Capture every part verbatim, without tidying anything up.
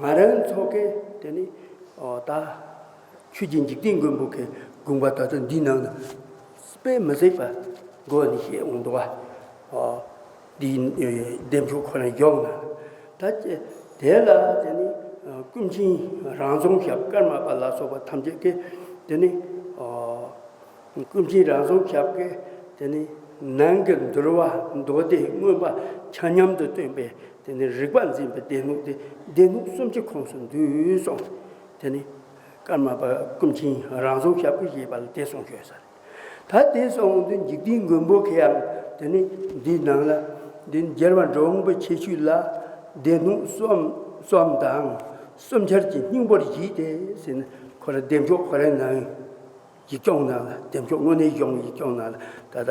ང་རང་ཚོ་གི་དེ་ནི་ཨོ་ད་ཆོས་ཀྱི་འཇིག་རྟེན་མགོན་པོ་གི་དགོངས་པ་ད་ལྟ་འདི་ནང་ན་དཔེ་མི་སྲིད་པ་སྒོ་ནས་བཤད་འོང་འདུག་བ། ཨོ་འདི་བདེ་མཆོག་ཁོ་རང་ཡོང་ན་ད་དེ་ལ་དེ་ནི་ཀུན་མཁྱེན་རང་བྱུང་ཞབས་ཀརྨ་པ་ལ་སོགས་པ་ཐམས་ཅད་ཀྱིས་དེ་ནི་ཨོ། ཀུན་མཁྱེན་རང་བྱུང་ཞབས་ཀྱིས་དེ་ནི་ནང་གི་འདུལ་བ་མདོ་སྡེ་མངོན་པ་ཆ་མཉམ་དུ་སྟོན་པའི་དེ་ནི་རིག་པ་འཛིན་པའི་སྡེ་སྣོད་དེ་སྡེ་སྣོད་སུམ་ཅུ་ཁོངས་སུ་འདུས་གསུངས། དེ་ནི་ཀརྨ་པ་ཀུན་མཁྱེན་རང་བྱུང་ཞབས་ཀྱིས་བཞེད་པ་ལ་དེ་གསུངས་ཡོད་ས་རེད། ད་དེ་གསུངས་དུས་འཇིག་རྟེན་མགོན་པོ་གིས་ཡང་དེ་ནི་འདིའི་ནང་ལ་འདི་རྒྱལ་བ་འབྲི་གུང་པའི་ཁྱད་ཆོས་ལ་སྡེ་སྣོད་གསུམ་གསུམ་དང་གསུམ་ཆར་གྱི་སྙིང་པོར་བཞེད་དེ་ཟེར་ནས་ཁོ་ར་བདེ་མཆོག་ཁོ་རའི་ནང་ཡིག་ཆུང་ནང་ལ་བདེ་མཆོག་དངོས་གནས་གཞུང་ཡིག་ཆུང་ནང་ལ་ད་ལྟ་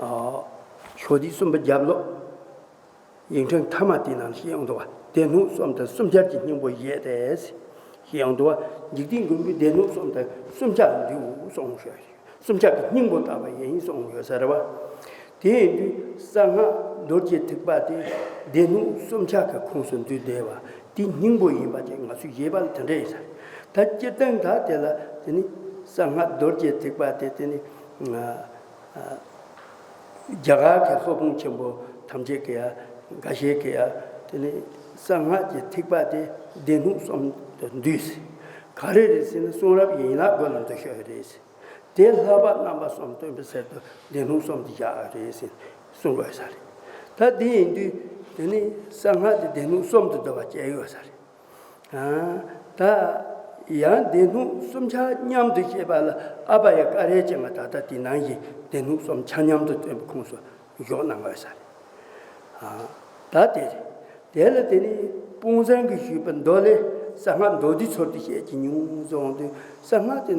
ཨ་ཕྱོགས་སྡེ་གསུམ་པ་རྒྱབ་ལོགས་ཡིག་ཕྲེང་ཐ་མ་དེ་ནང་བཤད་ཡོང་འདུག་བ། སྡེ་སྣོད་གསུམ་དང་གསུམ་ཆར་གྱི་སྙིང་པོ་བཞེད་དེ་བཤད་ཡོང་འདུག་བ། འཇིག་རྟེན་མགོན་པོའི་སྡེ་སྣོད་གསུམ་དང་གསུམ་ཆར་འདུས་གསུངས་ཞུ་གསུམ་ཆར་གྱི་སྙིང་པོ་བཏགས་པ་ཡིན་གསུངས་ཡོད་ས་རེད་བ། དེ་ཡིན་དུས་གསང་སྔགས་རྡོ་རྗེ་ཐེག་པ་དེ་སྡེ་སྣོད་གསུམ་ཆར་གྱི་ཁོངས་སུ་འདུས་བསྡད་པ་དེ་སྙིང་པོ་ཡིན་པ་ཅིག་ང་ཚོས་ཡོད་པ་ལ་དེ་འདྲ་ཡིན་ས་རེད། ད་སྤྱིར་བཏང་ད་དེ་ལ་དེ་ནི་གསང་སྔགས་རྡོ་རྗེ་ཐེག་པ་དེ་དེ་ནི་ཨ་ཨ་རྒྱ་གར་གྱི་སློབ་དཔོན་ཆེན་པོ་ཐམས་ཅད་ཀྱིས་ཡ་འགའ་ཤས་ཀྱིས་ཡ་དེ་ནི་གསང་སྔགས་ཀྱི་ཐེག་པ་དེ་སྡེ་སྣོད་གསུམ་དུ་འདུས་ཟེར། ག་རེ་རེད་ཟེར་ན་གསུང་རབ་ཡན་ལག་དགུ་ལ་འདུ་ཤོས་རེད་ཟེར། དེ་ལྷག་པ་རྣམ་པ་གསུམ་སྟོན་པའི་ཟེར་དུ་སྡེ་སྣོད་གསུམ་དུ་བཞག་རེད་ཟེར་གསུང་དགོས་ས་རེད། ད་དེ་ཡིན་དུས་དེ་ནི་གསང་སྔགས་དེ་སྡེ་སྣོད་གསུམ་དུ་འདུ་བ་བྱས་ཡོད་ས་རེད། ཨ། ད་ཡང་སྡེ་སྣོད་གསུམ་ཆར་མཉམ་དུ་བཤད་པ་ལ་ཨ་བྷ་ཡ་ཀ་རའི་ཅན་ལ་ད་ལྟ་དེ་ནང་བཞིན་སྡེ་སྣོད་གསུམ་ཆ་མཉམ་དུ་སྟོན་པའི་ཁོངས་སུ་འཇོག་གནང་བ་ས་རེད། ཨ། ད་དེ་རེད། དེ་ལ་དེ་ནི་དཔང་བཟང་གིས་ཞུས་པ་མདོ་ལས་གསང་སྔགས་མདོ་སྡེ་ཚུལ་དུ་བཤད་ཀྱི་མྱོང་གསུངས་དུས་གསང་སྔགས་དེ་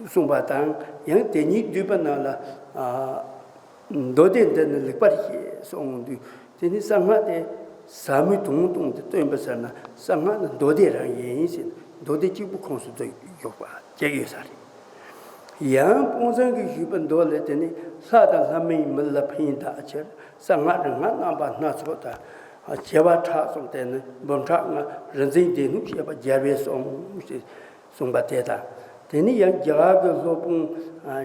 གསུངས་པ་དང་ཡང་དེ་ཉིད་བསྡུས་པ་རྣམས་ལ་ཨ། མདོ་སྡེ་འདི་ནི་ལེགས་པར་ཤེས་གསུངས་དུས་དེ་ནི་གསང་སྔགས་དེ་ཟབ་མོའི་དོན་སྟོང་དུ་སྟོན་པ་ཟེར་ན་གསང་སྔགས་ནི་མདོ་སྡེ་རང་ཡིན་ཟེར་མདོ་སྡེ་གཅིག་པུ་ཁོངས་སུ་འདུ་འཇོག་པ་བྱས་ཡོད་ས་རེད། ཡང་དཔང་བཟང་གིས་ཞུས་པ་མདོ་ལས་དེ་ནི་ལྷ་དང་ལྷ་མིན་མི་ལ་ཕན་བདག་ཕྱིར་གསང་སྔགས་རིག་སྔགས་རྣམ་པ་སྣ་ཚོགས་དང་བྱེ་བ་ཕྲག་གསུམ་སྟེ་ནི་འབུམ་ཕྲག་ལྔ་རིག་འཛིན་སྡེ་སྣོད་བཤད་པ་རྒྱལ་བས་གསུངས་ཞེས་གསུངས་པ་དེ་དང་། དེ་ནི་ཡང་རྒྱ་གར་གྱི་སློབ་དཔོན་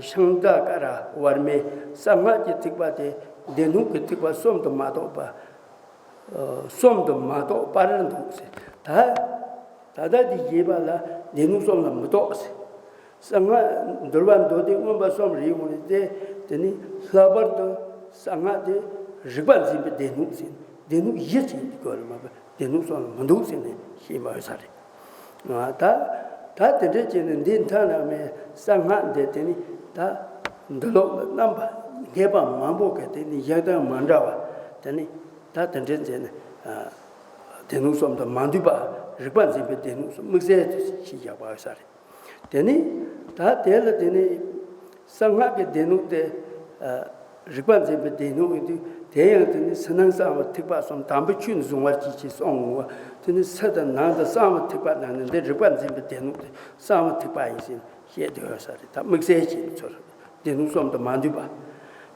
ཤཱནྟ་ཀ་ར་ཝར་མས་གསང་སྔགས་ཀྱི་ཐེག་པ་དེ་སྡེ་སྣོད་ཀྱི་ཐེག་པ་གསུམ་དུ་མ་གཏོགས་པ། གསུམ་དུ་མ་གཏོགས་པར་འདུག་ཟེར། ད་ད་ལྟ་འདི་ཞེས་པ་ལ་སྡེ་སྣོད་གསུམ་ལ་མི་གཏོགས་ཟེར། གསང་སྔགས་འདུལ་བ་མདོ་སྡེ་མངོན་པ་གསུམ་རེད་འོང་རེད་དེ། དེ་ནི་ལྷག་པར་དུ་གསང་སྔགས་དེ་རིག་པ་འཛིན་པའི་སྡེ་སྣོད་ཟེར། སྡེ་སྣོད་བཞི་ཟེར་དགོས་རེད་མ་གཏོགས་སྡེ་སྣོད་གསུམ་ལ་མི་འདུག་ཟེར་ནས་ཤེས་པ་ཡོད་ས་རེད། ད་ད་དེ་འདྲས་བྱས་ནས་འདི་མཐའ་ན་མའི་གསང་སྔགས་འདི་དེ་ནི་ད་འདི་ལོག་ལ་རྣམ་པ་ངེས་པ་མང་པོ་གི་དེ་ནི་གཞན་དང་མ་འདྲ་བ་དེ་ནི་ད་དེ་འདྲས་བྱས་ནས་སྡེ་སྣོད་གསུམ་དུ་མ་འདུས་པ་རིག་པ་འཛིན་པའི་སྡེ་སྣོད་གསུམ་དམིགས་བསལ་དུ་ཞིག་བཞག་པ་ཡོད་ས་རེད། དེ་ནི་ད་དེ་ལ་དེ་ནི་གསང་སྔགས་ཀྱི་སྡེ་སྣོད་དེ་རིག་པ་འཛིན་པའི་སྡེ་སྣོད་ཡིན་དུས་དེ་ཡང་དེ་ནི་ཕྱི་ནང་གསང་བ་ཐེག་པ་གསུམ་དམ་པའི་ཆོས་ནི་གཟུང་བར་བྱེད་ཅེས་གསུངས་འོང་བ། དེ་ནི་ཕྱི་དང་ནང་དུ་གསང་བ་ཐེག་པ་ནང་ནས་འདི་རིག་པ་འཛིན་པའི་སྡེ་སྣོད་དེ་གསང་བ་ཐེག་པ་ཡིན་ཞེས་བཤད་དེ་ཡོད་ས་རེད། ད་དམིགས་བསལ་གྱི་ཚུལ་སྡེ་སྣོད་གསུམ་དུ་མ་འདུས་པ།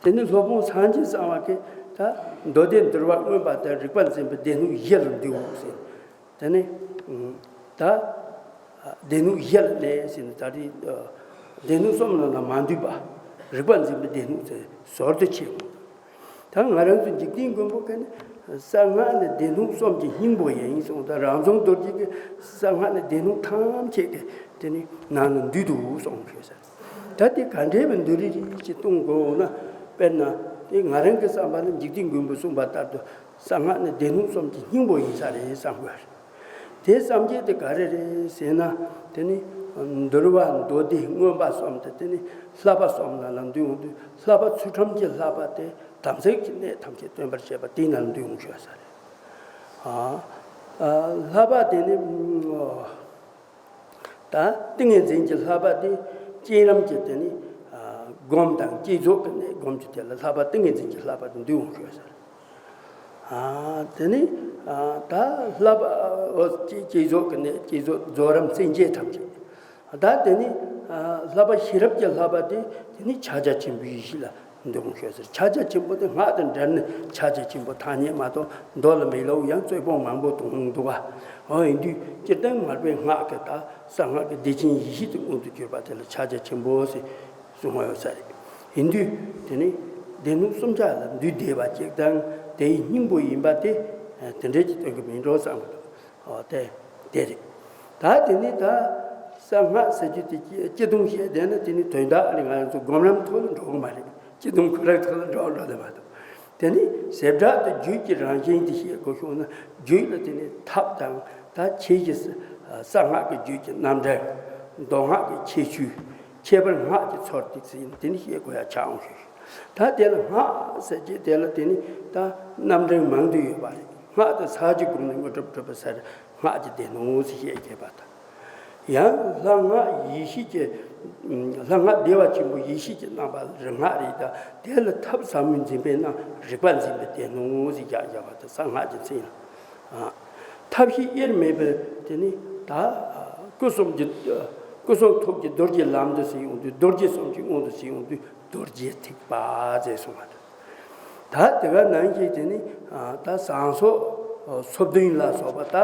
དེ་ནི་སློབ་དཔོན་སངས་རྒྱས་གསང་བ་གིས་ད་མདོ་སྡེ་འདུལ་བ་མངོན་པ་དང་རིག་པ་འཛིན་པའི་སྡེ་སྣོད་བཞི་ལ་འདུས་འོང་ཟེར། དེ་ནི་ད་སྡེ་སྣོད་བཞི་ལ་གནས་ཟེར་ནས་ད་རེས་སྡེ་སྣོད་གསུམ་ནང་ལ་མ་འདུས་པ་རིག་པ་འཛིན་པའི་སྡེ་སྣོད་ཟེར་ཟུར་དུ་ཕྱེ་འོང་། ད་ང་རང་ཚོ་འཇིག་རྟེན་མགོན་པོ་ག་ནི་གསང་སྔགས་ནི་སྡེ་སྣོད་གསུམ་གྱི་སྙིང་པོ་ཡིན་གསུངས། ད་རང་བྱུང་རྡོ་རྗེ་གིས་གསང་སྔགས་ནི་སྡེ་སྣོད་ཐམས་ཅད་ཀྱི་དེ་ནི་ནང་ན་འདུས་འདུག་གསུངས་ཞུས་ཟེར། ད་དེ་ག་འདྲའི་བའི་འདུ་རིགས་རིགས་ཀྱི་གཏོང་དགོས་འོང་ན། དཔེར་ན་དེ་ང་རང་གི་བསམ་པ་ལ་འཇིག་རྟེན་མགོན་པོས་གསུངས་པ་ལྟར་དུ་གསང་སྔགས་ནི་སྡེ་སྣོད་གསུམ་གྱི་སྙིང་པོ་ཡིན་ས་རེད་བསམ་དགོས་རེད། དེ་བསམ་གྱི་དེ་ག་རེ་རེད་ཟེར་ན། དེ་ནི་འདུལ་བ་མདོ་སྡེ་མངོན་པ་གསུམ་དེ་དེ་ནི་བསླབ་པ་གསུམ་ནང་ལ་འདུས་འོང་དུས་བསླབ་པ་ཚུལ་ཁྲིམས་ཀྱི་བསླབ་པ་དེ་དམ་ཚིག་གི་གནད་ཐམས་ཅད་སྟོན་པར་བྱེད་པ་དེའི་ནང་ལ་འདུས་འོང་ཞུ་བ་ས་རེད། ཨ་ཨ་བསླབ་པ་དེ་ནི་ཨོ། ད་ཏིང་ངེ་འཛིན་གྱི་བསླབ་པ་དེ་བསྐྱེད་རིམ་གྱི་དེ་ནི་ཨ་སྒོམ་དང་བསྐྱེད་རྫོགས་ཀྱི་གནད་སྒོམ་གྱི་དེ་ལ་བསླབ་པ་ཏིང་ངེ་འཛིན་གྱི་བསླབ་པ་དེ་འདུས་འོང་ཞུ་བ་ས་རེད། ཨ་དེ་ནི་ཨ་ད་བསླབ་པ་ཨོ་བསྐྱེད་བསྐྱེད་རྫོགས་ཀྱི་གནད་བསྐྱེད་རྫོགས་རྫོགས་རིམ་སེམས་བསྐྱེད་ཐམས་ཅད། ད་དེ་ནི་ཨ་བསླབ་པ་ཤེས་རབ་ཀྱི་བསླབ་པ་དེ་དེ་ནི་ཕྱག་རྒྱ་ཆེན་པོའི་ཡེ་ཤེས་ལ་ འདོན་ཤོད་ཟེར། ཕྱག་རྒྱ་ཆེན་པོ་དེ་སྔགས་དང་འབྲེལ་ནས་ཕྱག་རྒྱ་ཆེན་པོ་ཐ་སྙད་མ་གཏོགས་མདོ་ལ་མི་ལོག་ཡང་རྩོད་སྤོང་མང་པོ་གཏོང་འདུག་ག་འོ་ཡིན་དུས་སྤྱིར་བཏང་མར་པའི་སྔགས་ཀྱི་ད་གསང་སྔགས་ཀྱི་བདེ་ཆེན་ཡེ་ཤེས་ཀྱི་དབང་དུ་གྱུར་པ་དེ་ལ་ཕྱག་རྒྱ་ཆེན་པོ་ཟེར་གསུངས་ཡོད་ས་རེད། ཡིན་དུས་དེ་ནི་སྡེ་སྣོད་གསུམ་ཆ་ལ་འདུས་བསྡད་པ་ཅིག་དང་དེའི་སྙིང་པོ་ཡིན་པ་དེ་དེ་འདྲས་ཀྱི་སྟོན་གྱི་མིན་འགྲོ་བསམ་གྱི་འདུག་འོ་དེ་དེ་རེད། ད་དེ་ནི་ད་གསང་སྔགས་ཟེར་རྒྱུ་དེ་སྤྱི་སྤྱི་དོན་བཤད་བསྡད་ན་དེ་ནི་དོན་དག་ཨ་ནི་ང་རང་ཚོ་སྒོམ་ལམ་ཐོག་ལ་འགྲོ་གི་མ་རེད། སྤྱི་དོན་ཁོ་རང་ཐོག་ལ་འགྲོ་འགྲོ་དེ་མ་གཏོགས། དེ་ནི་བྱེ་བྲག་ཏུ་རྒྱུད་ཀྱི་རང་བཞིན་དེ་བཤད་དགོས་བྱུང་ན་རྒྱུད་ལ་དེ་ནི་ཐབས་དང་ད་ཆོས་ཀྱི་གསང་སྔགས་ཀྱི་རྒྱུད་ཀྱི་རྣམ་གྲངས། མདོ་སྔགས་ཀྱི་ཁྱད་ཆོས། ཁྱད་པར་སྔགས་ཀྱི་ཚུལ་དེ་ཚོ་དེ་ནི་བཤད་དགོས་ཡ་ཆགས་འོང་ཞུ། ད་དེ་ལ་སྔགས་ཟེར་རྒྱུ་དེ་ལ་དེ་ནི་ད་རྣམ་གྲངས་མང་དུ་ཡོད་པ་རེད། སྔགས་དེ་ཕྱག་རྒྱའི་སྒོ་ནས་དངོས་གྲུབ་སྒྲུབ་པའི་སར་སྔགས་ཀྱི་སྡེ་སྣོད་ཟེར་བཤད་བྱས་པ་དང་། ཡང་ལྷ་སྔགས་ཡེ་ཤེས་ཀྱི་ལྷ་སྔགས་བདེ་བ་ཆེན་པོ་ཡེ་ཤེས་ཀྱི་རྣམ་པ་རིག་སྔགས་རེད། ད་དེ་ལ་ཐབས་ཟབ་མོས་འཛིན་པས་ན་རིག་པ་འཛིན་པའི་སྡེ་སྣོད་ཟེར་བྱས་བྱས་པ་དང་གསང་སྔགས་ཀྱི་མཚན་ཡིན། ཐབས་ཤེས་དབྱེར་མེད་པའི་དེ་ནི་ད་སྐུ་གསུམ་གྱི་སྐུ་གསུམ་ཐུགས་ཀྱི་རྡོ་རྗེ་ལམ་དུ་ཟེར་ཡོང་དུས་རྡོ་རྗེ་གསུམ་གྱི་དབང་དུ་ཟེར་ཡོང་དུས་རྡོ་རྗེ་ཐེག་པ་ཟེར་གསུངས་པ་དང་། ད་དེ་ག་ནང་བཞིན་དེ་ནི་ད་ཟངས་གསོག་སོ་བདུན་ལ་སོགས་པ་ད་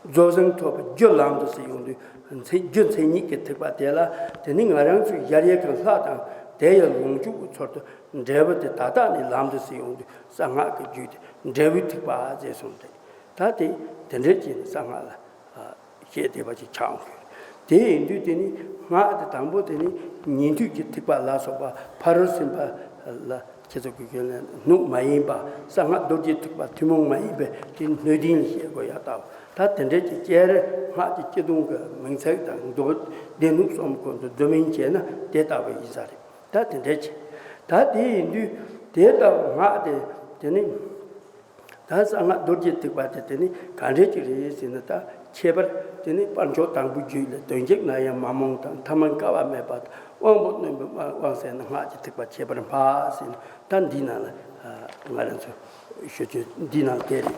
རྫོགས་བྱང་ཐོབ་པའི་རྒྱུ་ལམ་དུ་ཟེར་ཡོང་དུས་མཚན་རྒྱུ་མཚན་ཉིད་ཀྱི་ཐེག་པ་དེ་ལ་དེ་ནི་ང་རང་ཚོའི་ཡར་ཡེ་གང་ལྷག་དང་དེ་ཡང་ལོངས་སྤྱོད་ཀྱི་ཚུལ་དུ་འབྲས་བུ་དེ་ད་ལྟ་ནི་ལམ་དུ་ཟེར་ཡོང་དུས་གསང་སྔགས་ཀྱི་རྒྱུད་དེ་འབྲས་བུའི་ཐེག་པ་ཟེར་གསུངས་ཏེ། ད་དེ་དེ་འདྲའི་ཅིག་གསང་སྔགས་ལ་བཤད་བསྡད་པ་ཅིག་ཆགས་འོང་། དེ་ཡིན་དུས་དེ་ནི་སྔགས་དེ་དང་པོ་དེ་ནི་ཉན་ཐོས་ཀྱི་ཐེག་པ་ལ་སོགས་པ་ཕ་རོལ་ཕྱིན་པ་ལ་ཁྱེད་ཚོ་གི་སྐྱོན་ལས་སྣུག་མ་ཡིན་པ་གསང་སྔགས་རྡོ་རྗེ་ཐེག་པ་ཐུན་མོང་མ་ཡིན་པའི་དེ་སྣོད་ལྡན་ལ་བཤད་དགོས་ཡ་ལྟ་བུ། ད་དེ་འདྲའི་ཅིག་སྤྱིར་སྔགས་ཀྱི་སྤྱི་དོན་གྱི་མིང་ཚིག་དང་མདོ་སྡེ་སྣོད་གསུམ་ཁོ་ཚོ་བསྡུ་མིན་བྱས་ན་དེ་ལྟ་བུ་ཡིན་ས་རེད། ད་དེ་འདྲའི་ཅིག་ད་དེ་ཡིན་དུས་དེ་ལྟ་བུ་སྔགས་དེ་དེ་ནི། ད་གསང་སྔགས་རྡོ་རྗེ་ཐེག་པ་དེ་དེ་ནི་ག་འདྲས་ཅིག་རེད་ཟེར་ན། ད་ཁྱད་པར་དེ་ནི་དཔལ་མཆོག་དང་པོའི་རྒྱུད་ལས་དོན་གཅིག་ན་ཡང་མ་རྨོངས་དང་ཐ་མལ་བསྐལ་པ་མེད་པ་དང་དབང་པོ་རྣོན་པོའི་དབང་ཟེར་ན་སྔགས་ཀྱི་ཐེག་པ་ཁྱད་པར་འཕགས་ཟེར་ན། ད་འདི་ནང་ལ་ང་རང་ཚོ་ཞུ་རྒྱུ་འདི་ནང་དེ་རེད།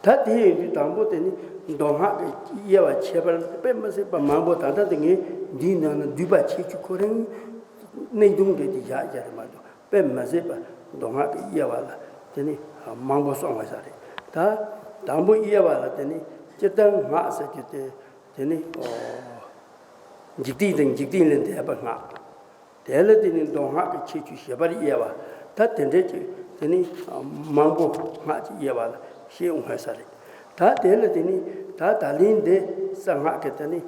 ད་དེ་ཡིན་དུས་དང་པོ་དེ་ནི་མདོ་སྔགས་ཀྱི་དབྱེ་བ་ཁྱད་པར་དཔེ་མི་སྲིད་པ་མང་པོ། ད་ལྟ་དེ་ངས་འདིའི་ནང་ན་བསྡུས་པ་ཁྱད་ཆོས་ཁོ་རང་གནས་དུང་འདྲ་དེ་བཞག་རྒྱུ་རེད་མ་གཏོགས། དཔེ་མི་སྲིད་པ་མདོ་སྔགས་ཀྱི་དབྱེ་བ་ལ་དེ་ནི་མང་པོ་གསུངས་པ་ཞིག་རེད། ད་དང་པོ་དབྱེ་བ་ལ་དེ་ནི་སྤྱིར་བཏང་སྔགས་ཟེར་རྒྱུ་དེ་དེ་ནི་འཇིག་རྟེན་དང་འཇིག་རྟེན་ལས་འདས་པའི་སྔགས། དེ་ལ་དེ་ནི་མདོ་སྔགས་ཀྱི་ཁྱད་ཆོས་བཞི་པར་དབྱེ་བ། ད་དེ་འདྲའི་ཅིག་དེ་ནི་མང་པོ་སྔགས་ཀྱི་དབྱེ་བ་ལ་བཤད་འོང་བ་ཞིག་རེད། ད་དེ་ལ་དེ་ནི་ད་ད་ལན་འདི་གསང་སྔགས་ཀྱི་དེ་ནི་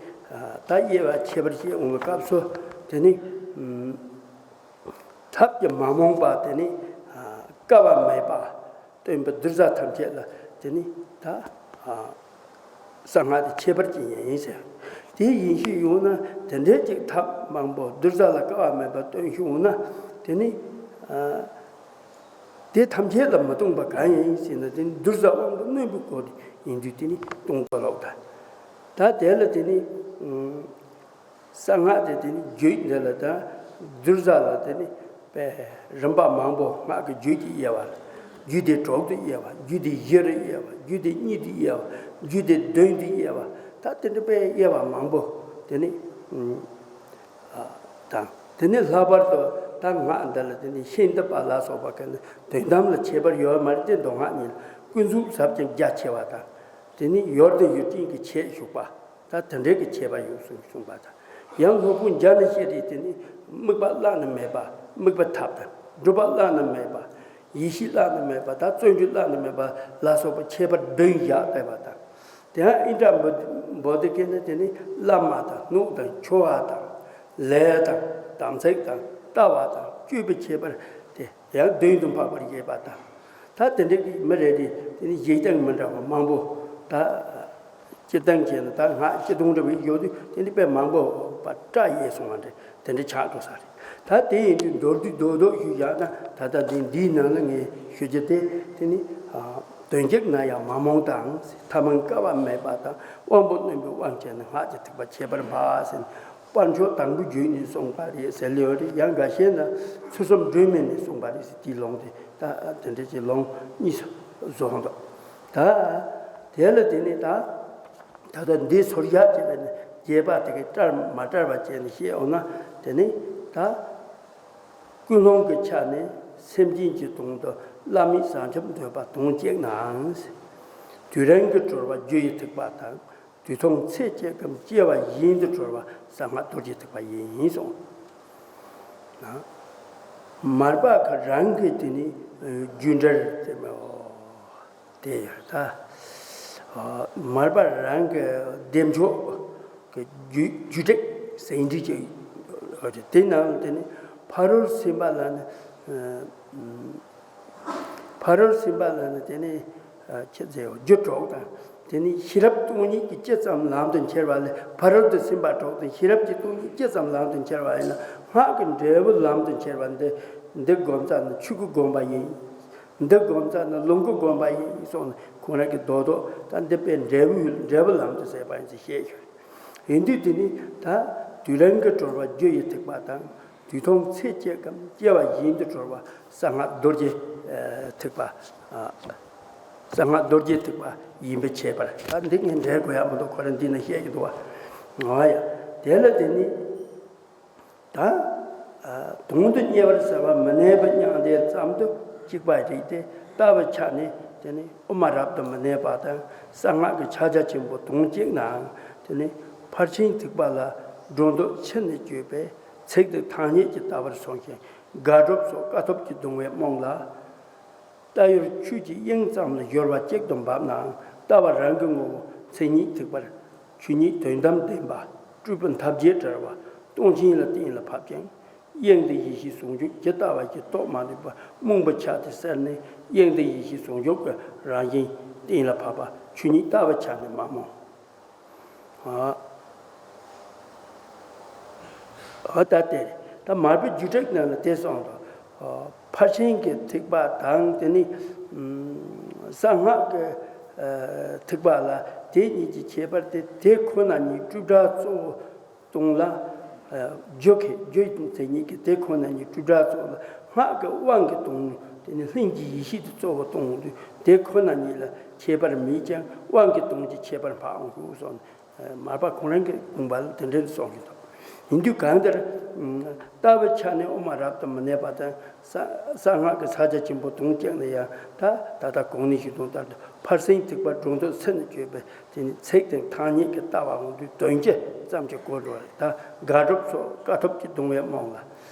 ད་དབྱེ་བ་ཁྱད་པར་བཤད་འོང་བའི་སྐབས་སུ་དེ་ནི། ཐབས་ཀྱིས་མ་རྨོངས་པ་དེ་ནི་བསྐལ་པ་མེད་པ་སྟོན་པའི་གདུལ་བྱ་ཐམས་ཅད་ལ་དེ་ནི་ད་གསང་སྔགས་དེ་ཁྱད་པར་ཅན་ཡིན་ཟེར། དེ་ཡིན་ཞུས་ཡོང་ན་དེ་འདྲའི་ཅིག་ཐབས་མང་པོ་གདུལ་བྱ་ལ་བསྐལ་པ་མེད་པ་སྟོན་ཞུས་ཡོང་ན་དེ་ནི་དེ་ཐམས་ཅད་ལ་མི་སྟོན་པ་གང་ཡིན་ཟེར་ན་དེ་ནི་གདུལ་བྱ་དབང་པོ་རྣོན་པོའི་སྐོར་དེ་ཡིན་དུས་དེ་ནི་སྟོན་དགོས་ལོག་ད། ད་དེ་ལ་དེ་ནི། གསང་སྔགས་དེ་དེ་ནི་རྒྱུད་འདི་ལ་དང་གདུལ་བྱ་ལ་དེ་ནི་དཔེ་རིམ་པ་མང་པོ་སྔགས་ཀྱི་རྒྱུད་ཀྱི་དབྱེ་བ། རྒྱུད་སྡེ་དྲུག་ཏུ་དབྱེ་བ། རྒྱུད་སྡེ་བཞི་རུ་དབྱེ་བ། རྒྱུད་སྡེ་གཉིས་ཏུ་དབྱེ་བ། རྒྱུད་སྡེ་བདུན་ཏུ་དབྱེ་བ། ད་དེ་འདྲ་དཔེ་དབྱེ་བ་མང་པོ་དེ་ནི་དང་། དེ་ནི་ལྷག་པར་དུ་ད་སྔགས་འདི་ལ་དེ་ནི་ཤིན་ཏུ་པ་ལ་སོགས་པ་ག་ནི་དོན་དམ་ལ་ཁྱད་པར་ཡོད་མ་རེད་དེ། མདོ་སྔགས་གཉིས་ལ་ཀུན་རྫོབ་ཟབ་ཅིང་རྒྱ་ཆེ་བ་དང་། དེ་ནི་ཡུལ་དང་ཡུལ་ཅན་གྱི་ཆེད་ཞུགས་པ། ད་དེ་འདྲའི་གི་ཁྱད་པར་ཡོད་གསུངས་གསུངས་པ་དང་། ཡང་སློབ་དཔོན་འཇམ་དབྱངས་བཞད་རིས་དེ་ནི་དམིགས་པ་བླ་ན་མེད་པ། དམིགས་པ་ཐབས་དང་། སྒྲུབ་པ་བླ་ན་མེད་པ། ཡེ་ཤེས་བླ་ན་མེད་པ་དང་། བརྩོན་འགྲུས་བླ་ན་མེད་པ་ལ་སོགས་པ་ཁྱད་པར་བདུན་བཞག་བསྡད་པ་དང་། དེ་ཡང་ཨིནྡྲ་བོ་དྷི་ཀ་ནི་དེ་ནི་བླ་མ་དང་། སྣོད་དང་། འཆི་བ་དང་། ལས་དང་། དམ་ཚིག་དང་། ལྟ་བ་དང་། སྤྱོད་པའི་ཁྱད་པར་དེ། ཡང་བདུན་དུ་འཕགས་པར་བཞེད་པ་དང་། ད་དེ་འདྲའི་གི་མི་རེ་རེ་དེ་ནི་གཞན་དང་མི་འདྲ་བ་མང་པོ། ད་སྤྱིར་བཏང་བྱས་ན་ད་སྔགས་སྤྱི་དོན་འདྲ་བའི་ཡོད་དུས་དེ་ནི་དཔེ་མང་པོ་བ་བཀྲ་ཡེ་སོང་བ་འདྲ་དེ་འདྲ་ཆགས་འགྲོ་ས་རེད། ད་དེ་ཡིན་དུས་མདོར་བསྡུས་རྡོག་རྡོག་ཞུས་བཞག་ན། ད་ལྟ་འདི་འདིའི་ནང་ལ་ངས་ཞུ་རྒྱུ་དེ་དེ་ནི་དོན་གཅིག་ན་ཡང་མ་རྨོངས་དང་། ཐ་མལ་བསྐལ་པ་མེད་པ་དང་། དབང་པོ་རྣོན་པོའི་དབང་བྱས་ནས་སྔགས་ཀྱི་ཐེག་པ་ཁྱད་པར་འཕགས་ཟེར་ནས། དཔལ་མཆོག་དང་པོའི་རྒྱུད་ནས་གསུངས་པ་རེད་ཟེར་ལེ་ཡོད་རེད། ཡང་འགའ་ཤས་ན་ཚུལ་གསུམ་སྒྲོན་མེ་ནས་གསུངས་པ་རེད་ཟེར། དེའི་ལུང་དེ་ད་དེ་འདྲ་ཅིག་ལུང་གཉིས་སུ་བཟོ་འདུག་ད་དེ་ལ་དེ་ནི་ད་ད་ལྟ་འདི་ཚོར་ཡག་ཅེས་པ་ནི་རྒྱས་པ་དེ་གའི་བཀྲལ་མ་བཀྲལ་བ་བྱས་ནས་བཤད་འོང་ན། དེ་ནི་ད་ ཀུན་སློང་གི་ཆ་ནས་སེམས་ཅན་གྱི་དོན་དུ་བླ་མེད་བྱང་ཆུབ་འདོད་པ་དོན་གཅིག་ནའང་། དུས་རང་གི་གྲོལ་བ་རྒྱུ་ཡི་ཐེག་པ་དང་། དུས་མཐོང་ཚེ་སྐྱེ་ཁམས་སྐྱེ་བ་བཞིན་དུ་གྲོལ་བ་གསང་སྔགས་རྡོ་རྗེ་ཐེག་པ་ཡིན་གསུངས། མར་པ་ཁོ་རང་གི་དེ་ནི་རྒྱུད་འགྲེལ་དེ་མོ། དེ་ཡང་ད། མར་པ་རང་གི་བདེ་མཆོག་གི་རྒྱུད་རྒྱུད་དྲེག་ཟིན་བྲིས་ཀྱི་དེ་ནང་དེ་ནི་ཕ་རོལ་སེམས་དཔའ་ལ་ནི། ཕ་རོལ་སེམས་དཔའ་ལ་ནི་དེ་ནི་ཁྱེད་ཚེ་རྒྱུ་གྲོགས་དང་དེ་ནི་ཤེས་རབ་སྟོང་ཉིད་ཀྱི་ཇི་ཙམ་ལམ་དུ་འཁྱེར་བ་ལས། ཕ་རོལ་ཏུ་སེམས་དཔའ་གྲོགས་དང་ཤེས་རབ་ཀྱི་སྟོང་ཉིད་ཇི་ཙམ་ལམ་དུ་འཁྱེར་བ་ཡིན་ན། སྔགས་ཀྱི་འབྲས་བུ་ལམ་དུ་འཁྱེར་བ་འདི། འདི་སྒོམ་ཙམ་ན་ཆོས་སྐུ་སྒོམ་པ་ཡིན། འདི་སྒོམ་ཙམ་ན་ལོངས་སྐུ་སྒོམ་པ་ཡིན་གསུངས་ནས། ཁོང་རང་གི་རྡོག་རྡོག་ད་འདི་པའི་འབྲས་བུ་འབྲས་བུ་ལམ་དུ་ཟད་པ་ཡིན་ཟེར་བཤད་ཞུ། ཡིན་དུས་དེ་ནི་ད་དུས་རང་གི་གྲོལ་བ་རྒྱུ་ཡི་ཐེག་པ་དང་། དུས་མཐོང་ཚེ་སྐྱེ་ཁམས་སྐྱེ་བ་བཞིན་དུ་གྲོལ་བ་གསང་སྔགས་རྡོ་རྗེ་ཐེག་པ། གསང་སྔགས་རྡོ་རྗེ་ཐེག་པ་ཡིན་པའི་ཁྱད་པར། ད་འདི་ངས་འགྲེལ་དགོས་ཡག་མི་འདུག་ཁོ་རང་འདི་ན་བཤད་ཀྱི་འདུག་བ། ང་ཡ། དེ་ལ་དེ་ནི། ད། དོན་དུ་གཉེར་བར་བྱ་བ་མི་གནས་པའི་མྱང་འདས་ཙམ་དུ་གཅིག་པ་རིགས་ཏེ། ལྟ་བུ་ཆ་ནས་དེ་ནི་དབུ་མ་རབ་ཏུ་མི་གནས་པ་དང་གསང་སྔགས་ཀྱི་ཕྱག་རྒྱ་ཆེན་པོ་དོན་གཅིག་ནའང་། དེ་ནི་ཕར་ཕྱིན་ཐེག་པ་ལ་སྒྲོ་འདོགས་ཕྱེ་ནས་བརྗོད་པའི་ཚིག་དེ་ཐང་སྙད་ཀྱི་ལྟ་བར་སོང་ཞིང་། དགག་སྒྲུབ་སོགས་དཀའ་ཐུབ་ཀྱིས་བརྡུང་བའི་རྨོངས་ལ། ལྟ་བའི་ཆོས་ཀྱི་དབྱིངས་ཙམ་ལ་སྦྱོར་བ་གཅིག་ཏུ་འབབ་ནའང་། ལྟ་བ་རང་གི་ངོ་བོ་མཚན་ཉིད་ཐེག་པར་ཆོས་ཉིད་དོན་དམ་བདེན་པ་སྤྲོས་པའི་འཐབ་བྱེད་བྲལ་བ་སྟོང་ཆེན་ལ་གཏན་ལ་ཕབ་ཀྱང་། དབྱིངས་དང་ཡེ་ཤེས་ཟུང་འཇུག་ཇི་ལྟ་བ་ཞིག་རྟོགས་མ་ནུས་པར་རྨོངས་པའི་ཆ་དེ་བསལ་ནས། དབྱིངས་དང་ཡེ་ཤེས་ཟུང་འཇུག་གི་རང་བཞིན་གཏན་ལ་ཕབ་པ་ཆོས་ཉིད་ལྟ་བུ་ཆ་ནས་མ་རྨོངས། ཨ། ཨ་ད་དེ། ད་མར་པའི་རྒྱུད་དྲེག་ནང་ལ་དེ་གསུངས་འདུག་ཨ། ཕར་ཕྱིན་གྱི་ཐེག་པ་དང་དེ་ནི། ཨམ། གསང་སྔགས་ཀྱི། ཨ། ཐེག་པ་ལ་དེ་གཉིས་ཀྱི་ཁྱད་པར་དེ། དེ་ཁོ་ན་ཉིད་སྤྲོས་བྲལ་གཙོ་བོ་སྟོང་ལ། ཨ། རྒྱུ་གི་རྒྱུ་དེ་ཉིད་ཀྱི་དེ་ཁོ་ན་ཉིད་སྤྲོས་བྲལ་གཙོ་བོ་ལ། སྔགས་ཀྱི་དབང་གིས་སྟོང་དེ་ནི་ལྷུན་གྱིས་ཡེ་ཤེས་དེ་གཙོ་བོ་སྟོང་དུས་དེ་ཁོ་ན་ཉིད་ལ་ཁྱད་པར་མེད་ཀྱང་དབང་གིས་སྟོང་གི་ཁྱད་པར་འཕགས་འོང་གསུངས་སོ། མར་པ་ཁོང་རང་གི་དགོངས་པ་ལ་དེ་འདྲའི་གསུངས་ཡོད་དོ། ཡིན་དུས་གང་ལྟར། ལྟ་བའི་ཆ་ནས་དབུ་མ་རབ་ཏུ་མི་གནས་པ་དང་། གསང་སྔགས་ཀྱི་ཕྱག་རྒྱ་ཆེན་པོ་དོན་གཅིག་ནི་ཡང་། ད་ད་ལྟ་གོང་ནས་ཞུས་དོན་ལྟར་དུ་ཕར་ཕྱིན་ཐེག་པ་སྒྲོ་འདོགས་ཕྱེ་ནས་བརྗོད་པའི་དེ་ནི་ཚིག་དང་ཐང་སྙད་ཀྱི་ལྟ་བ་འོང་དུས་དོན་སྤྱི་ཙམ་གྱི་གོ་འགྲོ་བ་རེད། ད་དགག་སྒྲུབ་སོགས་དཀའ་ཐུབ་ཀྱིས་བརྡུང་བའི་རྨོངས་ལ།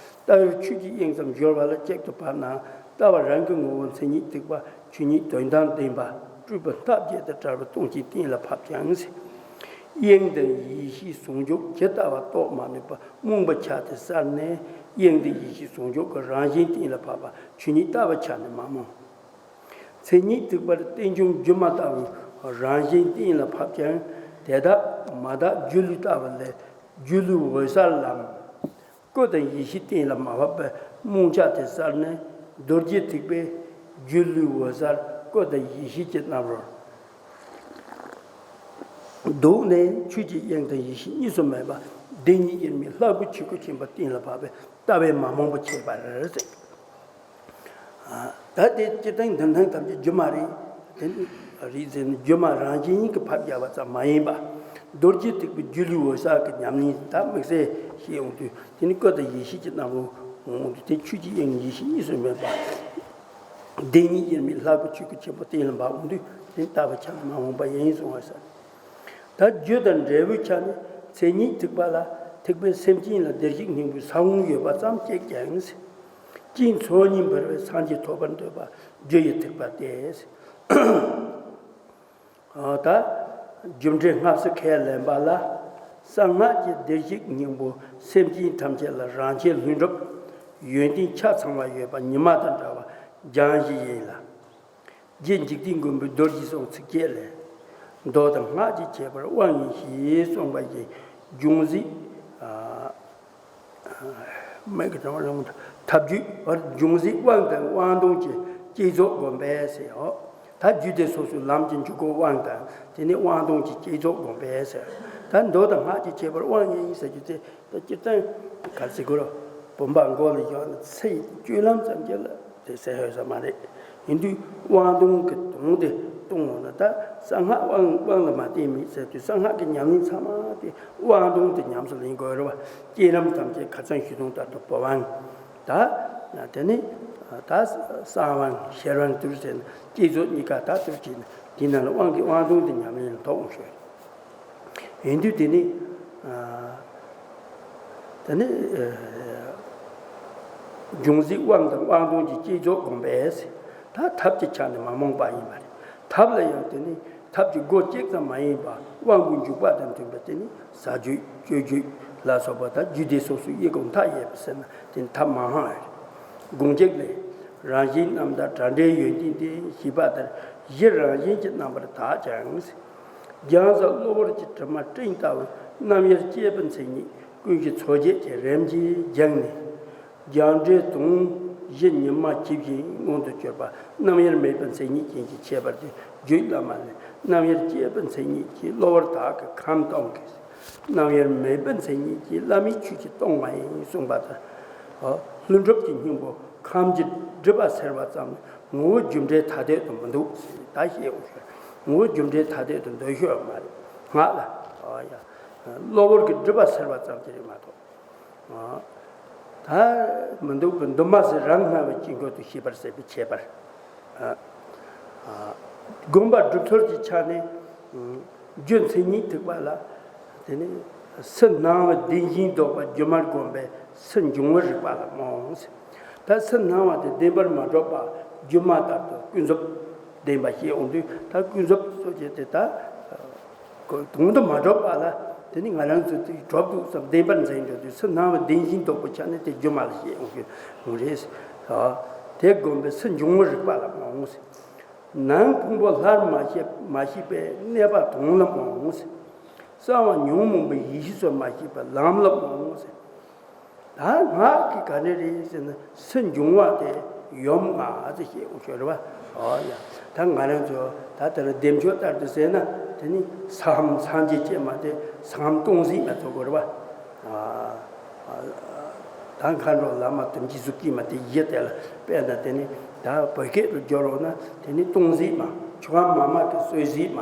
ལྟ་བའི་ཆོས་ཀྱི་དབྱིངས་ཙམ་སྦྱོར་བ་ལ་གཅིག་ཏུ་བབ་ནའང་། ལྟ་བ་རང་གི་ངོ་བོ་མཚན་ཉིད་ཐེག་པ་ཆོས་ཉིད་དོན་དམ་བདེན་པ་སྤྲོས་པའི་འཐབ་བྱེད་དང་བྲལ་བ་སྟོང་ཆེན་གཏན་ལ་ཕབ་ཀྱང་། དབྱིངས་དང་ཡེ་ཤེས་ཟུང་འཇུག་ཇི་ལྟ་བ་རྟོགས་མ་ནུས་པ་རྨོངས་པའི་ཆ་དེ་བསལ་ནས། དབྱིངས་དང་ཡེ་ཤེས་ཟུང་འཇུག་གི་རང་བཞིན་གཏན་ལ་ཕབ་པ་ཆོས་ཉིད་ལྟ་བུ་ཆ་ནས་མ་རྨོངས། མཚན་ཉིད་ཐེག་པར་རྟེན་འབྱུང་སྒྱུ་མ་ལྟ་བུའི་རང་བཞིན་གཏན་ལ་ཕབ་ཀྱང་། དེ་དག་མ་དག་སྒྱུ་ལུས་ལྟ་བུ་ལས། སྒྱུ་ལུས་འོད་གསལ་ལམ། སྐུ་དང་ཡེ་ཤེས་གཏན་ལ་མ་ཕབ་པའི་རྨོངས་ཆ་དེ་བསལ་ནས། རྡོ་རྗེ་ཐེག་པས་སྒྱུ་ལུས་འོད་གསལ་སྐུ་དང་ཡེ་ཤེས་ཀྱི་རྣམ་རོལ་བསྡུས་ནས། ཆོས་ཀྱི་དབྱིངས་དང་ཡེ་ཤེས་གཉིས་སུ་མེད་པ་བདེན་གཉིས་དབྱེར་མེད་ལྷ་སྐུ་ཆོས་སྐུ་ཆེན་པོ་གཏན་ལ་ཕབ་པའི་ལྟ་བའི་མ་རྨོངས་པའི་ཁྱད་པར་ཟེར། ད་དེ་སྤྱིར་བཏང་འདི་དོན་ཐམས་ཅད་སྒྱུ་མ་རེད། དེ་ནི་རེད་ཟེར་ནས་སྒྱུ་མ་རང་བཞིན་གྱིས་ཕབ་རྒྱག་པ་ཙམ་མ་ཡིན་པ། རྡོ་རྗེ་ཐེག་པའི་སྒྱུ་ལུས་འོད་གསལ་གྱི་ཉམས་ལེན་ད་དམིགས་བསལ་ཞིག་འོང་དུས། དེ་ནི་སྐུ་དང་ཡེ་ཤེས་ཀྱི་རྣམ་རོལ་འོང་དུས། དེ་ཆོས་ཀྱི་དབྱིངས་ཡེ་ཤེས་གཉིས་སུ་མེད་པ། བདེན་གཉིས་དབྱེར་མེད་ལྷ་སྐུ་ཆོས་སྐུ་ཆེན་པོ་གཏན་ལ་འབབ་འོང་དུས། དེ་ལྟ་བུ་ཆ་མ་འོངས་པ་ཡིན་གསུང་བ་ཟེར། ད་རྒྱུ་དང་འབྲས་བུའི་ཆ་ནས་མཚན་ཉིད་ཐེག་པ་ལ། ཐེག་པའི་སེམས་ཅན་ལ་བདེ་གཤེགས་སྙིང་པོའི་ས་བོན་ཡོད་པ་ཙམ་གཅིག་ཀྱང་། དཀྱིལ་འཁོར་ཉིད་འབར་བའི་སངས་རྒྱས་ཐོབ་པར་འདོད་པ་རྒྱུ་ཡི་ཐེག་པ་སྟེ། ད་རྒྱུ་འབྲས་སྔ་ཕྱི་ཁས་ལེན་པ་ལ། གསང་སྔགས་ཀྱི་བདེ་གཤེགས་སྙིང་པོ་སེམས་ཅན་ཐམས་ཅད་ལ་རང་ཆས་ལྷུན་གྲུབ་ཡོན་ཏན་ཆ་ཚང་བ་ཡོད་པ་ཉི་མ་དང་འདྲ་བ་སྦྱང་གཞི་ཡིན་ལ། རྗེ་འཇིག་རྟེན་མགོན་པོའི་རྡོ་རྗེ་གསུང་ཚིགས་བཅད་ལས། མདོ་དང་སྔགས་ཀྱི་ཁྱད་པར་དབང་ཡིན་ཞེས་གསུངས་པ་བཞིན། འབྱུང་རྩིས། མེད་ཀྱི་གྲངས་རང་ཐབས་རྒྱུད་བར་འབྱུང་རྩིས་དབང་དང་དབང་དོན་གྱི་བསྐྱེད་རྫོགས་སྒོམ་པས་ཟེར་ཡོད། ད་རྒྱུད་སྡེ་སོ་སོའི་ལམ་གྱི་འཇུག་སྒོ་དབང་དང་། དེ་ནས་དབང་དོན་གྱི་བསྐྱེད་རྫོགས་སྒོམ་པས་ཟེར། ད་མདོ་དང་སྔགས་ཀྱི་ཁྱད་པར་དབང་ཡིན་ཟེར་རྒྱུ་དེ། ད་སྤྱིར་བཏང་ག་རེ་ཟེར་དགོས་རེད། བུམ་པ་མགོ་ལ་བཞག་ནས་ཚེ་ཡི་སྤྱོད་ལམ་ཙམ་གྱི་ལ་དེ་ཟེར་ཡོད་ས་མ་རེད། ཡིན་དུས་དབང་དོན་གྱི་དོན་དེ་གཏོང་འོང་ན། ད་གསང་སྔགས་དབང་དབང་ལ་མ་བརྟེན་མེད་ཟེར་དུས། གསང་སྔགས་ཀྱི་ཉམས་ལེན་ཚང་མ་དེ་དབང་དོན་དེ་ཉམས་སུ་ལེན་དགོས་རེད་བ། བསྐྱེད་རིམ་ཐམས་ཅད་ཁ་སང་ཞུས་དོན་ལྟར་དུ་བུམ་དབང་། ད་ དེ་ནི་ད་གསང་དབང་ཤེར་དབང་དུར་ཟེར་ན་བསྐྱེད་རྫོགས་གཉིས་ཀ་ད་དུར་བྱས་ནས་དེའི་ནང་ལ་དབང་གི་དབང་དུང་དེ་ཉམས་ལེན་ལ་ཐོགས་འོང་ཤོག་ཡིན་དུས་དེ་ནི། དེ་ནི། འབྱུང་རྩིས་དབང་དང་དབང་དུང་གི་བསྐྱེད་རྫོགས་བསྒོམ་པས། ད་ཐབས་ཀྱི་ཆ་ནས་མ་རྨོངས་པ་ཡིན་པ་རེད། ཐབས་ལ་ཡང་དེ་ནི་ཐབས་ཀྱི་སྒོ་གཅིག་ཙམ་མ་ཡིན་པ་དབང་པོའི་འཇུག་པ་དང་མཐུན་པ་དེ་ནི་ཟ་རྒྱུད་སྤྱོད་རྒྱུད་ལ་སོགས་པ་དང་རྒྱུད་སྡེ་སོ་སོའི་དབྱེ་སྒོ་མཐའ་ཡས་པ་ཟེར་ན་དེ་ནི་ཐབས་མང་ཧ་རེད། དགོངས་གཅིག་ལས། རང་བཞིན་རྣམ་དག་བྲལ་འབྲས་ཡོན་ཏན་ཏེ་ཞེས་པ་ལྟར་གཞི་རང་བཞིན་གྱི་རྣམ་པར་དག་ཀྱང་། རྒྱང་ཟག་གློ་བུར་གྱི་དྲི་མ་སྤྲིན་ལྟ་བུ་རྣམ་དབྱེར་སྐྱེས་པའི་མཚན་ཉིད་ཀུན་གྱི་མཚོ་རྒྱལ་གྱི་རིམ་གྱིས་སྦྱངས་ནས། རྒྱང་འབྲས་དུང་བཞི་ཉི་མ་འཁྱིལ་བཞིན་མངོན་དུ་གྱུར་པ་རྣམ་དབྱེར་མེད་པའི་མཚན་ཉིད་ཅན་གྱི་ཁྱད་པར་དེ་རྒྱུད་བླ་མ་ལས་རྣམ་དབྱེར་སྐྱེས་པའི་མཚན་ཉིད་ཀྱིས་གློ་བུར་དག་གི་ཁམས་སྟོང་གི། རྣམ་དབྱེར་མེད་པའི་མཚན་ཉིད་ཀྱིས་བླ་མའི་ཆོས་ཀྱིས་སྟོང་བ་ཡིན་གསུངས་པ་ལྟར། ལྷུན་གྲུབ་ཀྱི་སྙིང་པོ་ཁམས་ཀྱི་སྒྲིབ་པ་སེལ་བ་ཙམ་ངོ་བོ་རྒྱུ་འབྲས་ཐ་དད་དུ་མི་འདུག་ད་བཤད་འོང་ཤོག་ངོ་བོ་རྒྱུ་འབྲས་ཐ་དད་དུ་འདོད་ཤོག་མ་རེད། ངག་ལ། ཨོ་ཡ། གློ་བུར་གྱི་སྒྲིབ་པ་སེལ་བ་ཙམ་གྱིས་རེད་མ་གཏོགས། ད་མི་འདུག་པའི་འདུན་མ་ཟེར་རང་སྨྲ་བའི་དཀྱིལ་འཁོར་དུ་ཤེས་པར་ཟད་པའི་ཁྱད་པར། དགོངས་པ་སྒྲུབ་ཚུལ་གྱི་ཆ་ནས། རྒྱུ་མཚན་ཉིད་ཐེག་པ་ལ། དེ་ནི་སུན་སྣང་བའི་བདེན་བཞིན་ལྡོག་པ་སྒྱུ་མར་བསྒོམས་པས་སུན་འབྱུང་བར་རིག་པ་ལ་རྨོངས། ད་སུན་སྣང་བ་དེ་བདེན་པར་མ་གྲུབ་པ་སྒྱུ་མ་ལྟར་དུ་ཀུན་རྫོབ་བདེན་པ་ཞེས་འོང་དུས་ད་ཀུན་རྫོབ་སོ་སྐྱེ་དེ་ད། དོན་དུ་མ་གྲུབ་པ་ལ་དེ་ནི་ང་རང་ཚོ་དེ་གྲུབ་འདུག་བསམ་བདེན་པར་འཛིན་འགྲོ་དུས་སུན་སྣང་བའི་བདེན་བཞིན་ལྡོག་པའི་ཆ་ནས་དེ་སྒྱུ་མ་ལ་ཞེས་འོང་གི་འོང་རེད། དེ་བསྒོམས་པས་སུན་འབྱུང་བར་རིག་པ་ལ་རྨོངས། ནང་ཕུང་པོ་སླར་མ་ཤེས་མ་ཤེས་པས་གནས་པ་དོན་ལ་རྨོངས། གསང་བ་ཉོན་མོངས་པའི་ཡེ་ཤེས་སུ་མ་སྐྱེས་པའི་ལམ་ལ་རྨོངས། ད་ངག་གི་ག་ནས་རེད་ཟེར་ན་སུན་འབྱུང་བ་དེ་ཡོམ་ལྔ་ཟེར་བཤད་འོང་ཤོག་རེད་བ། ཨོ་ཡ། ད་ང་རང་ཚོ་ད་ལྟར་བདེ་མཆོག་ལྟར་དུ་ཟེར་ན་དེ་ནི་ས་ཧམ་སངས་རྒྱས་སྐྱེས་མ་དེ་ས་ཧམ་སྟོང་གཟིགས་མ་ཚོགས་དགོས་རེད་བ། ད་མཁའ་འགྲོ་བླ་མ་དུམ་གྱིས་གཟུགས་ཀྱིས་མ་དེ་ཡི་དེ་ལ་དཔེར་ན་དེ་ནི་ད་བོད་སྐད་དུ་སྦྱོར་རོགས་ན་དེ་ནི་སྟོང་གཟིགས་མ་ཆུ་ཁམས་མ་མ་གི་སྲོད་གཟིགས་མ།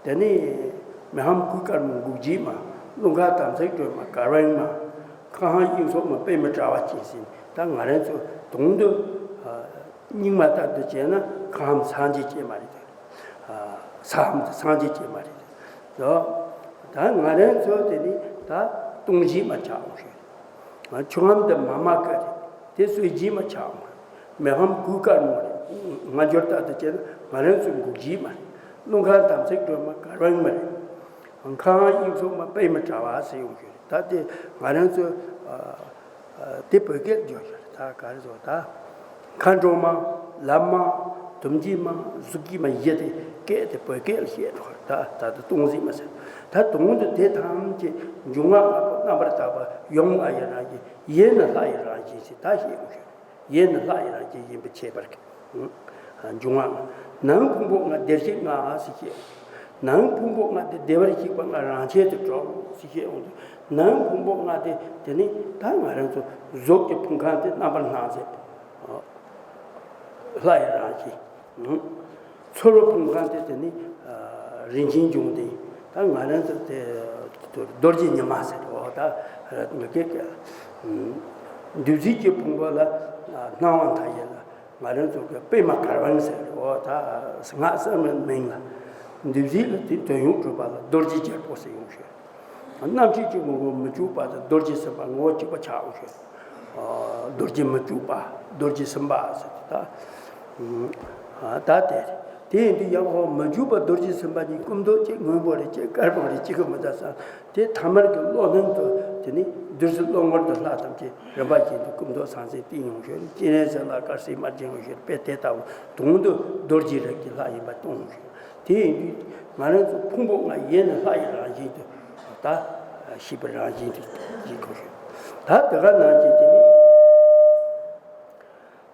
དེ་ནས་མི་ཕམ་གོས་དཀར་མོ་འགུགས་བྱེད་མ། རླུང་ཁ་དམ་ཚིག་སྒྲོལ་མ་གར་བེང་མ། ཁ་ཧང་དབྱིངས་སོགས་མ་པད་མ་དྲ་བ་ཅན་ཟིན་ད་ང་རང་ཚོ་དོན་དུ་རྙིང་མ་ལྟར་དུ་བྱས་ན་ཁ་ཧམ་སངས་རྒྱས་སྐྱེས་མ་རེད། ས་ཧམ་དུ་སངས་རྒྱས་སྐྱེས་མ་རེད། ད་ང་རང་ཚོ་དེ་ནི་ད་སྟོང་གཟིགས་མ་ཆགས་འོང་ཞེས། ཆུ་ཁམས་དེ་མ་མ་ཀ་རེད། དེ་སྲོད་གཟིགས་མ་ཆགས་འོང་། མི་ཕམ་གོས་དཀར་མོ་རེད། སྔ་འགྱུར་ལྟར་དུ་བྱས་ན་ང་རང་ཚོའི་འགུགས་བྱེད་མ་རེད། རླུང་ཁ་དམ་ཚིག་སྒྲོལ་མ་གར་བེང་མ་རེད། ཁ་ཧང་དབྱིངས་སོགས་མ་པད་མ་དྲ་བ་ཟེར་ཡོང་གི་རེད། ད་དེ་ང་རང་ཚོ་དེ་བོད་སྐད་སྦྱོར་ཞོར་ད་ག་རེ་ཟེར་ད། མཁའ་འགྲོ་མ། ལམ་མ། དུམ་གྱིས་མ། གཟུགས་ཀྱིས་མ་ཡི་དེ་སྐད་དེ་བོད་སྐད་ལ་བཤད་འགྲོ་ད་ད་ད་སྟོང་གཟིགས་མ་ཟེར། ད་དོན་དུ་དེ་ཐམས་ཅད་འབྱུང་བ་ལྔ་པོ་རྣམ་པར་དག་པ་ཡོམ་ལྔ་ཡི་རང་བཞིན། ཡེ་ནི་ལྷ་ཡི་རང་བཞིན་ཞེས་ད་ཞེས་འོང་ཤོག་ཡེ་ནི་ལྷ་ཡི་རང་བཞིན་ཡིན་པའི་ཁྱད་པར་གྱིས། འབྱུང་བ་ལྔ། ནང་ཕུང་པོ་ལྔ་བདེར་གཤེགས་ལྔ་ཟེར་བཤད། ནང་ཕུང་པོ་ལྔ་དེ་བདེ་བར་གཤེགས་པ་ལྔ་རང་ཆས་དུ་གྲུབ་ཟེར་བཤད་འོང་དུས་ནང་ཕུང་པོ་ལྔ་དེ་དེ་ནི་ད་ང་རང་ཚོ་གཟུགས་ཀྱི་ཕུང་ཁམས་དེ་རྣམ་པར་སྣང་མཛད། ལྷ་ཡི་རང་བཞིན། ཚོར་བ་ཕུང་ཁམས་དེ་དེ་ནི་རིན་ཆེན་འབྱུང་ལྡན། ད་ང་རང་ཚོ་དེ་རྡོ་རྗེ་ཉི་མ་ཟེར་འོ་ད་ངི་སྐད་ཀྱི་བདུད་རྩི་གི་ཕུང་པོ་ལ་སྣང་བ་མཐའ་ཡས་ལ་ང་རང་ཚོ་གི་པད་མ་གར་བེང་ཟེར་འོ་ད་སྔགས་གསར་མའི་མིང་ལ་བདུད་རྩི་ལ་དེ་དོན་ཡོད་གྲུབ་པ་ལ་རྡོ་རྗེ་རྒྱལ་པོ་ཟེར་ཡོང་ཤོག་རྣམ་ཤེས་ཀྱི་ངོ་བོ་མི་འཇུག་པ་དང་རྡོ་རྗེ་སེམས་དཔའ་ངོ་བོ་གཅིག་པ་ཆགས་འོང་ཤོག་རྡོ་རྗེ་མི་འཇུག་པ་རྡོ་རྗེ་སེམས་དཔའ་ཟེར་ཏེ་ད། ད་དེ་དེ་ཡིན་དུས་ཡང་ཧོ་མི་འཇུག་པ་རྡོ་རྗེ་སེམས་དཔའ་ནི་སྐུ་མདོག་གཅིག་སྔོན་པོ་རེད་གཅིག་དཀར་པོ་རེད་གཅིག་གི་མི་ད་ས་དེ་ཐ་མར་གྱི་བློ་སྣང་དུ་དེ་ནི་བདུད་རྩི་གློ་ངོར་དུ་ལྷ་ཐམས་ཅད་རིམ་པ་བཞིན་དུ་སྐུ་མདོག་ཟང་ཟིང་ཏིང་ཡོང་ཤོག་སྤྱན་རས་གཟིགས་ལ་དཀར་སེར་དམར་ལྗང་ཡོང་ཤོག་དཔེ་དེ་ལྟ་བུ་དོན་དུ་རྡོ་རྗེ་རིགས་ཀྱི་ལྷ་ཡིན་པ་སྟོན་ཡོང་ཤོག་དེ་ཡིན་དུས་ང་རང་ཚོ་ཕུང་པོ་ལྔ་ཡེ་ནི་ལྷ་ཡི་རང་བཞིན་དུ་ད་ཤེས་པའི་རང་བཞིན་དུ་ཡིན་དགོས་ཤིང་། ད་དེ་ག་ནང་བཞིན་དེ་ནི་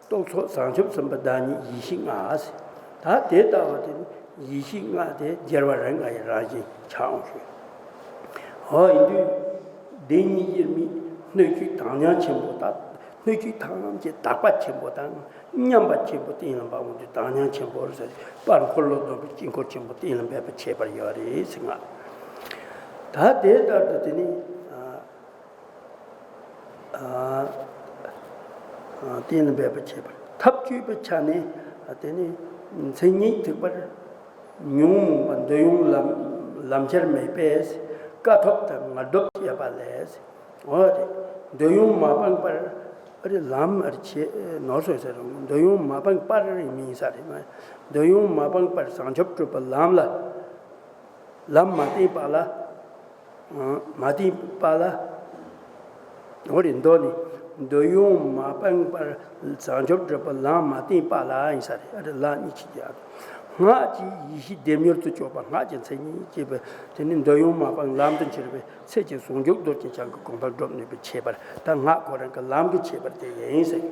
རྟོག་ཚོགས་བྱང་ཆུབ་སེམས་དཔའི་བདག་ཉིད་ཡེ་ཤེས་ལྔ་ཟེར། ད་དེ་ལྟ་བུ་དེ་ནི་ཡེ་ཤེས་ལྔ་དེ་རྒྱལ་བ་རིགས་ལྔ་ཡི་རང་བཞིན་ཆགས་འོང་ཤིང་། འོ་ཡིན་དུས་བདེན་གཉིས་དབྱེར་མེད་སྣོད་བཅུད་དྭངས་སྙིགས་ཆེན་པོ་དང་སྣོད་བཅུད་ཐམས་ཅད་དག་པ་ཆེན་པོ་དང་། མཉམ་པ་ཆེན་པོ་སྟེང་ལ་འབབ་འོང་དུས་དྭངས་སྙིགས་ཆེན་པོར་ཟེར་པར་འཁོར་ལོ་སྡོམ་པའི་དཀྱིལ་འཁོར་ཆེན་པོ་སྟེང་ལ་འབེབས་པའི་ཁྱད་པར་ཡོད་རེད་ཟེར་ང་། ད་དེ་ལྟར་དུ་དེ་ནི་ཨ་ གཏན་ལ་འབེབས་པ་བྱེད་པར་ཐབས་བཅུ་པའི་ཆ་ནས། དེ་ནི་མཚན་ཉིད་ཐེག་པར་ཉོན་མོངས་པ་འདོད་ཡོན་ལམ་ལམ་ཁྱེར་མེད་པས་དཀའ་ཐོབ་དང་ངལ་དུབ་བྱེད་པ་ལས། འོ་རེད། འདོད་ཡོན་མ་སྤངས་པར། ཨ་རེ་ལམ་ཨ་རེ་ཆེ་ནོར་སོང་ཟེར་རུང་འདོད་ཡོན་མ་སྤངས་པར་མིན་ས་རེད་མ། འདོད་ཡོན་མ་སྤངས་པར་བྱང་ཆུབ་སྒྲུབ་པའི་ལམ་ལ། ལམ་མ་བསྟེན་པ་ལ། མ་བསྟེན་པ་ལ། འོ་རེད། མདོ་ནི། འདོད་ཡོན་མ་སྤངས་པར་བྱང་ཆུབ་སྒྲུབ་པའི་ལམ་མ་བསྟེན་པ་ལ་ཡིན་ས་རེད། ཨ་རེ་ལ་གཉིས་ཀྱི་རྒྱ། སྔགས་ཀྱི་ཡེ་ཤེས་བདེ་མྱུར་དུ་སྐྱོབ་པ། སྔགས་ཀྱི་མཚན་ཉིད་ཅེས་པའི་དེ་ནི་འདོད་ཡོན་མ་སྤངས་ལམ་དུ་འཁྱེར་བའི་ཚེ་གཅིག་ཟུང་འཇུག་རྡོ་རྗེ་འཆང་གི་གོ་འཕང་སྒྲུབ་ནུས་པའི་ཁྱད་པར། ད་སྔགས་ཁོ་རང་གི་ལམ་གྱི་ཁྱད་པར་དེ་ཡིན་ཟེར།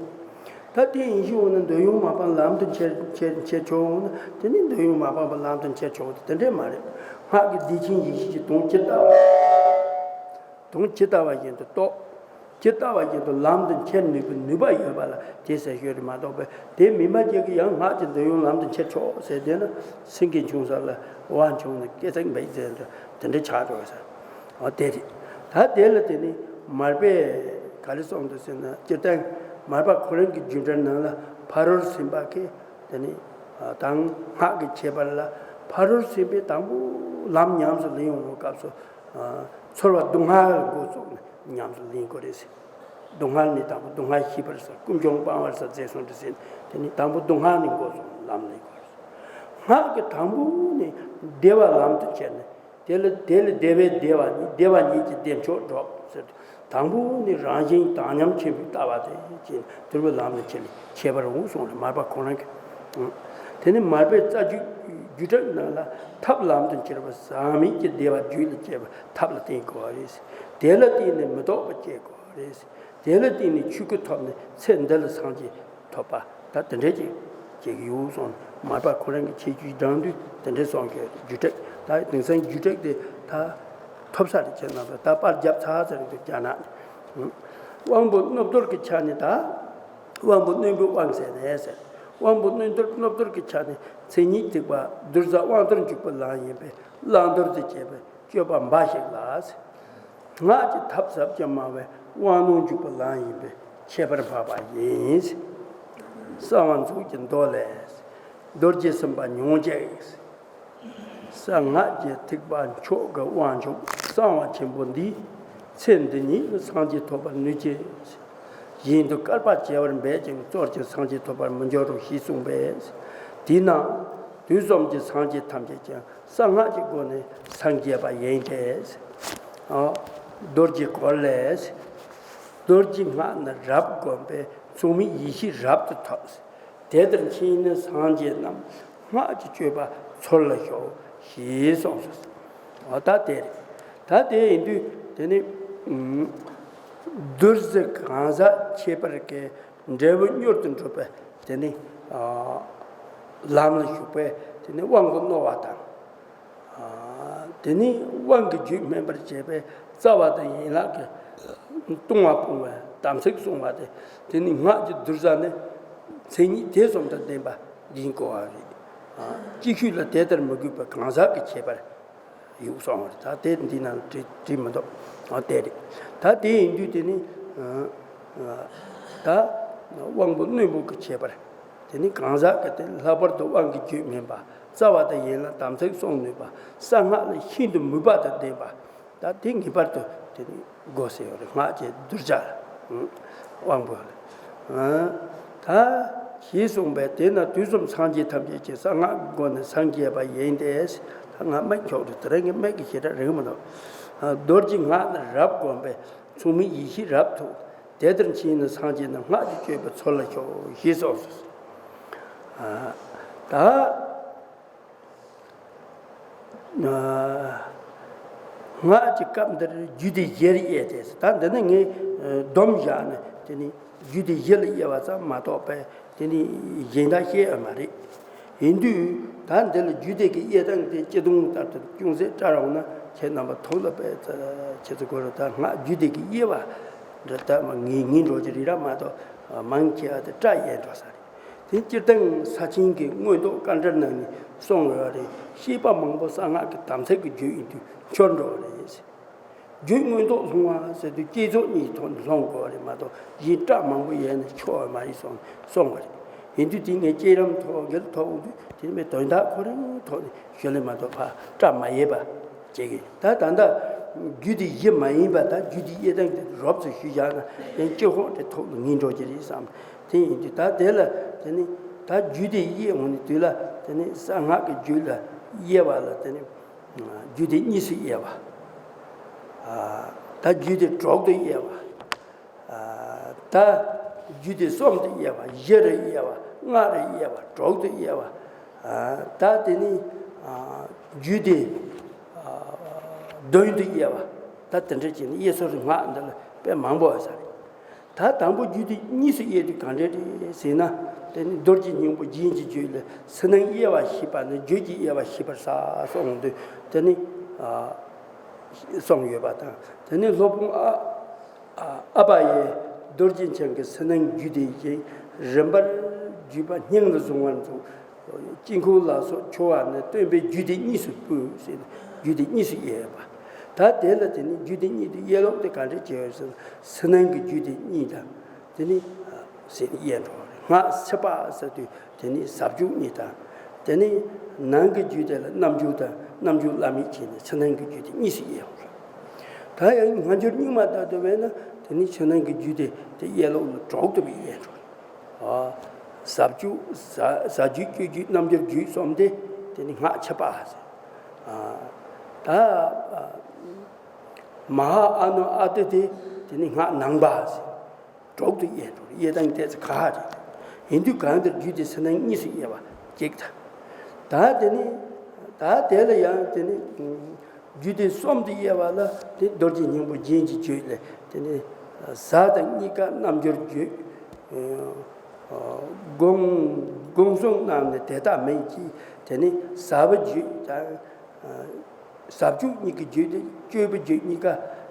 ད་དེ་ཡིན་ཞུ་འོང་ན་འདོད་ཡོན་མ་སྤངས་ལམ་དུ་འཁྱེར་འཁྱེར་འཁྱེར་ཆོག་འོང་ན། དེ་ནི་འདོད་ཡོན་མ་སྤངས་པ་ལམ་དུ་འཁྱེར་ཆོག་དེ་འདྲས་མ་རེད། སྔགས་ཀྱི་བདེ་ཆེན་ཡེ་ཤེས་ཀྱི་དོན་ཇི་ལྟ་བ། དོན་ཇི་ལྟ་བ་བཞིན་དུ་རྟོགས། ཇི་ལྟ་བ་བཞིན་དུ་ལམ་དུ་འཁྱེར་ནུས་པའི་ནུས་པ་ཡོད་པ་ལ་དེ་ཟེར་ཞོར་རེད་མ་གཏོགས་པས། དེ་མིན་པ་ཅིག་གིས་ཡང་སྔགས་ཀྱི་འདོད་ཡོན་ལམ་དུ་འཁྱེར་ཆོག་ཟེར་བསྡད་ན། སེང་གེ་མཆོང་ས་ལ་ཝ་མཆོང་ནས་སྐེ་ཚེག་འབིགས་ཟེར་འདྲ་དེ་འདྲ་ཆགས་འགྲོ་ས། འོ་དེ་རེད། ད་དེ་ལ་དེ་ནི་མར་པས་ག་རེ་གསུངས་འདུག་ཟེར་ན། སྤྱིར་བཏང་མར་པ་ཁོ་རང་གི་རྒྱུད་འགྲེལ་ནང་ལ་ཕ་རོལ་ཕྱིན་པ་གི་དེ་ནི་དང་སྔགས་ཀྱི་ཁྱད་པར་ལ། ཕ་རོལ་ཕྱིན་པས་དང་པོ་ལམ་ཉམས་སུ་ལེན་འོང་བའི་སྐབས་སུ། ཚོར་བ་སྡུག་བསྔལ་ལ་འགོ་བཙུགས་ནས་ཉམས་སུ་ལེན་དགོས་རེད་ཟེར། སྡུག་བསྔལ་ནི་དང་པོ་སྡུག་བསྔལ་ཤེས་པར་བྱ། ཀུན་འབྱུང་སྤང་བར་བྱ་ཟེར་གསུངས་འདུག་ཟེར། དེ་ནི་དང་པོ་སྡུག་བསྔལ་ནས་འགོ་བཙུགས་ནས་ལམ་ལེན་དགོས་རེད། སྔགས་ཀྱི་དང་པོ་ནི་བདེ་བ་ལམ་དུ་ཁྱེར་ནས། དེ་ལ་དེ་ལ་བདེ་བའི་བདེ་བ་ཉིད། བདེ་བ་ཉིད་ཀྱི་བདེ་མཆོག་སྒྲོག་ཟེར། དང་པོ་ནི་རང་བཞིན་དག་མཉམ་ཆེན་པོའི་ལྟ་བ་དེ་བཞིན་དུ་བའི་ལམ་ལ་ཁྱེར་ནས་ཁྱད་པར་འོང་གསུངས་རེད། མར་པ་ཁོ་རང་གིས། དེ་ནི་མར་པའི་རྩ་རྒྱུད་རྒྱུད་གྲྭའི་ནང་ལ་ཐབས་ལམ་དུ་འཁྱེར་བ་ཟག་མེད་ཀྱི་བདེ་བ་རྒྱུད་ལ་སྐྱེ་བའི་ཐབས་ལ་བརྟེན་དགོས་པ་རེད། དེ་ལ་བརྟེན་ནས་མི་ལྡོག་པ་སྐྱེ་དགོས་པ་རེད། དེ་ལ་བརྟེན་ནས་ཆོས་སྐུ་ཐོབ་ནས་ཚེ་འདི་ལ་སངས་རྒྱས་ཐོབ་པ། ད་དེ་འདྲས་ཅིག་ཅིག་ཡོད་གསུངས། མར་པ་ཁོ་རང་གི་ཁྱད་ཆོས་དྲངས་དུས་དེ་འདྲས་གསུངས་ཀྱི་རྒྱུད་གྲྭ། ད་དེང་སང་རྒྱུད་གྲྭ་དེ་ད་ཐོབ་ས་རེད། ཁྱེད་རྣམ་པ་ད་པར་བརྒྱབ་ཚར་ཟེར་གི་འདུག་རྒྱ་ནག་ནས། དབང་པོ་རྣོ་རྟུལ་གྱི་ཆ་ནས། ད་དབང་པོ་རྣོན་པོའི་དབང་ཟེར་ནས་ཟེར། དབང་པོ་རྣོན་རྟུལ་རྣོ་རྟུལ་གྱི་ཆ་ནས་མཚན་ཉིད་ཐེག་པ་གདུལ་བྱ་དབང་དུ་འཇུག་པའི་ལམ་ཡིན་པས། བླང་དོར་དུ་བྱེད་པའི་སྤྱོད་པ་འབའ་ཞིག་ལ། སྔགས་ཀྱི་ཐབས་ཟབ་ཅིང་དམའ་བའི་དབང་ལུང་འཇུག་པའི་ལམ་ཡིན་པས་ཁྱད་པར་འཕགས་པ་ཡིན། གསང་བ་མཛོད་ཀྱི་མདོ་ལས། རྡོ་རྗེ་སེམས་དཔའ་མྱོང་བྱེད། གསང་སྔགས་ཀྱི་ཐེག་པ་མཆོག་གི་དབང་ཕྱུག་གསང་བ་ཆེན་པོ་འདིས། ཚེ་འདི་ཉིད་ལ་སངས་རྒྱས་ཐོབ་པར་ནུས་ཀྱི། གཞན་དུ་བསྐལ་པ་བྱེ་བར་འབད་ཀྱང་། ཚོར་ཅིང་སངས་རྒྱས་ཐོབ་པར་མི་འགྱུར་རོ། ཞེས་གསུངས་པས། དེས་ན་དུས་གསུམ་གྱི་སངས་རྒྱས་ཐམས་ཅད་ཀྱང་། གསང་སྔགས་ཀྱི་སྒོ་ནས་སངས་རྒྱས་པ་ཡིན་ཏེ། ཨ། རྡོ་རྗེ་གོ་ལས། རྡོ་རྗེ་སྔགས་ནི་རབ་བསྒོམས་པས། མཚུངས་མེད་ཡེ་ཤེས་རབ་ཏུ་ཐོབ། དེ་ལྟར་མཁྱེན་ནས་སངས་རྒྱས་རྣམས། སྔགས་ཀྱི་སྤྱོད་པ་ཚུལ་ལ་ཞོག། ཞེས་གསུངས་སོ། འོ་ད་དེ་རེད། ད་དེ་ཡིན་དུས་དེ་ནི། ཨུམ། གདུལ་བྱ་གང་ཟག་ཁྱད་པར་གྱི་འབྲས་བུ་མྱུར་དུ་འགྲུབ་པའི་དེ་ནི། ཨ། ལམ་ལ་ཞུགས་པའི་དེ་ནི་དབང་པོ་རྣོ་བ་དང་། ཨ། དེ་ནི་དབང་གི་རྒྱུད་སྨིན་པར་བྱེད་པའི་རྩ་བ་དང་ཡན་ལག་གི་ལྟུང་བ་སྤོང་བའི་དམ་ཚིག་བསྲུང་བ་དེ། དེ་ནི་སྔགས་ཀྱི་གདུལ་བྱ་ནི་མཚན་ཉིད་དེ་གསུམ་དང་ལྡན་པ་ཡིན་དགོས་པ་རེད། ཨ། ཅིག་ཤོས་ལ་དེ་ལྟར་མི་དགོས་པའི་གང་ཟག་གི་ཁྱད་པར། ཡོད་གསུངས་པ་རེད། ད་དེ་འདི་ནང་བྲིས་བྲིས་མི་འདུག་ཨ། དེ་རེད། ད་དེ་ཡིན་དུས་དེ་ནི། ཨ། ཨ། ད་དབང་པོ་རྣོན་པོ་གི་ཁྱད་པར། དེ་ནི་གང་ཟག་གི་དེ་ལྷག་པར་དུ་དབང་གི་རྒྱུད་སྨིན་པ། རྩ་བ་དང་ཡན་ལག་དམ་ཚིག་བསྲུང་ནུས་པ། གསང་སྔགས་ལ་ཤིན་ཏུ་མོས་པ་དང་ལྡན་པ། ད་དེ་ངེས་པར་དུ་དེ་ནི་དགོས་ཟེར་ཡོད་རེད། སྔགས་ཀྱི་གདུལ་བྱ་དབང་པོ་ལ། ཨ། ད་ཞེས་གསུངས་པས། དེས་ན་དུས་གསུམ་སངས་རྒྱས་ཐམས་ཅད་ཀྱང་། གསང་སྔགས་ཀྱི་སྒོ་ནས་སངས་རྒྱས་པ་ཡིན་ཏེ། ད་ང་སྨྲས་ཆོག་རེད། དེ་རིང་གི་སྨྲས་ཀྱི་ཞེ་དྲག་རིང་མི་འདུག་ཨ། རྡོ་རྗེ་སྔགས་ནི་རབ་བསྒོམས་པས། མཚུངས་མེད་ཡེ་ཤེས་རབ་ཐོབ། དེ་ལྟར་མཁྱེན་ནས་སངས་རྒྱས་རྣམས། སྔགས་ཀྱི་སྤྱོད་པ་ཚུལ་ལ་ཞོག། ཞེས་གསུངས་སོ། ཨ། ད། ཨ། སྔགས་ཀྱི་སྐབས་འདིར་རྒྱུད་སྡེ་བཞིར་དབྱེ་སྟེ། ད་འདི་ནི་ངས་སྡོམ་བཞག་ནས་དེ་ནི་རྒྱུད་སྡེ་བཞི་ལ་དབྱེ་བ་ཙམ་མ་གཏོགས་པའི་དེ་ནི་གཞན་དག་བཤད་ཡོད་མ་རེད། ཡིན་དུས་ད་འདི་ལ་རྒྱུད་སྡེ་གི་དབྱེ་སྟངས་དེ་སྤྱི་དོན་ལྟར་དུ་ཅུང་ཟད་བཀྲལ་འོང་ན། ཁྱེད་རྣམ་པ་ཐུགས་ལ་དཔེ་ཁྱེད་ཚོ་གོ་རུ། ད་སྔགས་རྒྱུད་སྡེ་གི་དབྱེ་བ་འདི་ལྟ་མ་ངེས་ངེས་འགྲོ་གི་རེད་ར་མ་གཏོགས། མང་ཆེ་བ་དེ་བཀྲལ་ཡས་འགྲོ་ས་རེད། དེ་སྤྱིར་བཏང་ས་ཆེན་གྱི་མངོན་རྟོགས་དཀའ་འགྲེལ་ནང་ནས་གསུངས་ཡོད་རེད། བཤད་པ་མང་པོ་གསང་སྔགས་ཀྱི་དམ་ཚིག་གི་རྒྱུད་ཡིན་དུས་འཆོར་འགྲོ་བ་རེད། རྒྱུད་མངོན་རྟོགས་ལྷུང་བ་ཟེར་དུས་བསྐྱེད་རྫོགས་གཉིས་ཐོག་ནས་ལྷུང་དགོས་པ་རེད་མ་གཏོགས། གཞན་སྐྲག་མང་པོ་ཡལ་ནས་ཆོག་པ་མ་རེད་གསུངས་གསུངས་པ་རེད། ཡིན་དུས་དེ་ངས་བསྐྱེད་རིམ་ཐོག་འགལ་ཐོག་འོང་དུས་དེ་ནི་དོན་དག་ཁོ་རང་ཐོག་ནས་ཞུ་ལེ་མ་གཏོགས་ཕར་སྐྲག་མ་ཡལ་བ་བྱེད་ཀྱི། ད་ད་ལྟ་རྒྱུད་སྡེ་བཞི་མ་ཡིན་པ་ད་རྒྱུད་སྡེ་དབྱེ་སྟངས་དེ་རོབ་ཙམ་ཞུས་བཞག་ན་ཡང་སྤྱི་ཁོག་དེ་ཐོག་ལ་ངེས་འགྲོ་གི་རེད་བསམ། དེ་ཡིན་དུས་ད་དེ་ལ་དེ་ནི་ད་རྒྱུད་སྡེ་དབྱེ་འོང་ནི་དུས་ལ་དེ་ནི་གསང་སྔགས་ཀྱི་རྒྱུད་ལ་དབྱེ་བ་ལ་དེ་ནི། རྒྱུད་སྡེ་གཉིས་སུ་དབྱེ་བ། ད་རྒྱུད་སྡེ་དྲུག་ཏུ་དབྱེ་བ། ད་རྒྱུད་སྡེ་གསུམ་དུ་དབྱེ་བ། བཞི་རུ་དབྱེ་བ། ལྔ་རུ་དབྱེ་བ། དྲུག་ཏུ་དབྱེ་བ། ད་དེ་ནི་རྒྱུད་སྡེ་བདུན་དུ་དབྱེ་བ། ད་དེ་འདྲ་བྱས་ནས་དབྱེ་སྲོལ་སྔགས་འདི་ལ་དཔེ་མང་པོ་ཡོད་ས་རེད། ད་དང་པོ་རྒྱུད་སྡེ་གཉིས་སུ་དབྱེ་དུས་གང་འདྲ་རེད་ཟེར་ན། དེ་ནི་རྡོ་རྗེ་སྙིང་པོ་རྒྱན་གྱི་རྒྱུད་ལ་ཕྱི་ནང་དབྱེ་བ་ཤེས་པ་ནི་རྒྱུད་ཀྱི་དབྱེ་བ་ཤེས་པར་ཟད་གསུངས་དུས་དེ་ནི་གསུངས་ཡོད་པ་དང་། དེ་ནི་སློབ་དཔོན་ཨ་ཨ་པ་ཡིས་རྡོ་རྗེ་འཆང་གི་ཕྱི་ནང་རྒྱུད་སྡེ་བཞིའི་རིམ་པར་བརྒྱུད་པ་སྙིང་ལ་བཟུང་བར་འཛུགས། དཀྱིལ་འཁོར་ལ་སོགས་འཆོལ་བ་ནི་སྟོན་པས་རྒྱུད་སྡེ་གཉིས་སུ་ཕུལ་ཟེར་ནས་རྒྱུད་སྡེ་གཉིས་སུ་དབྱེ་བ། ད་དེ་ལ་དེ་ནི་རྒྱུད་སྡེ་གཉིས་དེ་དབྱེ་ལུགས་དེ་ག་འདྲ་བྱས་ཡོད་ཟེར་ན། ཕྱི་ནང་གི་རྒྱུད་སྡེ་གཉིས་དང་། དེ་ནི་ཟེར་ནས་དབྱེ་འགྲོ་བ་རེད། སྔགས་ཕྱི་པ་ཟེར་དུས་དེ་ནི་ཟབ་རྒྱུད་གཉིས་དང་། དེ་ནི་ནང་གི་རྒྱུད་དེ་ལ་རྣལ་འབྱོར་དང་རྣལ་འབྱོར་བླ་མེད་བྱས་ནས་ཕྱི་ནང་གི་རྒྱུད་དེ་གཉིས་སུ་དབྱེ་བ་རེད། ད་ཡང་སྔ་འགྱུར་རྙིང་མ་ལྟར་དུ་བས་ན་དེ་ནི་ཕྱི་ནང་གི་རྒྱུད་དེ་དེ་དབྱེ་ལུགས་ལ་དྲུག་ཏུ་དབྱེ་འགྲོ་བ་རེད། ཟབ་རྒྱུད། ཟ་ཟ་རྒྱུད། སྤྱོད་རྒྱུད། རྣལ་འབྱོར་རྒྱུད་གསུམ་སྟེ་དེ་ནི་སྔགས་ཕྱི་པ་ཟེར། ད་མ་ཧཱ་ཨ་ནུ་ཨ་ཏི་དེ་དེ་ནི་སྔགས་ནང་པ་ཟེར། དྲུག་ཏུ་དབྱེ་འགྲོ། དབྱེ་སྟངས་དེ་ཚོ་ཁག་རེད། ཡིན་དུས་གང་ལྟར་རྒྱུད་སྡེ་ཕྱི་ནང་གཉིས་སུ་དབྱེ་བ་གཅིག་དང་། ད་དེ་ནི་ད་དེ་ལ་ཡང་དེ་ནི། རྒྱུད་སྡེ་གསུམ་དུ་དབྱེ་བ་ལ་དེ་རྡོ་རྗེ་སྙིང་པོ་རྒྱན་གྱི་རྒྱུད་ལས་དེ་ནི་ཟབ་དང་གཉིས་ཀ་རྣལ་འབྱོར་རྒྱུད། སྒོམ་སྒོམ་གསུམ་རྣམས་ནི་དེ་དག་མིན་གྱི། དེ་ནི་ཟབ་པའི་རྒྱུད་དང་། ཟབ་རྒྱུད་གཉིས་ཀྱི་རྒྱུད་དེ་སྤྱོད་པའི་རྒྱུད་གཉིས་ཀ་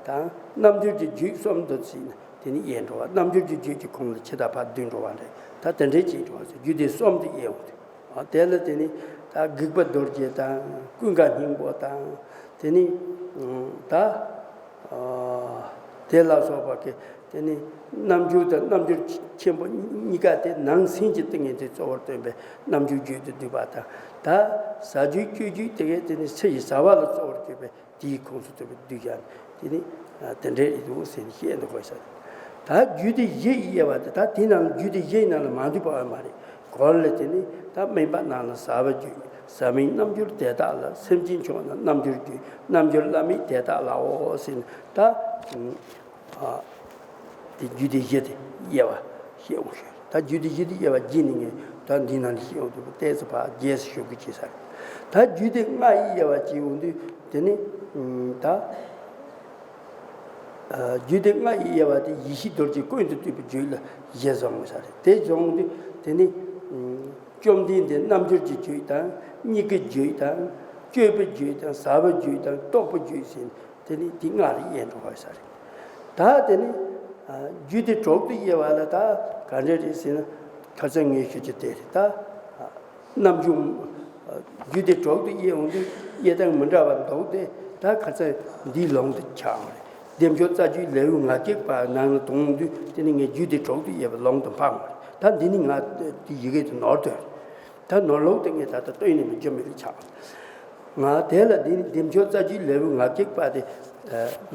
དང་རྣལ་འབྱོར་གྱི་རྒྱུད་གསུམ་དུ་ཕྱེ་ནས་དེ་ནི་དབྱེ་འགྲོ་བ། རྣལ་འབྱོར་གྱི་རྒྱུད་ཀྱི་ཁོངས་ལ་ཕྱི་དང་ཕར་བསྡུས་འགྲོ་བ་རེད། ད་དེ་འདྲའི་བྱས་འགྲོ་བ་ཟེར། རྒྱུད་སྡེ་གསུམ་དུ་དབྱེ་འོང་དུས། དེ་ལ་དེ་ནི་ད་སྒེག་པ་རྡོ་རྗེ་དང་ཀུན་དགའ་སྙིང་པོ་དང་། དེ་ནི་ད་དེ་ལ་སོགས་པ་གི་དེ་ནི་རྣལ་འབྱོར་དང་རྣལ་འབྱོར་ཆེན་པོ་གཉིས་ཀ་དེ་ནང་སེམས་ཀྱི་ཏིང་ངེ་འཛིན་གཙོ་བོར་སྟོན་པའི་རྣལ་འབྱོར་རྒྱུད་དུ་འདུས་པ་དང་། ད་ཟབ་རྒྱུད་སྤྱོད་རྒྱུད་དེ་གའི་དེ་ནི་ཕྱི་ཡི་ཟབ་པ་ལ་གཙོ་བོར་གྱུར་པའི། དེའི་ཁོངས་སུ་ཐུབ་པའི་བསྡུས་བཞག་ནས་དེ་ནི་དེ་འདྲའི་ཡིན་འདུག་ཟེར་ནས་བཤད་འདུག་གོ་ཤག་ད་རྒྱུད་སྡེ་བཞི་ཡི་དབྱེ་བ་དེ་ད་དེའི་ནང་ལ་རྒྱུད་སྡེ་བཞི་ཡི་ནང་ལ་མ་འདུས་པ་ཡོད་མ་རེད། གོང་ལ་དེ་ནི་ད་དམིགས་པ་རྣམས་ལ་ཟབ་པའི་རྒྱུད། ཟབ་མིན་རྣལ་འབྱོར་དེ་དག་ལ། སེམས་ཅན་མཆོག་རྣམས་རྣལ་འབྱོར་རྒྱུད། རྣལ་འབྱོར་བླ་མེད་དེ་དག་ལའོ་ཟེར་ནས་ད། དེ་རྒྱུད་སྡེ་བཞི་དེ་དབྱེ་བ་བཤད་འོང་ཞུ། ད་རྒྱུད་སྡེ་བཞི་དེ་དབྱེ་བ་བགྱིས་ནས་ངས་ད་འདི་ནང་ལ་བཤད་འོང་དུས་ཏོག་ཙམ་ཕར་རྒྱས་སུ་ཞུ་དགོས་ཀྱི་ས་རེད། ད་རྒྱུད་སྡེ་ལྔ་ཡི་དབྱེ་བ་བགྱིས་འོང་དུས་དེ་ནི་ད་རྒྱུད་སྡེ་ལྔ་ཡི་དབྱེ་བ་དེ་ཡེ་ཤེས་རྡོ་རྗེ་ཀུན་ཏུ་བཏུད་པའི་རྒྱུད་ལ་བཞི་བཟུང་དགོས་ས་རེད། དེ་བཟུང་དུས་དེ་ནི་བཅོམ་ལྡན་འདས་རྣལ་འབྱོར་གྱི་རྒྱུད་དང་། མྱུ་གུའི་རྒྱུད་དང་། སྤྱོད་པའི་རྒྱུད་དང་། ཟབ་པའི་རྒྱུད་དང་། རྟོགས་པའི་རྒྱུད་ཟེར་ནས། དེ་ནི་འདི་ལྔ་རུ་དབྱེ་འགྲོ་བ་ས་རེད། ད་དེ་ནི་རྒྱུད་སྡེ་དྲུག་ཏུ་དབྱེ་བ་ལ་ད་ག་འདྲ་རེད་ཟེར་ན། ཁ་སང་ངས་ཞུ་རྒྱུ་དེ་རེད། ད་རྣལ་འབྱོར། རྒྱུད་སྡེ་དྲུག་ཏུ་དབྱེ་འོང་དུས་དབྱེ་སྟངས་མི་འདྲ་བ་འདུག་སྟེ། ད་ཁ་སང་འདིའི་ལུང་དུ་ཆགས་པ་རེད། བདེ་མཆོག་རྩ་རྒྱུད་ལེའུ་ང་བརྒྱད་པ་ནང་ལ་དོན་དུས་དེ་ནི་ངས་རྒྱུད་སྡེ་དྲུག་ཏུ་དབྱེ་བའི་ལུང་དུ་འཕངས་པ་རེད། ད་འདི་ནི་ང་དེ་ཡི་གེ་དུ་ནོར་དོན་རེད། ད་ནོར་ལུགས་དེ་ངས་ད་ལྟ་སྟོན་ནས་མི་འཇོན་མི་ལ་ཆགས། ང་དེ་ལ་འདི་ནི་བདེ་མཆོག་རྩ་རྒྱུད་ལེའུ་ང་བརྒྱད་པ་དེ་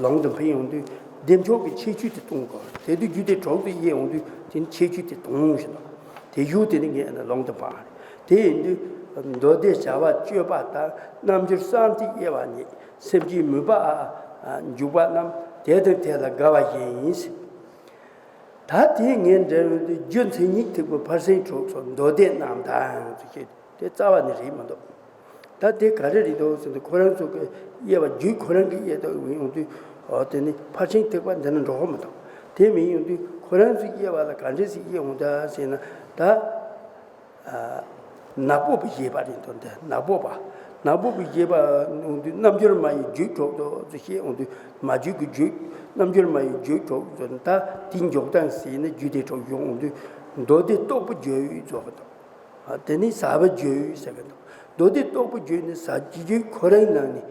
ལུང་དུ་འཕངས་ཡོང་དུས་བདེ་མཆོག་གི་ཁྱད་ཆོས་དེ་སྟོན་དགོས། དེ་དུས་རྒྱུད་སྡེ་དྲུག་ཏུ་དབྱེ་ཡོང་དུས་དེ་ནི་ཁྱད་ཆོས་དེ་སྟོན་ཞིག་འདུག་དེ་ཡུལ་དེ་ནི་ངས་ལུང་དུ་འཕངས། དེ་ཡིན་དུས་མདོ་སྡེ་བྱ་བ་སྤྱོད་པ་དང་རྣལ་འབྱོར་གསང་ཐིག་དབྱེ་བ་གཉིས། སེམས་ཅན་མོས་པ་འཇུག་པ་རྣམས་དེ་དང་དེ་ལ་དགའ་བ་བཞིན་ཡིན། ད་དེ་ངས་འགྲེལ་ཡོང་དུས་རྒྱུ་མཚན་ཉིད་ཐེག་པའི་ཕར་ཕྱིན་དྲུག་སོགས་མདོ་སྡེ་རྣམས་དང་ཟེར་བཤད། དེ་རྩ་བ་ནས་རེད་མི་འདུག་ད་དེ་ག་རེ་རེད་འདུག་ཟེར་དུས་ཁོ་རང་ཚོ་གི་དབྱེ་བ་རྒྱུད་ཁོ་རང་གི་དབྱེ་སྟངས་ཡོང་དུས། ཨོ་དེ་ནི་ཕར་ཕྱིན་ཐེག་པ་འདི་ན་འགྲོ་གི་མི་འདུག་དེ་མིན་ཡོང་དུས་ཁོ་རང་ཚོའི་དབྱེ་བ་ལ་ག་འདྲས་ཟིག་དབྱེ་འོང་ད་ཟེར་ན། ད་ནག་པོ་པའི་དབྱེ་བ་རེད་འདུག་འདི་ནག་པོ་པ། ནག་པོ་པའི་དབྱེ་བ་འོང་དུས་རྣལ་འབྱོར་མ་ཡི་རྒྱུད་དྲུག་ཏུ་བཤད་འོང་དུས་མ་རྒྱུད་ཀྱི་རྒྱུད། རྣལ་འབྱོར་མ་ཡི་རྒྱུད་དྲུག་ཏུ། ད་དེའི་འཇོག་སྟངས་ཟེར་ན་རྒྱུད་སྡེ་དྲུག་ཡོང་འོང་དུས་མདོ་སྡེ་རྟོགས་པའི་རྒྱུད་ཡོད་རྫོགས་པ་དང་། དེ་ནི་ཟབ་པའི་རྒྱུད་ཟེར་གི་འདུག་མདོ་སྡེ་རྟོགས་པའི་རྒྱུད་ནི་ཟབ་རྒྱུད་ཁོ་རང་ནང་ནས་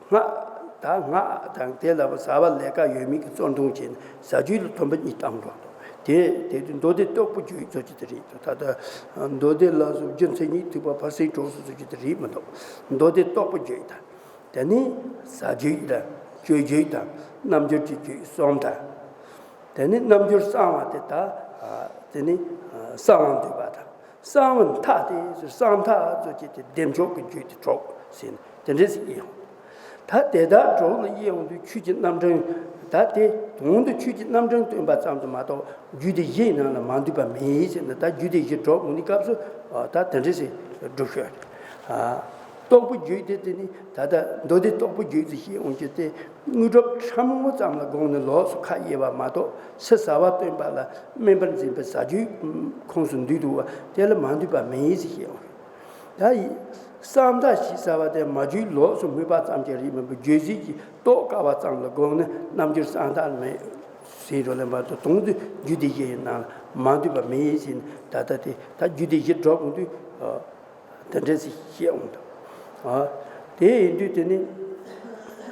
སྔགས་ ད་སྔགས་དང་དེ་ལ་བཟའ་བ་ལས་ཀ་ཡོད་མེད་ཀྱི་གཙོར་འདོན་བྱས་ནས་བཟའ་བཅུད་ལ་ཐོན་པ་གཉིས་བཏང་འགྲོ་འདུག་དེ་དེ་དུས་མདོ་སྡེ་རྟོགས་པའི་རྒྱུད་ཚོ་ཅི་དེ་རེད་འདུག་ད་ལྟ་མདོ་སྡེ་ལ་སོགས་རྒྱུ་མཚན་ཉིད་ཐེག་པ་ཕར་ཕྱིན་གྲོགས་སུ་ཚུད་རྒྱུ་དེ་རེད་མི་འདུག་མདོ་སྡེ་རྟོགས་པའི་རྒྱུད་དང་། དེ་ནས་བཟའ་རྒྱུད་དང་སྤྱོད་རྒྱུད་དང་རྣམ་འགྱུར་གྱི་རྒྱུད་གསུམ་དང་། དེ་ནས་རྣམ་འགྱུར་གསང་བ་དེ་དག་དེ་ནས་གསང་བ་འདུས་པ་དང་། གསང་བའི་མཐའ་དེ་གསང་མཐའ་ཚོ་ཅི་དེ་བདེ་མཆོག་གི་རྒྱུད་དེ་གྲོགས་ཟེར་ནས་དེ་འདྲ་ཞིག་ཡིན། ད་དེ་དག་གྲོགས་ལ་དབྱེ་འོང་དུས་ཆོས་ཀྱི་རྣམ་གྲངས། ད་དེ་དོན་དུ་ཆོས་ཀྱི་རྣམ་གྲངས་སྟོན་པ་ཙམ་དུ་མ་གཏོགས་རྒྱུད་སྡེ་བཞིའི་ནང་ལ་མ་འདུས་པ་མེད་ཟེར་ན། ད་རྒྱུད་སྡེ་བཞི་གྲོགས་འོང་དུས་སྐབས་སུ་ད་དེ་འདྲ་ཞིག་སྒྲུབ་ཤོག་རྟོགས་པའི་རྒྱུད་དེ་དེ་ནི་ད་ལྟ་མདོ་སྡེ་རྟོགས་པའི་རྒྱུད་དུ་བཤད་འོང་རྒྱུ་དེ་དངོས་གྲུབ་ཕྲ་མོ་ཙམ་ལ་དགོངས་ནས་ལོགས་སུ་ཁ་དབྱེ་བ་མ་གཏོགས། ཕྱི་ཟབ་པ་སྟོན་པ་ལ་སྨིན་པར་འཛིན་པའི་བཟའ་རྒྱུད་ཁོངས་སུ་འདུས་འདུག་པ་དེ་ལ་མ་འདུས་པ་མེད་ཟེར་བཤད་འོང་། ད་ཡི་གསང་མཐའ་ཞེས་བྱ་བ་དེ་མ་རྒྱུད་ལོགས་སུ་སྨོས་པ་ཙམ་གྱི་རིགས་མིན་པར་རྒྱུད་གཅིག་གི་རྟོགས་དཀའ་བ་ཙམ་ལ་དགོངས་ནས་རྣམ་འགྱུར་གསང་མཐའ་མེད་ཟེར་རོ་ལེན་པ་དང་། དོན་དུ་རྒྱུད་སྡེ་བཞིའི་ནང་ལ་མ་འདུས་པ་མེད་ཟེར་ནས། ད་ལྟ་དེ་ད་རྒྱུད་སྡེ་བཞི་གྲོགས་འོང་དུས་དེ་འདྲ་ཞིག་བཤད་འོང་དུས། དེ་ཡིན་དུས་དེ་ནི་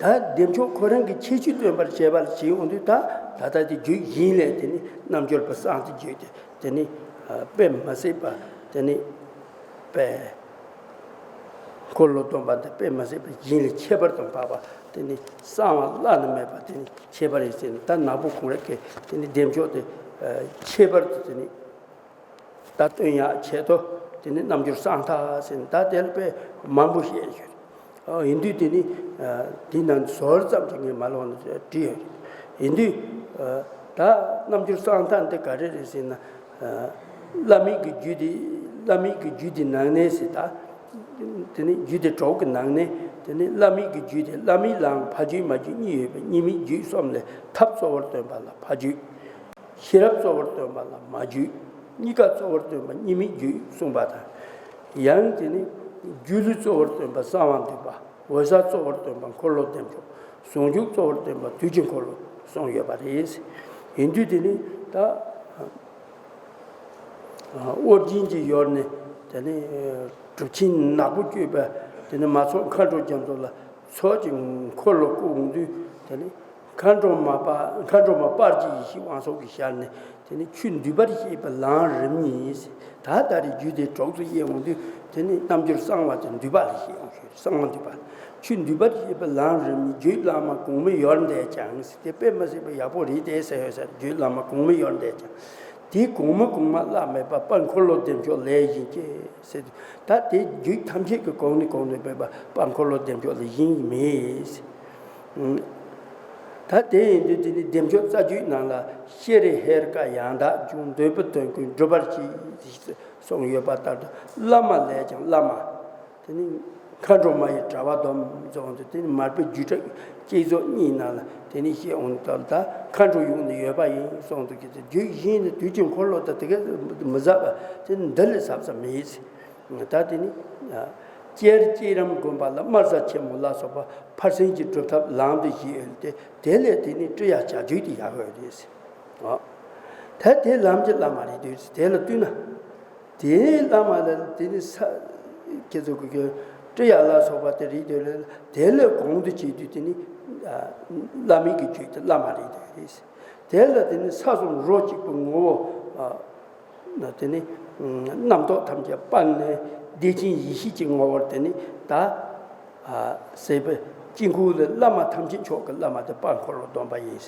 ད་བདེ་མཆོག་ཁོ་རང་གི་ཁྱད་ཆོས་སྟོན་པར་བྱེད་པར་བྱེད་འོང་དུས། ད་ད་ལྟ་དེ་རྒྱུད་བཞི་ལས་དེ་ནི་རྣམ་འགྱུར་པ་གསང་མཐའི་རྒྱུད་དེ་དེ་ནི་དཔེ་མི་སྲིད་པ་དེ་ནི་དཔེ་འཁོར་ལོ་སྡོམ་པ་འདི་དཔེ་མི་སྲིད་པ་བཞིན་ལས་ཁྱད་པར་དུ་འཕགས་པ་དེ་ནི་གསང་བ་བླ་ན་མེད་པ་དེ་ནི་ཁྱད་པར་ཡིན་ཟེར་ནས། ད་ནག་པོ་ཁོང་རང་གིས་དེ་ནི་བདེ་མཆོག་དེ་ཁྱད་པར་དུ་དེ་ནི་ད་སྟོན་ཡག་ཆེད་དུ་དེ་ནི་རྣམ་འགྱུར་གསང་མཐའ་ཟེར་ནས་ད་དེ་ལ་དཔེ་མང་པོ་བཤད་ཡོད། ཡིན་དུས་དེ་ནི་དེ་ནང་ཟུར་ཙམ་ཅིག་ངས་མ་ལོག་ནས་བྲིས་ཡོད། ཡིན་དུས་ད་རྣམ་འགྱུར་གསང་མཐའ་འདི་ག་རེ་རེད་ཟེར་ན། བླ་མེད་ཀྱི་རྒྱུད་དེ། བླ་མེད་ཀྱི་རྒྱུད་དེ་ནང་ནས་ཟེར། ད་དེ་ནི་རྒྱུད་སྡེ་དྲུག་གི་ནང་ནས་དེ་ནི་བླ་མེད་ཀྱི་རྒྱུད་དེ། བླ་མེད་ལའང་ཕ་རྒྱུད་མ་རྒྱུད་གཉིས་ཡོད་པའི་གཉིས་མེད་རྒྱུད་གསུམ་ལས་ཐབས་གཙོ་བོར་སྟོན་པ་ལ་ཕ་རྒྱུད། ཤེས་རབ་གཙོ་བོར་སྟོན་པ་ལ་མ་རྒྱུད། གཉིས་ཀ་གཙོ་བོར་སྟོན་པ་གཉིས་མེད་རྒྱུད་གསུངས་པ་དང་། ཡང་དེ་ནི་སྒྱུ་ལུས་གཙོ་བོར་སྟོན་པ་གསང་བ་འདུས་པ། འོད་གསལ་གཙོ་བོར་སྟོན་པ་འཁོར་ལོ་བདེ་མཆོག། ཟུང་འཇུག་གཙོ་བོར་སྟོན་པ་དུས་ཀྱི་འཁོར་ལོ་གསུངས་ཡོད་པ་རེད། ཡིན་དུས་དེ་ནི་ད་ཨོ་རྒྱན་གྱི་ཡུལ་ནས་དེ་ནི་གྲུབ་ཆེན་ནག་པོ་སྤྱོད་པ་དེ་ནི་མ་ཚོགས་མཁའ་འགྲོ་རྒྱ་མཚོ་ལ་ཚོགས་ཀྱི་འཁོར་ལོ་བསྐོར་འོང་དུས། དེ་ནི་མཁའ་འགྲོ་མ་པ། མཁའ་འགྲོ་མ་དཔལ་གྱི་ཡེ་ཤེས་དབང་ཕྱུག་གི་ཞལ་ནས་དེ་ནི་ཆོས་འདུལ་བར་བྱེད་པའི་ལམ་རིམ་གཉིས། ད་ལྟ་རེ་རྒྱུད་སྡེ་དྲུག་ཏུ་དབྱེ་འོང་དུས། དེ་ནི་རྣམ་འགྱུར་གསང་བ་དེ་འདུས་པ་ལ་བཤད་འོང་། གསང་བ་འདུས་པ། ཆོས་འདུལ་བར་བྱེད་པའི་ལམ་རིམ་གཉིས། རྒྱུད་བླ་མ་གོང་མའི་ཡུལ་འདས་ཀྱང་ཟེར། དེ་དཔེ་མི་སྲིད་པ་ཡག་པོ་རེད་དེ་ཟེར་ཡོད་ཟེར། རྒྱུད་བླ་མ་གོང་མའི་ཡུལ་འདས་ཀྱང་། དེའི་གོང་མ་གོང་མ་བླ་མེད་པ་དཔལ་འཁོར་ལོ་བདེ་མཆོག་ལས་གཞན་གཅེས་ཟེར། ད་དེ་རྒྱུད་ཐམས་ཅད་ཀྱི་གོང་ནས་གོང་ནས་སྤེལ་བ་དཔལ་འཁོར་ལོ་བདེ་མཆོག་ལས་གཞན་མེད་ཟེར། ད་དེ་ཡིན་དུས་དེ་ནི་བདེ་མཆོག་རྩ་རྒྱུད་ནང་ལ་ཤྲཱི་ཧེ་རུ་ཀ་ཡང་དག་འབྱུང་འདོད་པའི་དོན་ཀུན་འགྲུབ་པར་བྱེད་གསུངས་ཡོད་པ་ལྟར་དུ། བླ་མ་ལས་ཀྱང་བླ་མ། དེ་ནི་མཁའ་འགྲོ་མ་ཡི་དྲ་བ་སྡོམ་གསུངས་དུས། དེ་ནི་མར་པའི་རྒྱུད་གྲྭ་བསྐྱེད་རྫོགས་གཉིས་ནང་ལ་དེ་ནི་བཤད་འོང་དུས། ད་མཁའ་འགྲོ་ཡུལ་ནས་ཡོད་པ་ཡིན་གསུངས་དུས། ཀྱི་དེ་རྒྱུད་བཞི་ནི་དུས་ཀྱི་འཁོར་ལོ་དང་དེ་ག་མི་ཟབ་པ་དེ་ནི་འདི་ལས་ཟབ་ས་མེད། ད་དེ་ནི་ལྕེ་ལྕེ་རམ་བསྒོམ་པ་ལ་སྨྲ་བྱ་ཆེན་མོ་ལ་སོགས་པ་ཕར་ཕྱིན་གྱི་སྒྲུབ་ཐབས་ལམ་དུ་བཞེད་ཡོད་དེ། དེ་ལས་དེ་ནི་ཀྲི་ཡ་བྱ་རྒྱུད་དེ་ཡག་ཡོད་རེད། ཨོ། ད་དེ་ལམ་གྱི་བླ་མ་རེད་དུས། དེ་ལ་བསྟུན་ན། དེའི་བླ་མ་ལ་དེ་ནི་ས། ཁྱེད་ཚོ་གི་ཀྲི་ཡ་ལ་སོགས་པ་དེ་རེད་དུས། དེ་ལས་གོང་དུ་བྱེད་དུས་དེ་ནི་བླ་མེད་ཀྱི་རྒྱུད་དེ་བླ་མ་རེད་དུས་རེད། དེ་ལ་དེ་ནི་ས་གསུམ་རོ་གཅིག་པའི་ངོ་བོ། དེ་ནི་རྣམ་རྟོག་ཐམས་ཅད་སྤངས་ནས་བདེ་ཆེན་ཡེ་ཤེས་ཀྱི་ངོ་བོར་དེ་ནི་ད་ཟེར་བའི་དཀྱིལ་འཁོར་ལ་བླ་མ་ཐམས་ཅད་མཆོག་གི་བླ་མ་དེ་དཔལ་འཁོར་ལོ་སྡོམ་པ་ཡིན།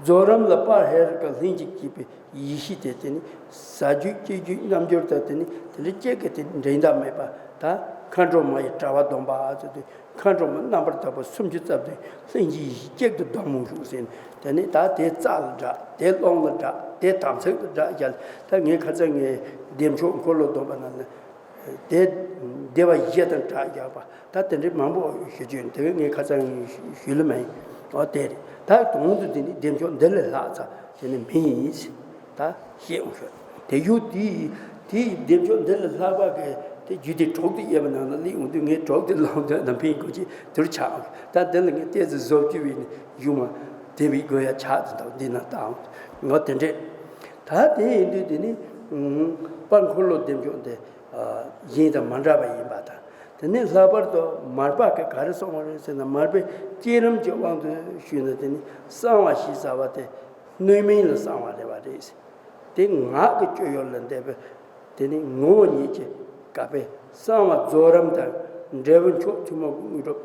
རྫོགས་རིམ་ལ་དཔལ་ཧེ་རུ་ཀ་ལྷན་ཅིག་སྐྱེས་པའི་ཡེ་ཤེས་དེ་དེ་ནི་ཟབ་རྒྱུད་སྤྱོད་རྒྱུད་རྣལ་འབྱོར་དང་དེ་ནི་དེ་ལས་སྐྱེ་དགུ་དེ་འགྲན་ཟླ་མེད་པ། ད་མཁའ་འགྲོ་མ་ཡི་དྲ་བ་སྡོམ་པ་ཟེར་དུས། མཁའ་འགྲོ་མ་རྣམ་པར་དག་པ་སུམ་ཅུ་རྩ་བདུན་ལྷན་ཅིག་ཡེ་ཤེས་གཅིག་ཏུ་བསྡམས་འོང་ཞུགས་ཟེར། དེ་ནི་ད་དེ་རྩ་ལ་བསྒྲགས། དེ་རླུང་ལ་བསྒྲགས། དེ་དམ་ཚིག་ལ་བསྒྲགས་བཞག། ད་ངས་ཁ་སང་ངས་བདེ་མཆོག་འཁོར་ལོ་སྡོམ་པ་ནང་ལ། དེ་བདེ་བ་བཞི་དང་སྒྲ་རྒྱག་པ། ད་དེ་འདྲའི་མང་པོ་ཞུ་རྒྱུ་ཡིན། དེ་བས་ངས་ཁ་སང་ཞུས་ལ་མེད། ཨོ་དེ་རེད། ད་དོན་དུ་དེ་ནི་བདེ་མཆོག་འདི་ལས་ལྷག་ཙམ་དེ་ནི་མེད་ཡིན། ད་ཤེས་འོང་ཤོག་དེ་ཡུལ་དེ་དེ་བདེ་མཆོག་འདི་ལས་ལྷག་པ་གི་དེ་རྒྱུད་སྡེ་དྲུག་ཏུ་དབྱེ་བའི་ནང་ལ་སླེབས་འོང་དུས། ངས་དྲུག་དེ་ལོངས་སྤྱོད་རྣམ་འཕེན་དགོས་ཀྱི་དུར་ཆགས་འོང་། ད་འདི་ལ་ངས་ཏོག་ཙམ་བཟོ་བཅོས་བྱས་ནས་ཡུལ་མ་དེ་བའི་དགོས་ཡ་ཆགས་དུ་འདུག་འདི་ན་ད་འོང་ངོ་དེ་འདྲས། ད་དེ་ཡིན་དུས་དེ་ནི་དཔལ་འཁོར་ལོ་བདེ་མཆོག་འདི། གཞན་དང་མ་འདྲ་བ་ཡིན་པ་དང་། དེ་ནས་ལྷག་པར་དུ་མར་པ་གིས་ག་རེ་གསུངས་པ་རེད་ཟེར་ན། མར་པས་བསྐྱེད་རིམ་གྱི་དབང་དུ་ཞུས་ན། དེ་ནི་གསང་བ་ཞེས་བྱ་བ་དེ་སྣོད་མིན་ལ་གསང་བ་རེད་པ་རེད། དེ་ངག་གི་སྤྱོད་ཡུལ་ལ་འདས་པའི་དེ་ནི་ངོ་བོ་ཉིད་ཀྱི་ག་པའི་གསང་བ་རྫོགས་རིམ་དང་འབྲས་བུ་མཆོག་ཐུན་མོང་གི་དངོས་གྲུབ་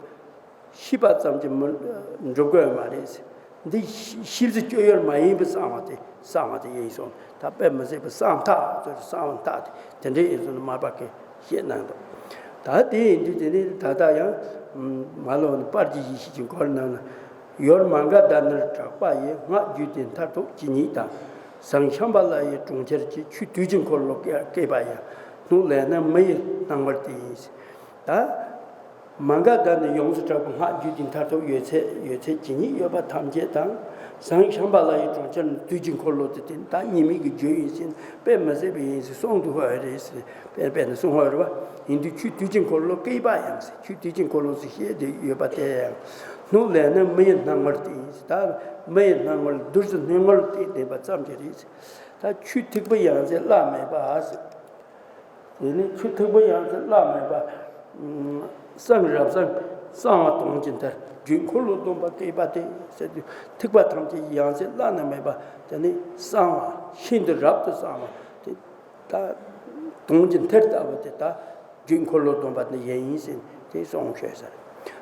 ཤེས་པ་ཙམ་གྱིས་མི་འགྲུབ་དགོས་མ་རེད། འདི་ཤེས་པའི་སྤྱོད་ཡུལ་མ་ཡིན་པའི་གསང་བ་དེ་གསང་བ་དེ་ཡིན་གསུངས། ད་དཔེ་མི་སྲིད་པའི་གསང་ཐག་ཚོད་གསང་བ་ཐག་དེ་དེ་འདྲ་ཡིན་གསུངས་ནས་མར་པ་གིས་བཤད་གནང་འདུག། ད་དེ་ཡིན་དུས་དེ་ནི་ད་ལྟ་ཡང་མ་ལོག་ནས་དཔལ་གྱི་ཡེ་ཤེས་ཀྱི་འཁོར་ནང་ན། ཡུལ་མ་ག་དྷ་ནིར་གྲགས་པ་ཡི། སྔགས་རྒྱུད་སྡེ་མཐར་ཐུག་ཇི་སྙེད་དང་། ཟངས་ཤམ་བྷ་ལ་ཡི་གྲོང་ཁྱེར་གྱི། ཆུ་དུས་ཀྱི་འཁོར་ལོ་བསྐལ་པ་ཡི། སྣོད་ལས་ནི་མི་ཡི་སྣང་བར་བསྟན། ད་མ་ག་དྷ་ནི་ཡོངས་སུ་གྲགས་པའི་སྔགས་རྒྱུད་སྡེ་མཐར་ཐུག་ཡོད་ཚད་ཡོད་ཚད་ཇི་སྙེད་ཡོད་པ་ཐམས་ཅད་དང་། ཟངས་ཤམ་བྷ་ལ་ཡི་གྲོང་ཁྱེར་ནི་དུས་ཀྱི་འཁོར་ལོ་དེ་སྟེ། ད་གཉིས་མེད་ཀྱི་རྒྱུད་ཡིན་ཟེར། དཔེ་མི་སྲིད་པ་ཡིན་ཟེར་གསུངས་འདུག་པ་རེད་ཟེར། དཔེ་དཔེ་ནི་གསུང་བ་རེད་པ། ཡིན་དུས་ཆུ་དུས་ཀྱི་འཁོར་ལོ་བསྐལ་པ་ཡང་ཟེར། ཆུ་དུས་ཀྱི་འཁོར་ལོ་ཟེར་བཤད་དེ་ཡོད་པ་དེ་ཡང་། སྣོད་ལས་ནི་མི་ཡི་སྣང་བར་བསྟན་ཟེར། ད་མི་ཡི་སྣང་བར་བདུད་རྩི་སྣང་ངོར་བསྟན་བསྟན་པ་ཙམ་གྱིས་རེད་ཟེར། ད་ཆུ་ཐིགས་པ་ཡང་རྩེ་བླ་མེད་པ་ཟེར། དེ་ནི་ཆུ་ཐིགས་པ་ཡང་རྩེ་བླ་མེད་པ། གསང་རབ་གསང་གསང་བ་དོན་གྱི་མཐར། རྒྱུད་འཁོར་ལོ་སྡོམ་པ་བསྐལ་པ་སྟེ། ཟེར་དུས་ཐིགས་པ་ཐམས་ཅད་ཡང་རྩེ་བླ་ན་མེད་པ། དེ་ནི་གསང་བ་ཤིན་ཏུ་རབ་ཏུ་གསང་བ་དེ། ད་དོན་གྱི་མཐར་ལྟ་བུ་དེ་ད་རྒྱུད་འཁོར་ལོ་སྡོམ་པ་ནི་ཡིན་ཟེར་དེ་གསུངས་བཞག་ཟེར།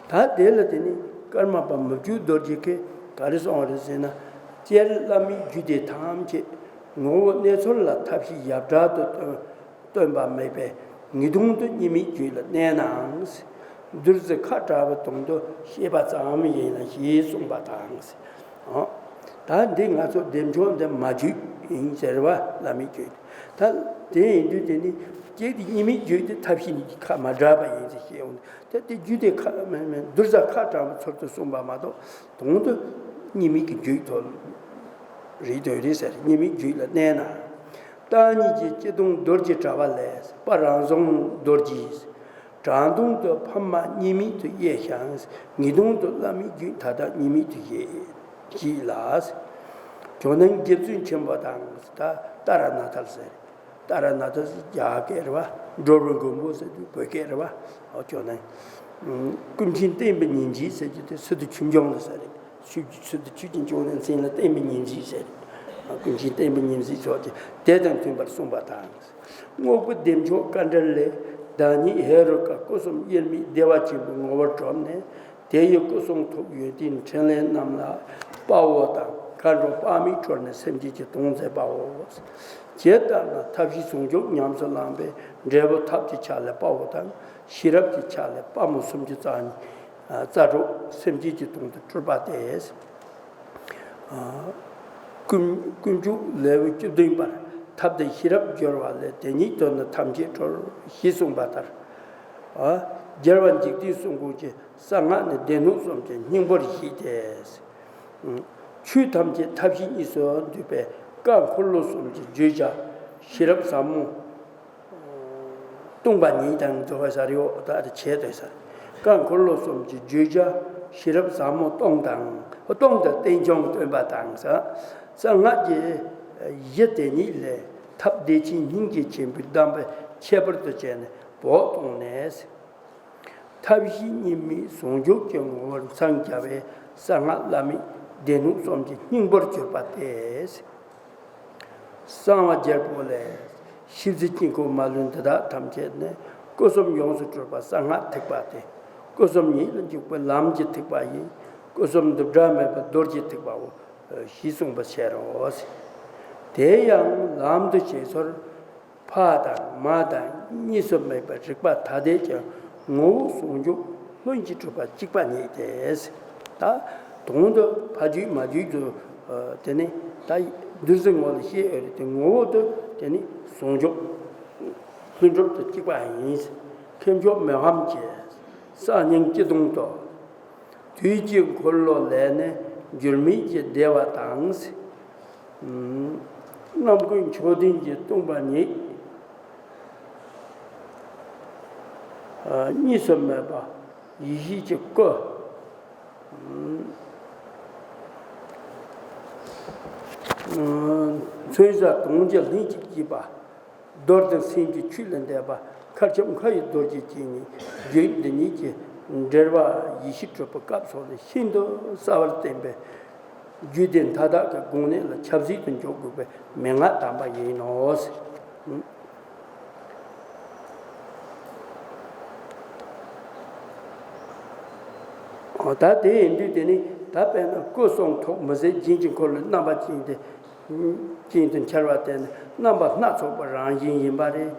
ད་དེ་ལ་དེ་ནི་ཀརྨ་པ་མི་བསྐྱོད་རྡོ་རྗེ་གིས་ག་རེ་གསུངས་པ་རེད་ཟེར་ན། སྤྱིར་བླ་མེད་རྒྱུད་སྡེ་ཐམས་ཅད་ངོ་བོ་གནས་ཚུལ་ལ་ཐབས་ཤེས་ཡག་དྲག་ཏུ་སྟོན་སྟོན་པ་མེད་པས་ངེས་དོན་དུ་གཉིས་མེད་རྒྱུད་ལ་གནས་ནའང་། བདུད་རྩི་ཁ་བྲལ་བའི་དོན་དུ་བཤད་པ་ཙམ་ཡིན་ལ་ཞེས་གསུངས་པ་དང་། ཨོ། ད་འདི་ང་ཚོ་བདེ་མཆོག་འདི་མ་རྒྱུད་ཡིན་ཟེར་བ། བླ་མེད་རྒྱུད། ད་དེ་ཡིན་དུས་དེ་ནི་གཅིག་དེ་གཉིས་མེད་རྒྱུད་དེ་ཐབས་ཤེས་ནི་ཁ་མ་བྲལ་བ་ཡིན་ཟེར་བཤད་འོང་། ད་དེ་རྒྱུད་དེ་ཁ་མེད་མེད་བདུད་རྩི་ཁ་བྲལ་བའི་ཚུལ་དུ་གསུངས་པ་མ་གཏོགས། དོན་དུ་གཉིས་མེད་ཀྱི་རྒྱུད་དུ་རེད་དོ་རེད་ཟེར། གཉིས་མེད་རྒྱུད་ལ་གནས་ན། བརྟག་གཉིས་ཀྱི་སྤྱི་སྟོང་རྡོ་རྗེ་དྲ་བ་ལས། པ་རང་བྱུང་རྡོ་རྗེས། དྲང་དོན་དུ་ཕ་མ་གཉིས་མེད་དུ་དབྱེ་ཞིང་། ངེས་དོན་དུ་བླ་མེད་རྒྱུད་མཐའ་དག་གཉིས་མེད་དུ་བཤད་ཅེས་ལ། ཇོ་ནང་རྗེ་བཙུན་ཆེན་པོ་དང་། ད་ཏཱ་ར་ནཱ་ཐ་ཟེར། ཏཱ་ར་ནཱ་ཐ་ཟེར་རྒྱ་སྐད་རེད་པ། འགྲོ་བའི་མགོན་པོ་ཟེར་དུས་བོད་སྐད་རེད་པ། ཨོ། ཇོ་ནང་། ཀུན་མཁྱེན་བསྟན་པའི་ཉི་འཇིགས་ཟེར་རྒྱུ་དེ་སི་ཏུ་ཆོས་འབྱུང་ལ་ཟེར་རེད། ཆོས་ཆོས་དང་ཆོས་ཀྱི་འབྱུང་གནས་མཚན་ལ་བསྟན་པའི་ཉི་འཇིགས་ཟེར། ཀུན་མཁྱེན་བསྟན་པའི་ཉི་འཇིགས་སོགས་ཀྱི་དེ་དང་མཐུན་པར་གསུངས་པ་དང་། རྔོག་པའི་བདེ་མཆོག་དཀའ་འགྲེལ་ལས། བདག་ཉིད་ཧེ་རུ་ཀ་སྐུ་གསུམ་དབྱེར་མེད་བདེ་བ་ཆེན་པོའི་ངོ་བོར་གྲུབ་ནས། དེ་ཡི་སྐུ་གསུང་ཐུགས་ཡོན་ཏན་ཕྲིན་ལས་རྣམས་ལ་དཔའ་བོ་དང་། མཁའ་འགྲོ་དཔག་མེད་འཕྲུལ་ནས་སེམས་ཅན་གྱི་དོན་མཛད་པའོ། ཇི་ལྟར་ན་ཐབས་ཤེས་ཟུང་འཇུག་ཉམས་སུ་བླངས་པའི་འབྲས་བུ་ཐབས་ཀྱི་ཆ་ལས་དཔའ་བོ་དང་། ཤེས་རབ་ཀྱི་ཆ་ལས་དཔའ་མོ་སུམ་ཅུ་རྩ་གཉིས། རྩ་དྲུག་སེམས་ཅན་གྱི་དོན་དུ་སྤྲུལ་པ་སྟེ། ཀུན་ཀུན་འཇུག་ལེའུ་བཅུ་བདུན་པར། ཐབས་དང་ཤེས་རབ་སྦྱོར་བ་ལས། དེ་ཉིད་དོན་ནི་ཐམས་ཅད་གྲོལ། ཞེས་གསུངས་པ་ལྟར། རྒྱལ་བ་འཇིག་རྟེན་གསུམ་མགོན་གྱི་གསང་སྔགས་ནི་སྡེ་སྣོད་གསུམ་གྱི་སྙིང་པོར་བཞེད་དེ། ཆོས་ཐམས་ཅད་ཐབས་ཤེས་གཉིས་སུ་འདུས་པའི་བཀའ་འཁོར་ལོ་གསུམ་གྱི་བརྗོད་བྱ་ཤེས་རབ་ཟབ་མོ་སྟོང་པ་ཉིད་དང་འདུ་བ་ས་རེའོ། ད་དེ་བྱས་ཏེ་ས། བཀའ་འཁོར་ལོ་གསུམ་གྱི་བརྗོད་བྱ་ཤེས་རབ་ཟབ་མོ་སྟོང་དང་། སྟོང་དང་རྟེན་འབྱུང་སྟོན་པ་དང་ས། གསང་སྔགས་ཀྱི་གཞི་དེ་ཉིད་ལས་ཐབས་བདེ་ཆེན་སྙིང་རྗེ་ཆེན་པོའི་གདམས་པ་ཁྱད་པར་དུ་བྱས་ནས་བོགས་གཏོང་ནས། ཐབས་ཤེས་གཉིས་མེད་ཟུང་འཇུག་གི་ངོ་བོར་འཚང་རྒྱ་བའི་གསང་སྔགས་བླ་མེད་སྡེ་སྣོད་གསུམ་གྱི་སྙིང་པོར་གྱུར་པ་སྟེ། གསང་བ་རྒྱལ་པོ་ལས། ཤེས་བྱའི་དཀྱིལ་འཁོར་མ་ལུས་འདི་དག་ཐམས་ཅད་ནི། སྐུ་གསུམ་ཡོངས་སུ་གྲུབ་པ་གསང་སྔགས་ཐེག་པ་སྟེ། སྐུ་གསུམ་ཉིད་ལ་འཇུག་པའི་ལམ་གྱི་ཐེག་པ་ཡིན། སྐུ་གསུམ་འདི་འདྲ་མེད་པ་རྡོ་རྗེ་ཐེག་པའོ། ཞེས་གསུངས་པ་ཤེས་རོགས། དེ་ཡང་ལམ་དུ་བྱེད་ཚུལ། ཕ་དང་མ་དང་གཉིས་སུ་མེད་པའི་རིག་པ་ཐ་དད་ཀྱི་ངོ་བོ་ཟུང་འཇུག་ལྷུན་གྱིས་གྲུབ་པ་གཅིག་པ་ཉིད་དེ། ད་དོན་དུ་ཕ་རྒྱུད་མ་རྒྱུད་དུ་དེ་ནི་ད་བདུད་རྩི་ངོ་ལ་བཤད་ཡོད་རེད་དེ། ངོ་བོ་དུ་དེ་ནི་ཟུང་འཇུག་ལྷུན་གྲུབ་ཏུ་གཅིག་པ་ཡིན། མཁས་མཆོག་མི་ཕམ་གྱིས་གསར་རྙིང་སྤྱི་སྟོང་དུ། དུས་ཀྱི་འཁོར་ལོ་ལས་ནི་འགྱུར་མེད་ཀྱི་བདེ་བ་དང་། རྣམ་ཀུན་མཆོག་ལྡན་གྱི་སྟོང་པ་ཉིད། གཉིས་སུ་མེད་པ་ཡེ་ཤེས་ཀྱི་སྐུ། མཚོན་བྱ་དུང་གི་ལྷུན་གྱིས་བསྐྱེད་པ། རྡོ་རྗེ་སེམས་ཀྱི་ཆོས་ལས་འདས་པ། མཁའ་ཁྱབ་མཁའ་ཡི་རྡོ་རྗེ་ཅན་ནི་རྒྱུད་འདི་ཉིད་ཀྱི་འགྲེལ་པ་ཡེ་ཤེས་སྤྲུལ་པའི་སྐབས་སོགས་ལས་ཤིན་ཏུ་གསལ་བར་བསྟན་པས། རྒྱུད་སྡེ་མཐའ་དག་གི་དགོངས་གནད་ལ་ཆབ་སྲིད་དུ་འཇོག་དགོས་པའི་མན་ངག་དམ་པ་ཡིན་ནོ། འོ་ད་དེ་ཡིན་དུས་དེ་ནི་ད་དཔེར་ན་སྐུ་གསུང་ཐུགས་མི་ཟད་རྒྱན་གྱི་འཁོར་ལོའི་རྣམ་པ་ཅན་དེ་ཅན་དུ་འཆར་བ་དེ་ནི་རྣམ་པ་སྣ་ཚོགས་པ་རང་བཞིན་ཡིན་པ་རེད།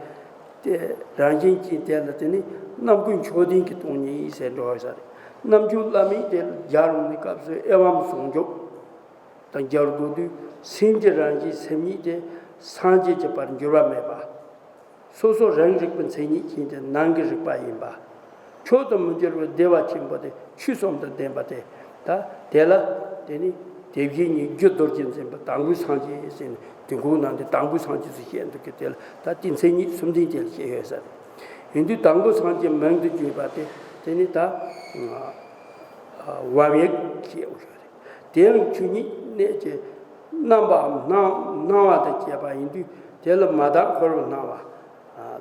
དེ་རང་བཞིན་གྱི་དེ་ལ་དེ་ནི་རྣམ་ཀུན་མཆོག་ལྡན་གྱི་སྟོང་ཉིད་ཟེར་འགྲོ་བ་ས་རེད། རྣལ་འབྱོར་བླ་མེད་དེ་ལ་སྦྱར་འོང་བའི་སྐབས་སུ་ཨེ་ཝཾ་ཟུང་འཇུག་དང་སྦྱར་དགོས་དུས་སེམས་ཀྱི་རང་བཞིན་སེམས་ཉིད་དེ་སངས་རྒྱས་ཀྱི་བར་འགྱུར་བ་མེད་པ། སོ་སོ་རང་རིག་པའི་མཚན་ཉིད་ཅན་དེ་ནང་གི་རིག་པ་ཡིན་པ། མཆོག་ཏུ་མི་འགྱུར་བའི་བདེ་བ་ཆེན་པོ་དེ་ཆོས་གསུམ་དང་ལྡན་པ་དེ། ད་དེ་ལ་དེ་ནི་དེ་བཞིན་ཉིད་རྒྱུ་རྡོ་རྗེ་འཛིན་པ་དང་པོའི་སངས་རྒྱས་ཟེར་ནས་དེ་ཁོང་ནང་དེ་དང་པོའི་སངས་རྒྱས་སུ་བཤད་འདུག་གི། དེ་ལ་ད་དེ་མཚན་ཉིད་གསུམ་ལྡན་དེ་ལ་བཤད་ཡོད་ས་རེད། ཡིན་དུས་དང་པོ་སངས་རྒྱས་མིང་དུ་བརྗོད་པ་དེ་དེ་ནི་ད་ཝམ་ཡིག་ཞེས་འོ་ཞོ་རེད། དེའང་ཆོས་ཉིད་གནས་ཀྱི་རྣམ་པའམ་སྣང་སྣང་བ་དང་བཅས་པ་ཡིན་དུས་དེ་ལ་མ་དག་འཁོར་བའི་སྣང་བ།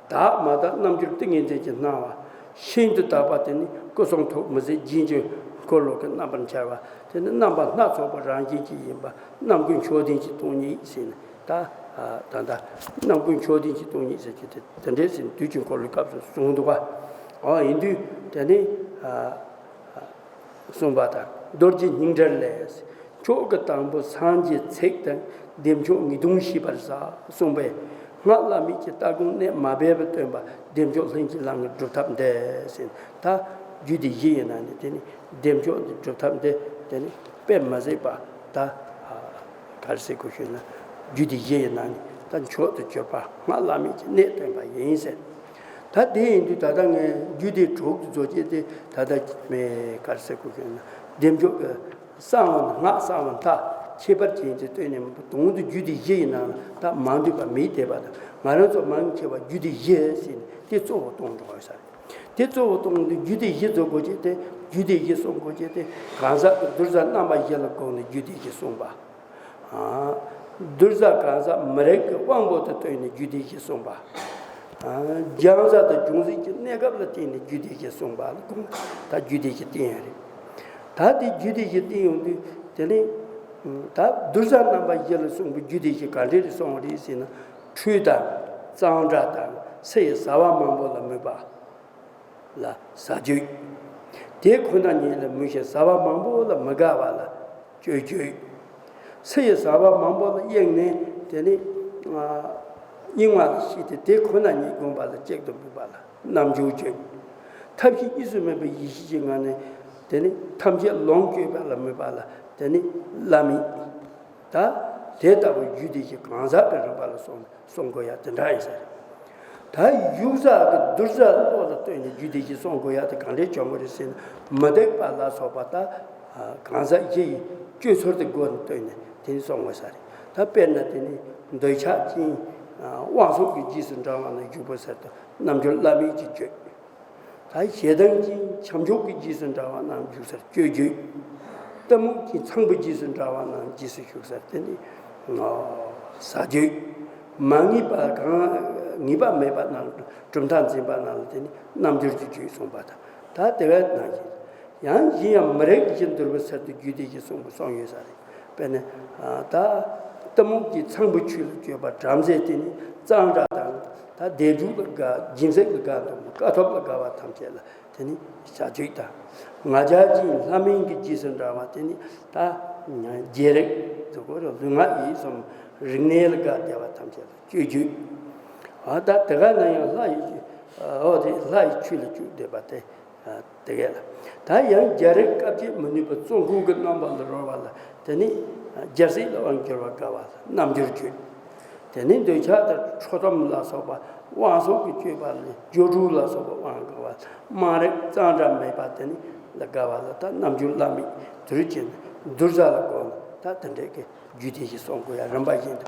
དག་མ་དག་རྣལ་འབྱོར་ཏིང་ངེ་འཛིན་གྱི་སྣང་བ། ཤིན་ཏུ་དག་པ་དེ་ནི་སྐུ་གསུང་ཐུགས་མི་ཟད་རྒྱན་གྱི་འཁོར་ལོ་གི་རྣམ་པར་འཆར་བ། དེ་ནི་རྣམ་པ་སྣ་ཚོགས་པ་རང་བཞིན་གྱིས་ཡིན་པ་རྣམ་ཀུན་མཆོག་ལྡན་གྱི་སྟོང་ཉིད་ཟེར་ནས་ད། ད་ལྟ་རྣམ་ཀུན་མཆོག་ལྡན་གྱི་སྟོང་ཉིད་ཟེར་གྱི་དེ་དེ་འདྲའི་ཟེར་ནས་དུས་ཀྱི་འཁོར་ལོའི་སྐབས་སུ་གསུངས་འདུག་པ། འོ་ཡིན་དུས་དེ་ནི། གསུངས་པ་དང་རྡོ་རྗེ་སྙིང་འགྲེལ་ལས། མཆོག་གི་དང་པོ་སངས་རྒྱས་ཚིག་དང་བདེ་མཆོག་ཉིས་སྟོང་ཞེས་པར་ཟ་གསུངས་པས། སྔགས་བླ་མེད་ཀྱི་ལྟ་སྒོམ་གནད་མ་སྦས་པར་སྟོན་པ་བདེ་མཆོག་ལྷུན་གྱིས་ལམ་གྱི་སྒྲུབ་ཐབས་འདི་ཟེར། ད་རྒྱུད་སྡེ་བཞི་ཡི་ནང་ནས་དེ་ནི་བདེ་མཆོག་གི་སྒྲུབ་ཐབས་འདི་དེ་ནི་དཔེ་མ་སྲིད་པ་ད་ག་རེ་ཟེར་དགོས་ཞུས་ན་རྒྱུད་སྡེ་བཞི་ཡི་ནང་ནས་ད་མཆོག་ཏུ་གྱུར་པ་སྔགས་བླ་མེད་ཀྱི་གནད་སྟོན་པ་ཡིན་ཟེར། ད་དེ་ཡིན་དུས་ད་ལྟ་ངས་རྒྱུད་སྡེ་དྲུག་ཏུ་རྫོགས་བྱེད་དེ་ད་ལྟ་མེད་ག་རེ་ཟེར་དགོས་ཀྱི་ན་བདེ་མཆོག་གི་གསང་བ་སྔགས་གསང་བ་མཐའ་ཁྱད་པར་ཅན་དུ་སྟོན་ནས་མི་འདུག་དོན་དུ་རྒྱུད་སྡེ་བཞི་ཡི་ནང་ལ་ད་མ་འདུས་པ་མེད་བསྡད་པ་དང་ང་རང་ཚོ་མང་ཆེ་བ་རྒྱུད་སྡེ་བཞི་ཟེར་ནས་དེ་གཙོ་བོ་གཏོང་འགྲོ་བ་ས་རེད། དེ་གཙོ་བོ་གཏོང་དུས་རྒྱུད་སྡེ་བཞི་རྫོགས་དགོས་བྱེད་དེ་རྒྱུད་སྡེ་བཞི་གསུང་དགོས་བྱེད་དེ་གང་ཟག་གི་གདུལ་བྱ་རྣམ་པ་བཞི་ལ་དགོངས་ནས་རྒྱུད་སྡེ་བཞི་གསུངས་པ། གདུལ་བྱ་གང་ཟག་མི་རིགས་ཀྱི་དབང་པོ་དུ་བཏོན་ནས་རྒྱུད་སྡེ་བཞི་གསུངས་པ། སྦྱང་བྱ་དང་སྦྱོང་བྱེད་ཀྱི་གནས་སྐབས་ལ་བརྟེན་ནས་རྒྱུད་སྡེ་བཞི་གསུངས་པ་ལ་དགོངས་ད་རྒྱུད་སྡེ་བཞི་བསྟན་ཡོད་རེད། ད་དེ་རྒྱུད་སྡེ་བཞི་བསྟན་ཡོང་དུས་དེ་ནི་ད་གདུལ་བྱ་རྣམ་པ་བཞི་ལ་གསུངས་པའི་རྒྱུད་སྡེ་བཞི་ག་འདྲས་རེད་གསུངས་པ་རེད་ཟེར་ན། ཁྲུས་དང་གཙང་སྦྲ་དང་ཚེ་ཡི་བྱ་བ་མང་པོ་ལ་མོས་པ། ལ་བྱ་སྤྱོད། དེ་ཁོ་ན་ཉིད་ལ་མོས་ཤིང་བྱ་བ་མང་པོ་ལ་མི་དགའ་བ་ལ་སྤྱོད་སྤྱོད། ཚེ་ཡི་བྱ་བ་མང་པོ་ལ་གཡེངས་ནས་དེ་ནི་གཡེང་བ་ལ་ཤེས་ཏེ་དེ་ཁོ་ན་ཉིད་བསྒོམ་པ་ལ་གཅིག་ཏུ་སྒྲིལ་བ་ལ་རྣལ་འབྱོར་སྤྱོད། ཐབས་ཤེས་གཉིས་སུ་མེད་པའི་ཡེ་ཤེས་ཀྱི་ངང་ནས་དེ་ནི་ཐམས་ཅད་ལོངས་སྤྱོད་པ་ལ་མོས་པ་ལ་དེ་ནི་བླ་མེད། ད་དེ་ལྟ་བུའི་རྒྱུད་སྡེ་བཞི་གང་ཟག་གི་རིམ་པ་ལ་སོང་ནས་གསུང་དགོས་ཡ་དེ་འདྲ་ཡིན་ཟེར། ད་ཡུལ་ཟག་གི་གདུལ་བྱ་བློ་ལ་ལྟོས་ནས་རྒྱུད་སྡེ་བཞི་གསུང་དགོས་ཡ་དེ་གང་འདྲས་བྱུང་བ་རེད་ཟེར་ན། མུ་སྟེགས་པ་ལ་སོགས་པ་ད་གང་ཟག་བཞི་ཡི་སྤྱོད་ཚུལ་དེ་སྒོ་ནས་ལྟོས་ནས་དེ་ནི་གསུང་དགོས་ས་རེད། ད་དཔེར་ན་དེ་ནི་འདོད་ཆགས་ཅན་དབང་ཕྱུག་གི་རྗེས་སུ་འབྲང་བ་ན་འཇུག་པ་ཟེར་དུས་རྣལ་འབྱོར་བླ་མེད་ཀྱི་སྤྱོད། ད་ཞེ་སྡང་གིས་ཁྱབ་འཇུག་གི་རྗེས་སུ་འབྲང་བ་རྣམས་འཇུག་སར་སྤྱོད་བརྗོད། གཏི་མུག་གིས་ཚངས་པའི་རྗེས་སུ་འབྲང་བ་རྣམས་རྗེས་སུ་ཞུགས་སར་དེ་ནི་བྱ་བརྗོད། མ་ངེས་པ་གང་ངེས་པ་མེད་པ་རྣམས་གྲུབ་མཐའ་འཛིན་པ་རྣམས་ལ་དེ་ནི་རྣལ་འབྱོར་གྱི་བརྗོད་གསུངས་པ་དང་ད་དེ་བས་ན་ཡང་གཞན་ཡང་མི་རིགས་བཞིན་བསྡུར་བའི་ཚུལ་དུ་རྒྱུད་སྡེ་བཞི་གསུངས་པ་གསུངས་ཡོད་ས་རེད། དཔེར་ན། ད་གཏི་མུག་གིས་ཚངས་པའི་ཆོས་ལ་སྤྱོད་པ་བྲམ་ཟེ་དེ་ནི་གཙང་སྦྲ་དང་ད་བདེ་སྡུག་ལ་དགའ་སྦྱིན་སྲེག་ལ་དགའ་འདུག་དཀའ་ཐུབ་ལ་དགའ་བ་ཐམས་ཅད་ལ་དེ་ནི་བྱ་སྤྱོད་དང་། ང་རྒྱལ་གྱིས་ལྷ་མིན་གྱི་རྗེས་སུ་འབྲང་བ་དེ་ནི་ད་རྒྱལ་རིགས་དུ་གོ་རུ་ལུས་ངག་ཡིད་གསུམ་རིག་གནས་ལ་དགའ་བདེ་བ་ཐམས་ཅད་ལ་སྤྱོད་སྤྱོད། ཨ་ད་དེ་ག་ན་ཡང་ལྷ་ཡི་འོ་དེ་ལྷ་ཡི་ཆོས་ལ་སྤྱོད་བསྡད་པ་དེ། དེ་གས་ལ། ད་ཡང་རྒྱལ་རིགས་སྐབས་ཅིག་མི་ནུས་པ་བཙོན་ཁང་གི་རྣམ་པ་ལ་རོལ་བ་ལ་དེ་ནི་རྒྱལ་སྲིད་ལ་དབང་བསྒྱུར་བར་དགའ་བ་ལ་རྣལ་འབྱོར་སྤྱོད། དེ་ནི་འདོད་ཆགས་དང་ཁྲོ་གཏུམ་ལ་སོགས་པ་དབང་སོགས་ཀྱི་སྤྱོད་པ་ལ་སྦྱོར་དྲུག་ལ་སོགས་པ་དབང་དགའ་བ་ལ་དམངས་རིགས་གཙང་སྦྲ་མེད་པ་དེ་ནི་ལ་དགའ་བ་ལ་ད་རྣལ་འབྱོར་བླ་མེད་དུ་རུ་ཅན་གདུལ་བྱ་ལ་གོ་ན་ད་དེ་འདྲས་ཀྱི། རྒྱུད་སྡེ་བཞི་གསུང་དགོས་ཡ་རིམ་པ་བཞིན་དུ་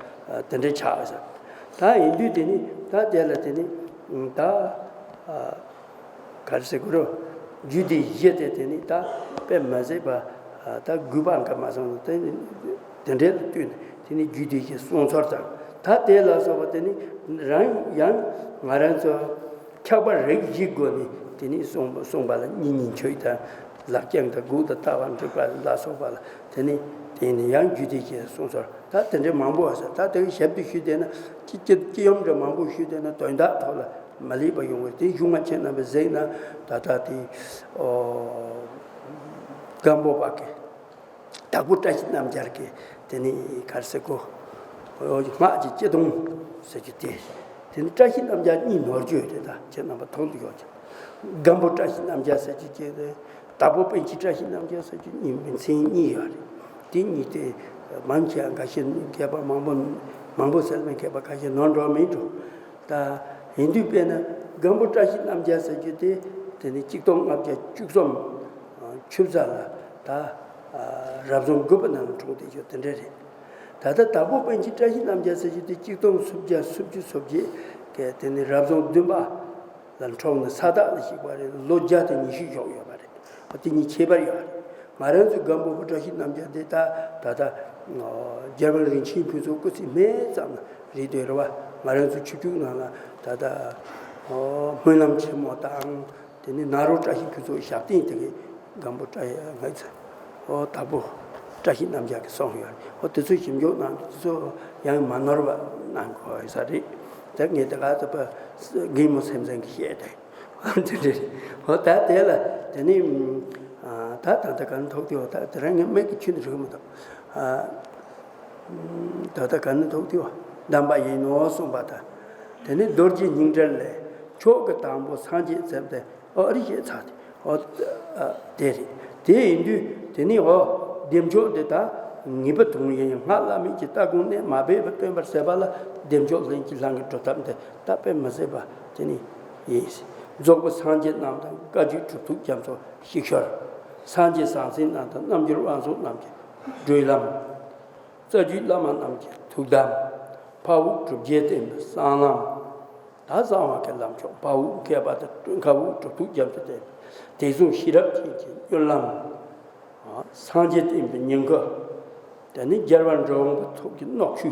དེ་འདྲའི་ཆགས་ས། ད་ཡིན་དུས་དེ་ནི་ད་དེ་ལ་དེ་ནི་ད་ག་རེ་ཟེར་དགོས་རོ། རྒྱུད་སྡེ་བཞི་དེ་དེ་ནི་ད་དཔེ་མ་ཟད་པ་ད་དགོས་པ་འགའ་མ་སོང་ན་དེ་ནི་དེ་འདྲའི་ལ་ལྟོས་ནས་དེ་ནི་རྒྱུད་སྡེ་བཞི་གསུང་ཚུལ་དང་ད་དེ་ལ་སོགས་པ་དེ་ནི་རང་ཡང་ང་རང་ཚོ། འཁྱག་པ་རིགས་བཞིའི་སྒོ་ནས་དེ་ནས་གསུངས་གསུངས་པ་ལ་གཉེན་ཉེ་ཆོས་དང་ལག་རྐྱང་དང་དགུག་དང་ལྟ་བ་འགྲིག་པ་ལ་སོགས་པ་ལ་དེ་ནས་དེ་ནས་ཡང་རྒྱུད་སྡེ་བཞི་གསུངས་སོང་། ད་དེ་འདྲའི་མང་པོ་ཟེར། ད་དེ་ཞིབ་ཏུ་ཞུས་བསྡད་ན་སྤྱི་སྤྱི་སྤྱི་ཡོངས་འདྲ་མང་པོ་ཞུས་བསྡད་ན་དོན་དག་ཐོག་ལ་མ་ལེགས་པ་ཡོང་བས། དེ་གཞུང་ང་ཁྱེད་རྣམ་པས་གཟིགས་ན་ད་ལྟ་དེ་ཨོ་སྒམ་པོ་པ་གི། དྭགས་པོ་བཀྲ་ཤིས་རྣམ་རྒྱལ་གྱི་དེ་ནི་ག་རེ་ཟེར་གོ། སྔགས་ཀྱི་སྤྱི་དོན་ཟེར་རྒྱུ་དེ། དེ་ནི་བཀྲ་ཤིས་རྣམ་རྒྱལ་གཉིས་ནོར་བཅོས་དེ་དག་ཁྱེད་རྣམ་པ་མཐོང་དུ་ཡོད་ཀྱང་། སྒམ་པོ་བཀྲ་ཤིས་རྣམ་རྒྱལ་ཟེར་རྒྱུ་གཅིག་དང་། དྭགས་པོ་པཎ་ཆེན་བཀྲ་ཤིས་རྣམ་རྒྱལ་ཟེར་རྒྱུ་གཉིས། མིང་ཚིག་གཉིས་ཡོད་རེད། དེ་གཉིས་དེ་མང་ཆེ་བ་འགའ་ཤས་མཁས་པ་མང་པོ་མང་པོ་ཟེར་མཁན་མཁས་པ་ཁ་ཤས་ནོར་འགྲོ་མིན་འགྲོ། ད་ཡིན་དུས་དཔེར་ན་སྒམ་པོ་བཀྲ་ཤིས་རྣམ་རྒྱལ་ཟེར་རྒྱུ་དེ་དེ་ནི་གཅིག་སྟོང་ལྔ་བརྒྱ་བཅུ་གསུམ་ཆུ་བཟའ་ལ་ད་རབ་བྱུང་དགུ་པ་ནང་ལ་འཁྲུངས་བསྡད་ཡོད། དེ་འདྲ་རེད། ད་ལྟ་དྭགས་པོ་པཎ་ཆེན་བཀྲ་ཤིས་རྣམ་རྒྱལ་ཟེར་རྒྱུ་དེ་གཅིག་སྟོང་སུམ་བརྒྱ་སུམ་ཅུ་སོ་བརྒྱད་ཀྱི་དེ་ནི་རབ་བྱུང་བདུན་པ་ལ་འཁྲུངས་ནས་ས་སྟག་ལ་གཤེགས་པ་རེད། ལོ་བརྒྱ་དང་ཉི་ཤུ་བཞུགས་ཡོད་པ་རེད། དེ་གཉིས་ཁྱད་པར་ཡོད་རེད། ང་རང་ཚོའི་སྒམ་པོ་པ་བཀྲ་ཤིས་རྣམ་རྒྱལ་འདི་ད་ད་ལྟ་རྒྱལ་དབང་རིན་ཆེན་ཕུན་ཚོགས་སྐུ་ཚེ་སྨད་ཙམ་རེད་འདོད་རེད་བ། ང་རང་ཚོའི་ཆོས་བརྒྱུད་ནང་ལ་ད་ལྟ་སྨོན་ལམ་ཆེན་མོ་དང་དེ་ནས་ནཱ་རོ་བཀྲ་ཤིས་ཕུན་ཚོགས་ཞབས་བརྟན་དེ་གའི་སྒམ་པོ་བཀྲ་ཤིས་ང་ཚོ་དྭགས་པོ་བཀྲ་ཤིས་རྣམ་རྒྱལ་གྱིས་གསུངས་ཡོད་རེད། འོ་དེ་ཚོ་ཞིབ་འཇུག་གནང་དུས་དེ་ཚོ་ཡང་མ་ནོར་བ་གནང་དགོས་ས་རེད། ད་ངས་དེ་ག་ཚོད་པ་རྒན་མོ་སེམས་ཅན་གྱིས་བཤད་དེ། དེ་རེད། འོ་ད་དེ་ལ་དེ་ནི་ད་ད་ལྟ་ག་ནས་ཐོག་དེ་འོ་ད་དེ་རང་ངས་མིག་གིས་ཁྱོན་ནས་རིག་མི་འདུག་ད་ལྟ་ག་ནས་ཐོག་དེ་འོ་གདམས་པ་ཡིན་ནོ་གསུངས་པ་དང་། དེ་ནི་རྡོ་རྗེ་སྙིང་བྲལ་ལས་མཆོག་གི་དང་པོ་སངས་རྒྱས་ཚེ་འདས། འོ་རི་ཞེས་ཚ་དེ་འོ་དེ་རེད། དེ་ཡིན་དུས་དེ་ནི་འོ་བདེ་མཆོག་འདི་དག་ངེས་པ་དོན་ཡིན། སྔགས་བླ་མེད་ཀྱི་ལྟ་སྒོམ་གནད་མ་སྦས་པ་སྟོན་པར་ཟད་པ་ལ་བདེ་མཆོག་ལྷུན་གྱིས་བླངས་ཀྱི་སྒྲུབ་ཐབས་འདི་ད་དཔེ་མི་སྲིད་པ་དེ་ནི་ཡིན། རྫོགས་པའི་སངས་རྒྱས་རྣམས་དང་བཀའ་བརྒྱུད་གྲུབ་ཐོབ་རྒྱ་མཚོ་ཞིག་ཤོར། སངས་རྒྱས་ཟང་ཟིང་རྣམས་དང་རྣལ་འབྱོར་དབང་ཕྱུག་རྣམས་ཀྱི་གྲོལ་ལམ། རྩ་བརྒྱུད་བླ་མ་རྣམས་ཀྱི་ཐུགས་དམ། འཕགས་པོ་གྲུབ་རྗེ་བསྟན་པའི་གསང་ལམ། ད་གསང་བ་གི་ལམ་མཆོག་འཕགས་པོ་བསྐལ་པ་དང་མཁའ་དབུགས་གྲུབ་ཐོབ་རྒྱ་མཚོ་བསྟན་པའི་དེ་གསུང་ཤེས་རབ་ཅན་གྱི་མྱུར་ལམ། སངས་རྒྱས་བསྟན་པའི་ཉིང་ཁུ། དེ་ནི་རྒྱལ་བ་འབྲི་གུང་པའི་ཐུགས་ཀྱི་སྣོད་ཆུ།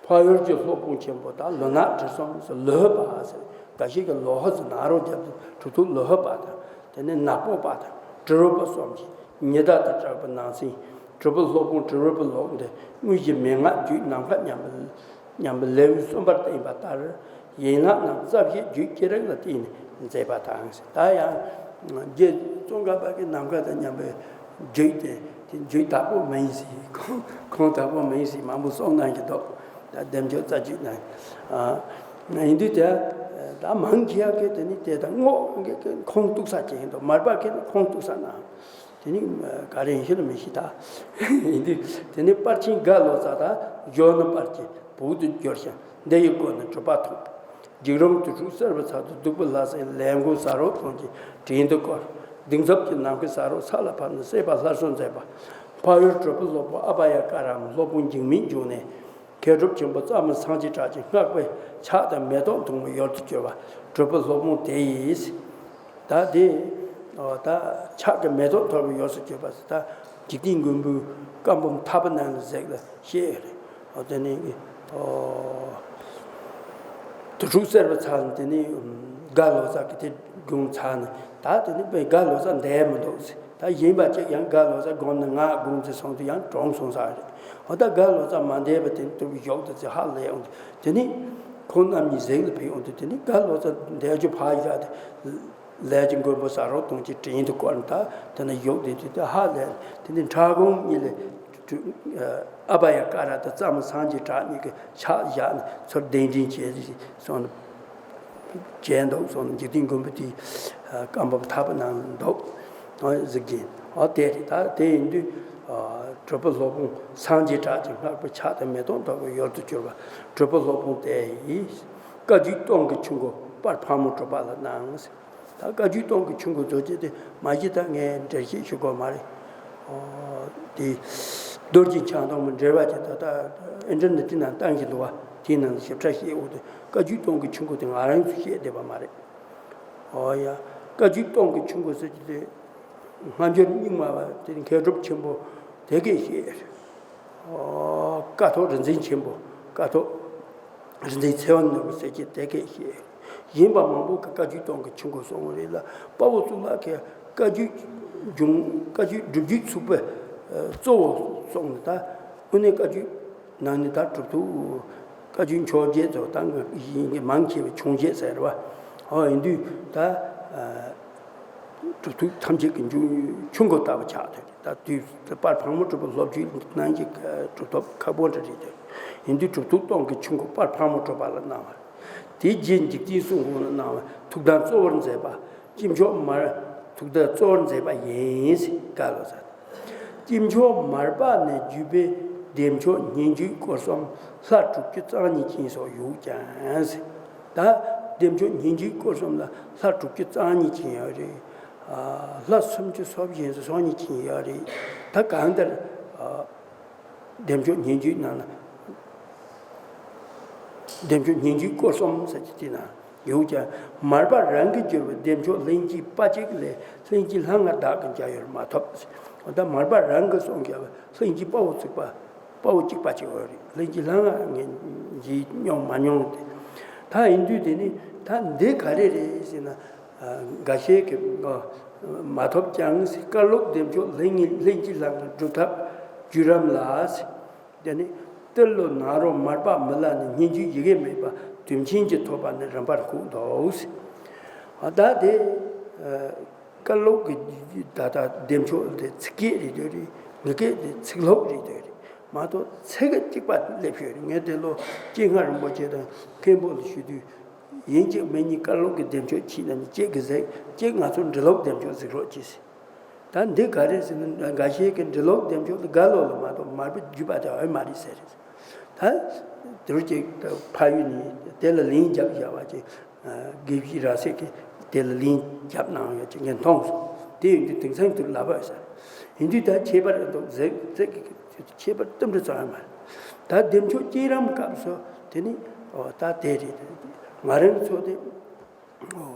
འཕགས་ཡུལ་གྱི་སློབ་དཔོན་ཆེན་པོ་དང་ལུས་ངག་དྲི་གསུམ་ཟེར་ལོ་ཧི་པ་ཟེར། འགའ་ཞིག་གིས་ལོ་ཧི་ཟེར་ནཱ་རོ་རྒྱབ་ཏུ་གྲུབ་ཐོབ་ལོ་ཧི་པ་དང་དེ་ནས་ནག་པོ་པ་དང་དྲི་རོ་པ་གསུམ་གྱིས་ཉི་ཟླ་དང་གྲགས་པའི་ནང་ཚན། གྲུབ་པའི་སློབ་དཔོན་དྲི་རོ་པའི་ལུགས་འདི་དངོས་གཞི་མན་ངག་བརྒྱུད་ནམ་མཁའ་མཉམ་པའི་མཉམ་པའི་ལེའུ་གསུམ་པར་བསྟན་པ་ལྟར། ཡན་ལག་རྣམས་རྩ་བཤད་བརྒྱུད་ཀྱི་རིགས་ལ་བརྟེན་ནས་མཛད་པ་དང་། ད་ཡང་རྗེ་ཙོང་ཁ་པ་གིས་ནམ་མཁའ་དང་མཉམ་པའི་རྒྱུད་དེ་དེ་རྒྱུད་དག་པོ་མིན་ཟེར། ཁུངས་ཁུངས་དག་པོ་མིན་ཟེར་མང་པོ་གསུངས་གནང་གི་འདུག་ད་བདེ་མཆོག་རྩ་རྒྱུད་ནང་། ཨ་ཡིན་དུས་དེ་ད་མང་ཆེ་བ་གིས་དེ་ནི་དེ་དང་དངོས་ཁུངས་གཏུགས་ས་ཅིག་ཡིན་འདུག་མར་པ་གིས་ཁུངས་གཏུགས་ས་ནང་། དེ་ནི་ག་རེ་ཡིན་ཤེས་ལ་མི་ཤེས་ད། ཡིན་དུས་དེ་ནི་པར་ཆེན་རྒྭ་ལོ་ཙཱ་དང་ཇོ་ནང་པར་གྱི་བོད་དུ་བསྒྱུར་ཞིང་འདི་ཡི་སྒོ་ནས་གྲུབ་པ་ཐོབ། འཇིགས་རུང་དུར་ཁྲོད་གསེར་པའི་ཚལ་དུ་བདུག་པའི་ལྷ་སྲིན་ལས་མགོན་བྱ་རོག་སྟོན་གྱི་དྲིན་དུ་བསྐོར། གདུང་འཚོབ་ཀྱི་ནམ་མཁའི་བྱ་རོག་ས་ལ་བབས་ནས་སྲིད་པ་སླར་གསོ་མཛད་པ། འཕགས་ཡུལ་གྲུབ་པའི་སློབ་དཔོན་ཨ་བྷ་ཡ་ཀ་ར་སློབ་དཔོན་འཇིགས་མེད་འབྱུང་གནས། མཁས་གྲུབ་ཆེན་པོ་རྩ་མེད་སངས་རྒྱས་གྲགས་ཀྱི་སྔགས་པས་ཕྱག་དང་མེ་ཏོག་མཐོང་བའི་ཡུལ་དུ་གྱུར་པ། གྲུབ་པའི་སློབ་དཔོན་དེ་ཡིས། ད་དེ་ད་ཕྱག་གི་མེ་ཏོག་མཐོང་བའི་ཡུལ་དུ་གྱུར་པ་ཟེར། ད་འཇིག་རྟེན་མགོན་པོའི་བཀའ་འབུམ་ཐར་པ་ནང་ལ་གཟིགས་ལ་ཤེས་ཡོད་རེད། འོ་དེ་ནི་འོ་དུར་ཁྲོད་གསེར་པའི་ཚལ་ནས་དེ་ནི་རྒྭ་ལོ་ཙཱ་གིས་དེ་བསྒོམས་ཚར་ནས། ད་དེ་ནི་རྒྭ་ལོ་ཙཱ་འདས་མི་འདུག་ཟེར། ད་གཞན་པ་གཅིག་ཡང་རྒྭ་ལོ་ཙཱ་བསྒོམས་ནས་ངས་བསྒོམས་ཏེ་སོང་དུས་ཡང་གྲོངས་སོང་ས་རེད། འོ་ད་རྒྭ་ལོ་ཙཱ་མ་འདས་པ་དེ་ནི་དུ་བཞུགས་ཏེ་ཚེ་ཧ་ལས་འོང་དུས་དེ་ནི་ཁོང་རྣམ་གཉིས་གཟིགས་ལ་ཕེབས་འོང་དུས་དེ་ནི་རྒྭ་ལོ་ཙཱ་འདས་རྒྱུ་ཕར་བཞག་སྟེ། ལས་ཀྱི་མགོན་པོ་བྱ་རོག་སྟོན་གྱི་དྲིན་དུ་བསྐོར་ནས་ད་དེ་ནི་བཞུགས་ཏེ་དུས་དེ་ཧ་ལས་དེ་ནི་ཕྲག་གོང་གཉིས་ལས། ཨ་བྷ་ཡ་ཀ་ར་དང་རྩ་མེད་སངས་རྒྱས་གྲགས་གཉིས་ཀྱིས་ཕྱག་བཞག་ནས་ཚུར་གདན་འདྲེན་བྱས་སོང་། བྱས་འདུག་སོང་། འཇིག་རྟེན་མགོན་པོ་དེའི་བཀའ་འབུམ་ཐར་པ་ནང་འདུག་གཟིགས་ཀྱིན། འོ་དེ་རེད། ད་དེ་ཡིན་དུས་གྲུབ་པའི་སློབ་དཔོན་སངས་རྒྱས་གྲགས་ཀྱི་སྔགས་པས་ཕྱག་དང་མེ་ཏོག་མཐོང་བའི་ཡུལ་དུ་གྱུར་པ། གྲུབ་པའི་སློབ་དཔོན་དེ་ཡིས་བཀའ་བརྒྱུད་སྟོང་གི་ཆུ་མགོ་པར་ཕག་མོ་གྲུ་པ་ལ་གནང་། ད་བཀའ་བརྒྱུད་སྟོང་གི་ཆུ་མགོ་རྫོགས་རྗེས་དེ་མ་གཞི་ད་ངས་འགྲེལ་བཤད་ཞུ་དགོས་མ་རེད། ཨོ། དེ་རྡོ་རྗེ་འཆང་ཐོག་མ་འགྲེལ་པ་དེ་ད་ལྟ་ཨིན་ཊར་ནེཊ་ནང་བཏང་གི་འདུག་བ། དེའི་ནང་ཞིབ་ཕྲ་བཤད་འོ་དེ་བཀའ་བརྒྱུད་སྟོང་གི་ཆུ་མགོ་དེ་ང་རང་ཚོས་བཤད་བསྡད་པ་མ་རེད། ཨོ་ཡ། བཀའ་བརྒྱུད་སྟོང་གི་ཆུ་མགོ་ཟེར་གྱི་དེ་སྔ་འགྱུར་རྙིང་མ་བ་དེ་མཁས་གྲུབ་ཆེན་པོ་དེ་གས་བཤད། ཨོ། ཀཿཐོག་རིག་འཛིན་ཆེན་པོ་ཀཿཐོག་རིག་འཛིན་ཚེ་དབང་ནོར་བུ་ཟེར་གྱི་དེ་གས་བཤད། གཞན་པ་མང་པོ་གི་བཀའ་བརྒྱུད་སྟོང་གི་ཆུ་འགོ་སོང་བ་རེད་ལ། དཔའ་བོ་གཙུག་ལག་གི་བཀའ་བརྒྱུད་འབྱུང་བཀའ་བརྒྱུད་སྒྲུབ་བརྒྱུད་ཚུགས་པའི་གཙོ་བོ་སོང་ནས། ད་དངོས་གནས་བཀའ་བརྒྱུད་ནང་ནས་ད་གྲུབ་ཐོབ་བཀའ་བརྒྱུད་མཆོག་བརྒྱད་ཚོ་ད་ཡིན་གྱི་མང་ཆེ་བའི་ཆུང་བརྒྱད་ཟེར་བ། ཨོ་ཡིན་དུས་ད་གྲུབ་ཐོབ་ཐམས་ཅད་ཀྱི་འབྱུང་ཆུ་འགོ་ལྟ་བུ་ཆགས་ཐུབ། ད་དུས་དཔལ་ཕག་མོ་གྲུ་པ་སློབ་བརྒྱུད་ནང་གི་གྲུབ་ཐོབ་ཁག་པོ་འདྲ་རེད། ཡིན་དུས་གྲུབ་ཐོབ་སྟོང་གི་ཆུ་འགོ་དཔལ་ཕག་མོ་གྲུ་པ་ལ་གནང་བ། དེའི་རྗེས་འཇིག་རྟེན་གསུང་འབུམ་ལ་གནང་བ། ཐུགས་དམ་གཙོ་བོར་མཛད་པ། དཀྱིལ་མཆོག་མར། ཐུགས་དམ་གཙོ་བོར་མཛད་པ་ཡིན། བཀའ་སློབ་ཟེར། དཀྱིལ་མཆོག་མར་པ་ནས་བརྒྱུད་པའི་བདེ་མཆོག་སྙན་བརྒྱུད་སྐོར་གསུམ་ལྷ་དྲུག་ཅུ་རྩ་གཉིས་ཅན་སོགས་ཡོད་ཀྱང་ཟེར། ད་བདེ་མཆོག་སྙན་བརྒྱུད་སྐོར་གསུམ་ལ་ལྷ་དྲུག་ཅུ་རྩ་གཉིས་ཅན་ཡོད་རེད། ལྷ་སུམ་ཅུ་སོ་བཞི་སོ་གཉིས་ཅན་ཡོད་རེད། ད་གང་ལྟར། བདེ་མཆོག་སྙན་བརྒྱུད་ནང་ལ། བདེ་མཆོག་སྙན་བརྒྱུད་སྐོར་གསུམ་ཟེར་གྱི་དེ་ན་ཡོད་ཀྱང་། མར་པ་རང་གིས་བསྒྱུར་བའི་བདེ་མཆོག་ལྷན་སྐྱེས་དཔའ་གཅིག་ལས་ལྷན་སྐྱེས་ལྷ་ལྔ་བདག་གི་མཇལ་ཡུལ་མ་ཐོབ། ད་མར་པ་རང་གིས་གསུངས་ཀྱང་ལྷན་སྐྱེས་དཔའ་བོ་གཅིག་པ། དཔའ་བོ་གཅིག་པ་གཅིག་ཡོད་རེད། ལྷན་སྐྱེས་ལྷ་ལྔ་ངས་མཇལ་མྱོང་མ་མྱོང་དེ། ད་ཡིན་དུས་དེ་ནི་ད་འདི་ག་རེ་རེད་ཟེར་ན། འགའ་ཤས་ཀྱིས་མ་ཐོབ་ཀྱང་། བཀའ་སློབ་བདེ་མཆོག་ལྷན་ངེས་ལྷན་སྐྱེས་ལྷ་ལྔའི་སྒྲུབ་ཐབས་བརྒྱུད་རིམ་ལ། དེ་ནི་ཏེ་ལོ་ནཱ་རོ་མར་པ་མི་ལ་ནི་སྙན་བརྒྱུད་ཡི་གེ་མེད་པ་དུས་ཆེན་གྱི་ཐོབ་པ་ནི་རིམ་པར་བཀོད་འདུག། ད་དེ་བཀའ་སློབ་ཀྱི་ད་ལྟ་བདེ་མཆོག་དེ་ཚིག་བརྒྱད་རེད་འདོད་རེད། ངག་བརྒྱད་དེ་ཚིག་ལྷུག་རེད་འདོད་རེད་མ་གཏོགས། ཚིག་གཅིག་པ་སླེབས་ཡོད་རེད། ངས་དེ་ལོ་སྐྱེས་སྔ་རིན་པོ་ཆེ་དང་མཁན་པོ་ལ་ཞུ་དུས། ཡིན་གཅིག་མིན་གཉིས་བཀའ་སློབ་ཀྱི་བདེ་མཆོག་ཕྱིས་ན་ནི་གཅིག་གིས་གཟིགས། གཅིག་ང་ཚོ་འབྲི་ཀློག་བདེ་མཆོག་གཟིགས་རོགས་གྱིས། ད་འདི་ག་རེ་ཟེར་ན། འགའ་ཤས་ཀྱིས་འབྲི་ཀློག་བདེ་མཆོག་དེ་རྒྭ་ལོ་ལ་མ་གཏོགས་མར་པ་བརྒྱུད་པ་དེ་ཡོད་མ་རེད་ཟེར། ད་དེ་རུ་ཅིག་ཕ་ཡུལ་ནས་དེ་ལ་ལན་རྒྱབ་བཞག་པ་ཅིག། དགེ་བཤེས་ར་སེ་གིས་དེ་ལ་ལན་རྒྱབ་གནང་ཡོད་ཅིག་ངས་མཐོང་སོང་། དེ་ཡིན་དུས་དེང་སང་དུ་ལབ་པ་ཟེར། ཡིན་དུས་ད་ཁྱད་པར་འདུག་ཟེར་ཟེར་གི། ཁྱད་པར་ཏིལ་འབྲུ་ཙམ་ཡང་མ་རེད། ད་བདེ་མཆོག་བསྐྱེད་རིམ་སྐབས་སུ་དེ་ནི་ཨོ་ད་དེ་རེད། ང་རང་ཚོ་དེ་ཨོ་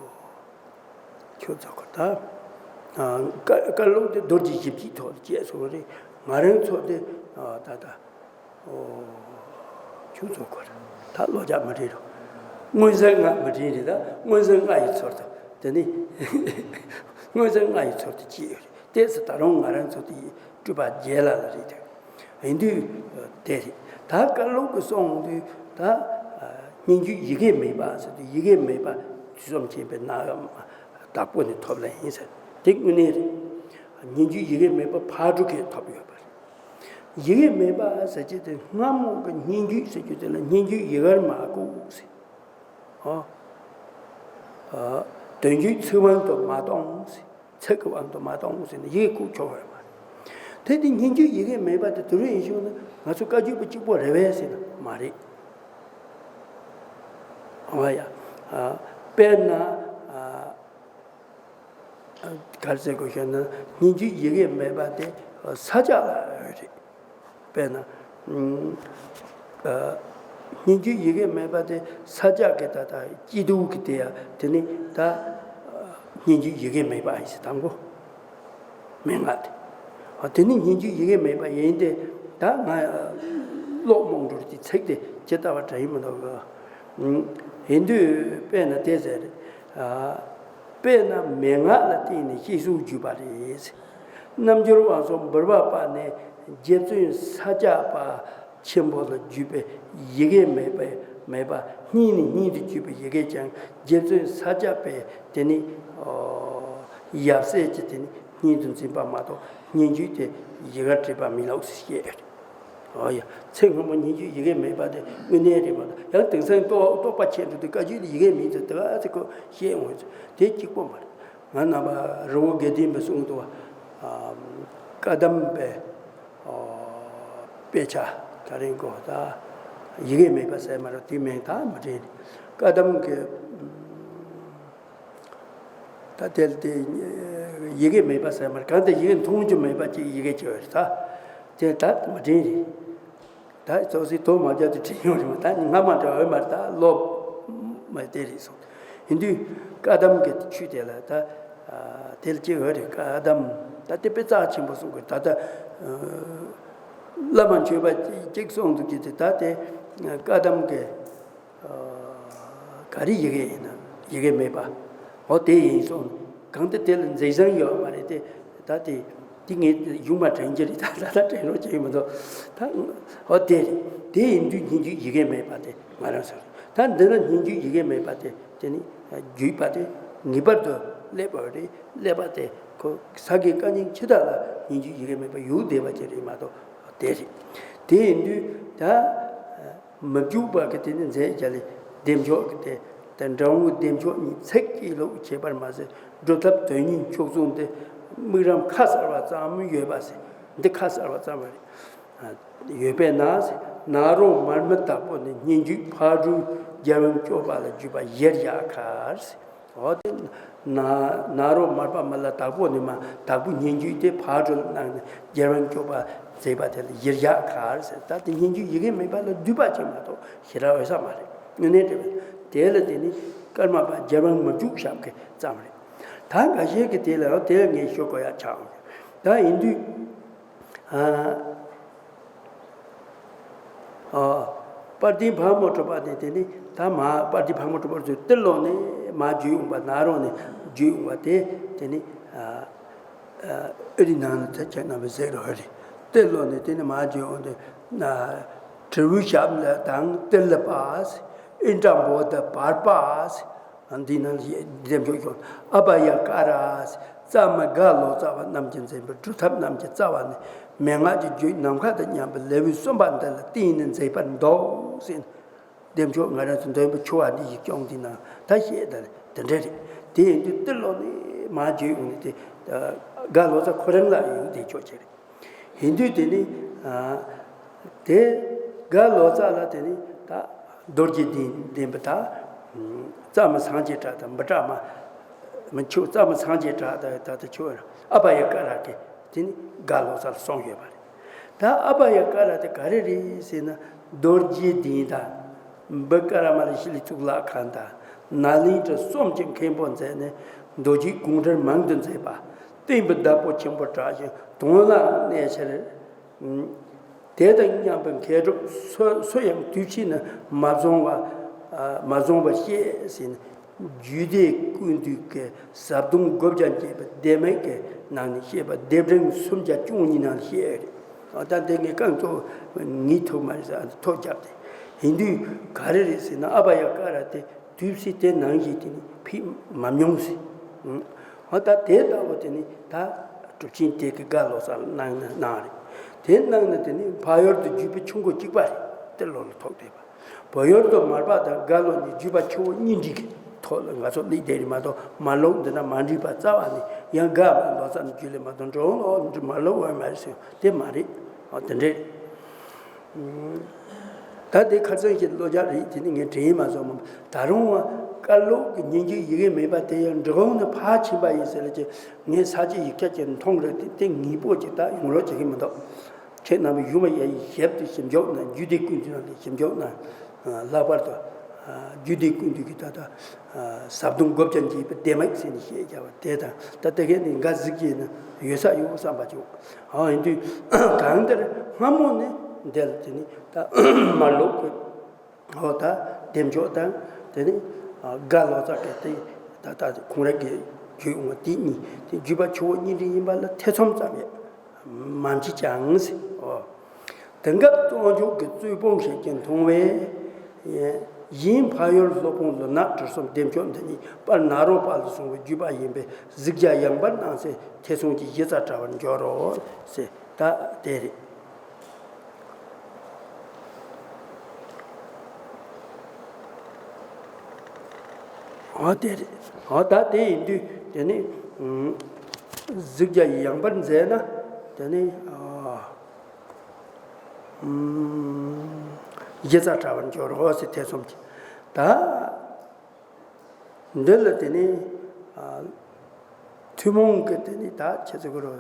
ཁྱོད་ཚོ་གོ་ད་ཨ་བཀའ་བཀའ་སློབ་དེ་རྡོ་རྗེ་བཞི་བརྒྱའི་ཐོག་ལ་བཅད་སོང་བ་རེད། ང་རང་ཚོ་དེ་ཨོ་ད་ད་ཨོ་ཁྱོད་ཚོ་གོ་ད་བློ་རྒྱ་མ་འདྲེས་རོ། མངོན་གསལ་ལྔ་མ་འདྲེས་རེད། ད་མངོན་གསལ་ལྔ་ཡི་ཚུལ་དུ་དེ་ནི་མངོན་གསལ་ལྔ་ཡི་ཚུལ་དུ་བཅད་ཡོད་རེད། དེ་ཚོ་ད་རུང་ང་རང་ཚོ་དེ་སྤྲུལ་པ་རྒྱལ་ལ་ལ་རེད་དེ། ཡིན་དུས་དེ་རེད། ད་བཀའ་སློབ་ཀྱི་གསུང་དུས་ད་སྙན་བརྒྱུད་ཡི་གེ་མེད་པ་ཟེར་དུས། ཡི་གེ་མེད་པ་དུས་གསུམ་མཁྱེན་པའི་ནམ་ཡང་བདག་པོ་ནས་ཐོབ་ལེ་ཡིན་ཟེར། དེ་དངོས་གནས་རེད། སྙན་བརྒྱུད་ཡི་གེ་མེད་པ་ཕག་གྲུ་ཁས་ཐོབ་ཡོད་པ་རེད། ཡི་གེ་མེད་པ་ཟེར་གྱི་དེ་སྔ་མོ་གི་སྙན་བརྒྱུད་ཟེར་རྒྱུ་དེ་ལ་སྙན་བརྒྱུད་ཡི་གེར་མ་བཀོད་ཟེར། ཨོ། ཨ། དོན་བརྒྱུད་ཚིག་དབང་དུ་མ་གཏོང་ཟེར། ཚིག་གི་དབང་དུ་མ་གཏོང་ཟེར་ནས་ཡི་གེ་བཀོད་ཆོག་པ་རེད་མ་རེད། དེ་དེ་སྙན་བརྒྱུད་ཡི་གེ་མེད་པ་དེ་དུས་རབས་ཡིན་ཞུ་ན་ང་ཚོ་བཀའ་བརྒྱུད་པ་གཅིག་པོ་རེད་པས་ཟེར་ན་མ་རེད། ཨོ་ཡ། ཨ། དཔེར་ན། ཨ། ག་རེ་ཟེར་དགོས་ཤེ་ན། སྙན་བརྒྱུད་ཡི་གེ་མེད་པ་དེ་ས་སྐྱ་ལ་ཡོད་རེད། དཔེར་ན། ཨ། སྙན་བརྒྱུད་ཡི་གེ་མེད་པ་དེ་ས་སྐྱ་གི་ད་ལྟ་སྐྱིད་སྡུག་གི་དེ་ཡ་དེ་ནི་ད་སྙན་བརྒྱུད་ཡི་གེ་མེད་པ་ཡིན་ཟེར། དང་པོ་མན་ངག་དེ། ཨ། དེ་ནི་སྙན་བརྒྱུད་ཡི་གེ་མེད་པ་ཡིན་ཏེ། ད་ང་ཀློག་རྨོངས་འགྲོ་དེ་ཚིག་དེ་ཇི་ལྟ་བ་འདྲ་ཡིན་མི་འདུག་གི། ཡིན་དུས་དཔེར་ན་དེ་ཟེར། ཨ། དཔེར་ན་མན་ངག་ལ་བརྟེན་ནས་བཤད་སྲོལ་བརྒྱུད་པ་རེད། རྣལ་འབྱོར་པ་སོགས་འབུལ་བ་པ་ནས་རྗེ་བཙུན་ས་སྐྱ་པ་ཆེན་པོ་ལ་བརྒྱུད་པའི་ཡི་གེ་མེད་པ་མེད་པ་སྙིང་ནས་སྙིང་དུ་བརྒྱུད་པའི་ཡི་གེ་ཀྱང་རྗེ་བཙུན་ས་སྐྱ་པས་དེ་ནི་ཡབ་སྲས་ཀྱིས་དེ་ནི་སྙིང་དུ་འཛིན་པ་མ་གཏོགས་སྙན་བརྒྱུད་དེ་ཡི་གེར་བྲིས་པ་མིན་ལོག་ཟེར་བཤད། ཨོ་ཡ། ཚེ་སྔོན་མོ་སྙན་བརྒྱུད་ཡི་གེ་མེད་པ་དེ་དངོས་གནས་རེད་མ་གཏོགས། ཡང་དེང་སང་རྟོགས་རྟོགས་པ་ཆེ་འགྲོ་དུས་བཀའ་བརྒྱུད་ལ་ཡི་གེ་མེད་ཚེ་དེ་ག་ཚེ་ཁོ་བཤད་འོང་ཚེ་དེ་གཅིག་པོ་མ་རེད། ང་རྣམ་པ་རི་བོ་དགེ་ལྡན་པའི་གསུང་དུ་བ། བཀའ་གདམས་པའི་དཔེ་ཆ་ད་རིང་གོ་ད་ཡི་གེ་མེད་པ་ཟེར་མ་རེད། དེ་མིང་ད་མི་དྲན། བཀའ་གདམས་ཀྱི་ད་དེ་དེ་ཡི་གེ་མེད་པ་ཟེར་མ་རེད། གང་ལྟར་ཡི་གེ་མཐོང་རྒྱུ་མེད་པ་ཅིག་ཡི་གེ་ཅིག་ཡོད་རེད། ད་དེ་ད་མི་དྲན་རེད། ད་ཙོག་སི་དོ་མ་བརྒྱབ་དུ་དྲན་ཡོང་རེད་མ། ད་སྔ་མ་འདྲ་འོས་མ་རེད། ད་ལོ་མ་དེ་རེད་སོང་། ཡིན་དུས་བཀའ་གདམས་ཀྱི་ཆོས་དེ་ལ་ད་དེ་ལ་ཅིག་འོས་རེད། བཀའ་གདམས་ད་དེ་དཔེ་རྩ་ཆེན་པོ་གསུང་དགོས། ད་ལྟ་བླ་མ་མཆོད་པ་གཅིག་གསུང་འདུག་གི་དེ་ད་དེ་བཀའ་གདམས་ཀྱི། ག་རེ་ཡི་གེ་ཡིན་ན་ ཡི་གེ་མེད་པ། འོ་དེ་ཡིན་སོང་། གང་ལྟར་དེ་ལ་འཛིན་བཟང་ཡོད་མ་རེད་དེ། ད་དེ་དེ་ངས་གཞུང་མ་དྲན་གྱི་རེད། ད་ད་ད་དྲན་རོགས་བྱེད་ཀྱི་མི་འདུག་ད་འོ་དེ་རེད། དེ་ཡིན་དུས་སྙན་བརྒྱུད་ཡི་གེ་མེད་པ་དེ་ང་རང་ཚོ་རེད། ད་འདི་ན་སྙན་བརྒྱུད་ཡི་གེ་མེད་པ་དེ་དེ་ནི་བརྒྱུད་པ་དེ་ངེས་པར་དུ་སླེབས་པ་རེད། སླེབས་པ་དེ་ཁོ་ས་དགེ་བཀའ་རྙིང་ཕྱི་དག་ལ་སྙན་བརྒྱུད་ཡི་གེ་མེད་པ་ཡོད་བསྡད་པ་ཅིག་རེད་མ་གཏོགས་དེ་རེད། དེ་ཡིན་དུས་ད། མི་འཇུག་པ་གི་དེ་ནི་མཛད་རྒྱ་ལས་བདེ་མཆོག་གི་དེ་དེ་འབྲི་གུང་བདེ་མཆོག་གཉིས་ཚིག་གཅིག་ལོག་བྱས་པར་མ་ཟད། སྒྲུབ་ཐབས་དོན་གཉིས་མཆོག་གསུམ་དེ་དམིགས་རམས་ཁ་གསལ་བ་ཙམ་ཡོད་པ་ཟེར། འདི་ཁ་གསལ་བ་ཙམ་རེད། ཡོད་པས་ན་ཟེར། ནཱ་རོ་མར་མི་དྭགས་པོ་ནི་སྙན་བརྒྱུད་ཕག་གྲུའི་རྒྱལ་བ་སྐྱོབ་པ་ལ་བརྒྱུད་པ་གཞིར་བཞག་ཁར་ཟེར། འོ་དེ་ན་ནཱ་རོ་མར་པ་མི་ལ་དྭགས་པོ་ནས་མ་དྭགས་པོ་སྙན་བརྒྱུད་དེ་ཕག་གྲུ་ལ་གནང་ནས་རྒྱལ་བ་སྐྱོབ་པ་མཛད་པ་དེ་ལ་གཞིར་བཞག་ཁར་ཟེར། ད་དེ་སྙན་བརྒྱུད་ཡི་གེ་མེད་པ་ལ་བསྡུས་པ་ཅིག་མ་གཏོགས་ཞེ་དྲག་འོས་ས་མ་རེད། དངོས་གནས་དྲན་པ་དེ་ལ་དེ་ནི་ཀརྨ་པ་རྒྱལ་བ་མི་འཇུག་ཞབས་ཀྱི་ཙམ་རེད། ད་འགའ་ཤས་ཀྱིས་དེ་ལ་ཡང་དེ་ལ་ངས་ཤོད་དགོས་ཡ་ཆགས་འོང་། ད་ཡིན་དུས། ཨ། ཨ། དཔལ་ལྡན་ཕག་མོ་གྲུ་པ་དེ་དེ་ནི་ད་མ་དཔལ་ལྡན་ཕག་མོ་གྲུ་པ་ཚོས་ཏི་ལོ་ནས་མ་བརྒྱུད་ཡོང་པ། ནཱ་རོ་ནས་བརྒྱུད་ཡོང་པ་དེ་དེ་ནི་ཨ། ཨ། ཨེ་རི་ནང་ནས་ད་ཁྱེད་རྣམ་པས་གཟིགས་རོགས་རེད། ཏི་ལོ་ནས་དེ་ནི་མ་བརྒྱུད་ཡོང་དུས་ན་དྲིལ་བུ་ཞབས་ལ་དང་ཏི་ལི་པ་ཨིན་དྲ་བོ་དྷ་བར་པ། འདི་ནང་བཞིན་འདེམས་ཤོག་ཤོག་ཨ་བྷ་ཡ་ཀ་ར། རྩ་མི་རྒ་ལོ་ཙཱ་བ་རྣམས་ཀྱིས་མཛད་པའི་སྒྲུབ་ཐབས་རྣམས་ཀྱི་རྩ་བ་ནི་མན་ངག་གི་རྒྱུད་ནམ་མཁའ་དང་མཉམ་པའི་ལེའུ་གསུམ་པ་འདི་ལ་བརྟེན་ནས་མཛད་པར་འདོད་ཟེར། འདེམས་ཤོག་ང་རང་ཚོ་འདོན་པའི་ཆུ་བ་འདི་ཡིག་སྐྱོང་འདི་ནང་ད་བཤད་ད་དེ་འདྲ་རེད། དེ་ཡིན་དུས་ཏི་ལོ་ནས་མ་བརྒྱུད་ཡོང་ནས་དེ་རྒ་ལོ་ཙཱ་ཁོ་རང་ལ་ཡོད་དེ་ཆོག་ཅིག་རེད། ཡིན་དུས་དེ་ནི། ཨ། དེ་རྒ་ལོ་ཙཱ་ལ་དེ་ནི་ད་རྡོ་རྗེ་གདན་ལྡན་པ་ད། རྩ་མི་སངས་རྒྱས་གྲགས་དང་བུ་གྲགས་མ། མི་ཆོས་རྩ་མི་སངས་རྒྱས་གྲགས་དང་ད་ལྟ་ཆོས་ཨ་བྷ་ཡ་ཀ་ར་གི་དེ་ནི་རྒ་ལོ་ཙཱ་ལ་གསུངས་ཡོད་པ་རེད། ད་ཨ་བྷ་ཡ་ཀ་ར་དེ་ག་རེ་རེད་ཟེར་ན། རྡོ་རྗེ་གདན་དང་། བུ་ཀ་ར་མ་ལ་ཤི་ལའི་གཙུག་ལག་ཁང་དང་། ནཱ་ལེནྡྲ་གསུམ་གྱི་མཁན་པོ་མཛད་ནས་མདོ་རྒྱུད་དགོངས་འགྲེལ་མང་དུ་མཛད་པ། བསྟན་པའི་བདག་པོ་ཆེན་པོ་གྲགས་ཤིང་དོན་ལ་གནས་ཕྱིར། དེ་དང་མཉམ་པའི་མཁས་གྲུབ་སུ་སུ་ཡང་དུས་ཕྱིས་ནས་མ་བྱུང་བ། མ་བྱུང་བ་ཤེས་ཟིན། རྒྱུད་སྡེ་ཀུན་བཏུས་ཀྱི་ཟབ་དོན་དགུ་བརྒྱ་འབྱེད་པའི་ལྡེབ་མིག་གི་ནང་ནས་བཤད་པ་ལྡེབ་འབྲིང་སུམ་བརྒྱ་བཅུ་གཉིས་ནང་བཤད་རེད། ད་འདི་ངས་རྐང་བཙུགས་ངས་ཐུབ་མ་རེད་ཟེར་ཐོ་རྒྱབ་སྟེ། ཡིན་དུས་ག་རེ་རེད་ཟེར་ན་ཨ་བྷ་ཡ་ཀ་ར་དེ་དུས་ཕྱིས་དེ་ནང་བཞིན་དེ་ནི་ཕེབས་མ་མྱོང་ཟེར། ཨ་ད་དེ་ལྟ་བུ་དེ་ནི་ད་གྲུབ་ཆེན་དེ་གི་རྒ་ལོ་ཙཱ་ལ་གནང་ན་གནང་རེད། དེ་གནང་ན་དེ་ནི་ཕ་ཡུལ་དུ་བརྒྱུད་པའི་ཆུ་འགོ་གཅིག་པ་རེད། ཏི་ལོ་ལ་ཐོགས་བསྡད་པ། བུ་ཡུལ་དུ་མར་པ་དང་རྒ་ལོ་གཉིས་བརྒྱུད་པ་ཆུ་བོ་གཉིས་འདྲེས་ཀྱི་ཐོག་ལ་ང་ཚོ་སླེབས་བསྡད་རེད་མ་གཏོགས་མར་ལོག་འདི་ན་མ་འདྲེས་པ་རྩ་བ་ནས་ཡང་རྒ་མ་ལོ་ཙཱ་ནས་བརྒྱུད་ལས་མ་གཏོགས་འགྲོ་འོང་ལོག་མར་ལོག་འོས་མ་རེད་ཟེར་དེ་མ་རེད། ཨ་དེ་འདྲས། ད་དེ་ཁ་སང་ཞིག་བློ་རྒྱ་རེད་དེ་ནི་ངས་དྲན་མ་སོང་མོད། ད་རུང་བ་བཀའ་སློབ་ཀྱི་སྙན་བརྒྱུད་ཡི་གེ་མེད་པ་དེ་ཡང་འབྲི་གུང་ནས་ཕར་ཕྱིན་པ་ཡིན་ཟེར་ལ་ཅི་ངས་ས་བཅད་ཡིག་ཆ་ཅིག་མཐོང་རེད་དེ་དེ་ངེས་པོ་ཅིག་ད་ཡོང་རོགས་བྱེད་ཀྱི་མི་འདུག་ཁྱེད་རྣམ་པས་ཡུལ་མ་ཡ་ཡི་ཞིབ་ཏུ་ཞིབ་འཇུག་གནང་རྒྱུད་སྡེ་ཀུན་བཏུས་ནང་ལ་ཞིབ་འཇུག་གནང་། ལྷག་པར་དུ་རྒྱུད་སྡེ་ཀུན་བཏུས་ཀྱི་ད་ལྟ་ཟབ་དོན་དགུ་བརྒྱ་འབྱེད་པའི་ལྡེབ་མིག་ཟེར་ནས་བཤད་བྱ་བ་དེ་དང་ད་ལྟ་གས་ནས་འགའ་གཟིགས་ཀྱིས་ན་ཡོད་ས་ཡོད་བསམ་པ་བྱུང་། ཨ་ཡིན་དུས་གང་ལྟར་སྔ་མོ་ནས་འདི་ལ་དེ་ནི་ད་མར་ལོག་གི་ཨོ་ད་བདེ་མཆོག་དང་དེ་ནི་རྒ་ལོ་ཙཱ་གི་དེ་ད་ལྟ་ཁོང་རང་གི་བརྒྱུད་འོང་བ་དེ་གཉིས་དེ་བརྒྱུད་པ་ཆུ་བོ་གཉིས་འདྲེས་ཡིན་པ་ལ་ཐེ་ཚོམ་ཙམ་ཡང་མ་མཆིས་ཀྱང་ཟེར། ཨོ། དེང་སྐབས་གཙང་ཕྱོགས་ཀྱི་རྩོད་སྤོང་ཞིག་གིས་མཐོང་བས། གཞན་ཕ་ཡུལ་སློབ་དཔོན་ལུས་ངག་གྲུ་གསུམ་བདེ་མཆོག་འདི་ཉིད་དཔལ་ནཱ་རོ་པ་ལ་གསུངས་པའི་བརྒྱུད་པ་ཡིན་པས་གཟིགས་རྒྱ་ཡངས་པར་གནང་སའི་ཐེ་ཚོམ་གྱི་གཞི་རྩར་བཀྲལ་བར་འགྱུར་རོ་ཟེར། ད་དེ་རེད། འོ་དེ་རེད། འོ་ད་དེ་ཡིན་དུས་དེ་ནི་གཟིགས་རྒྱ་ཡངས་པར་མཛད་ན་དེ་ནི། གཞི་རྩར་བཀྲལ་བར་འགྱུར་རོ་ཟེར་ཐེ་ཚོམ་གྱིས། ད་འདི་ལ་དེ་ནི་ཐུན་མོང་གི་དེ་ནི་ད་ཁྱེད་ཚོ་གི་རོ།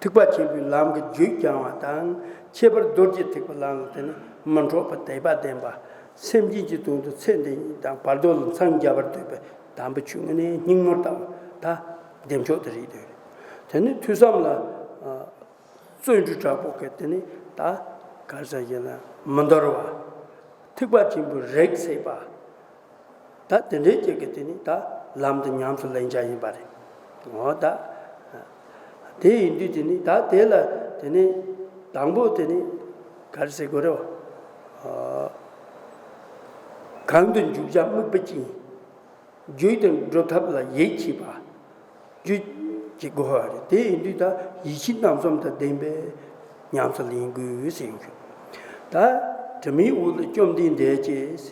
ཐེག་པ་ཆེན་པོའི་ལམ་གྱི་རྒྱུད་སྦྱང་བ་དང་ཁྱད་པར་རྡོ་རྗེ་ཐེག་པའི་ལམ་ལ་དེ་ནི་མི་འཕྲོག་པའི་དད་པ་ལྡན་པ། སེམས་ཅན་གྱི་དོན་དུ་ཚེ་འདི་ཉིད་དང་བར་དོ་ལ་འཚང་རྒྱ་བར་འདོད་པའི་དམ་པའི་ཆོས་དངོས་གནས་སྙིང་ནོར་ལྟ་བུ་ད་བདེ་མཆོག་དེ་རེད་འདོད་རེད། དེ་ནི་ཐོས་བསམ་ལ། བརྩོན་འགྲུས་དྲག་པོ་གི་དེ་ནི་ད་ག་རེ་ཟེར་ཞེ་ན་མི་འདོར་བ། ཐེག་པ་ཆེན་པོའི་རིགས་སད་པ། ད་དེ་འདྲའི་ཅིག་གི་དེ་ནི་ད་ལམ་དུ་ཉམས་སུ་ལེན་བྱ་ཡིན་པ་རེད། འོ་ད། དེ་ཡིན་དུས་དེ་ནི་ད་དེ་ལ་དེ་ནི་དང་པོ་དེ་ནི་ག་རེ་ཟེར་དགོས་རེད་བ། གང་དུ་འཇུག་བྱ་དམིགས་པ་ཅན། རྒྱུད་དང་སྒྲུབ་ཐབས་ལ་ཡིད་ཆེས་པ། རྒྱུད་ཀྱི་སྒོ་རེད། དེ་ཡིན་དུས་ད་ཡིད་ཆེས་རྣམ་གསུམ་དང་ལྡན་པའི་ཉམས་སུ་ལེན་དགོས་ཟེར་ཡོང་གི། ད་དྲི་མེད་འོད་ལ་བཅོམ་ལྡན་འདས་ཀྱིས།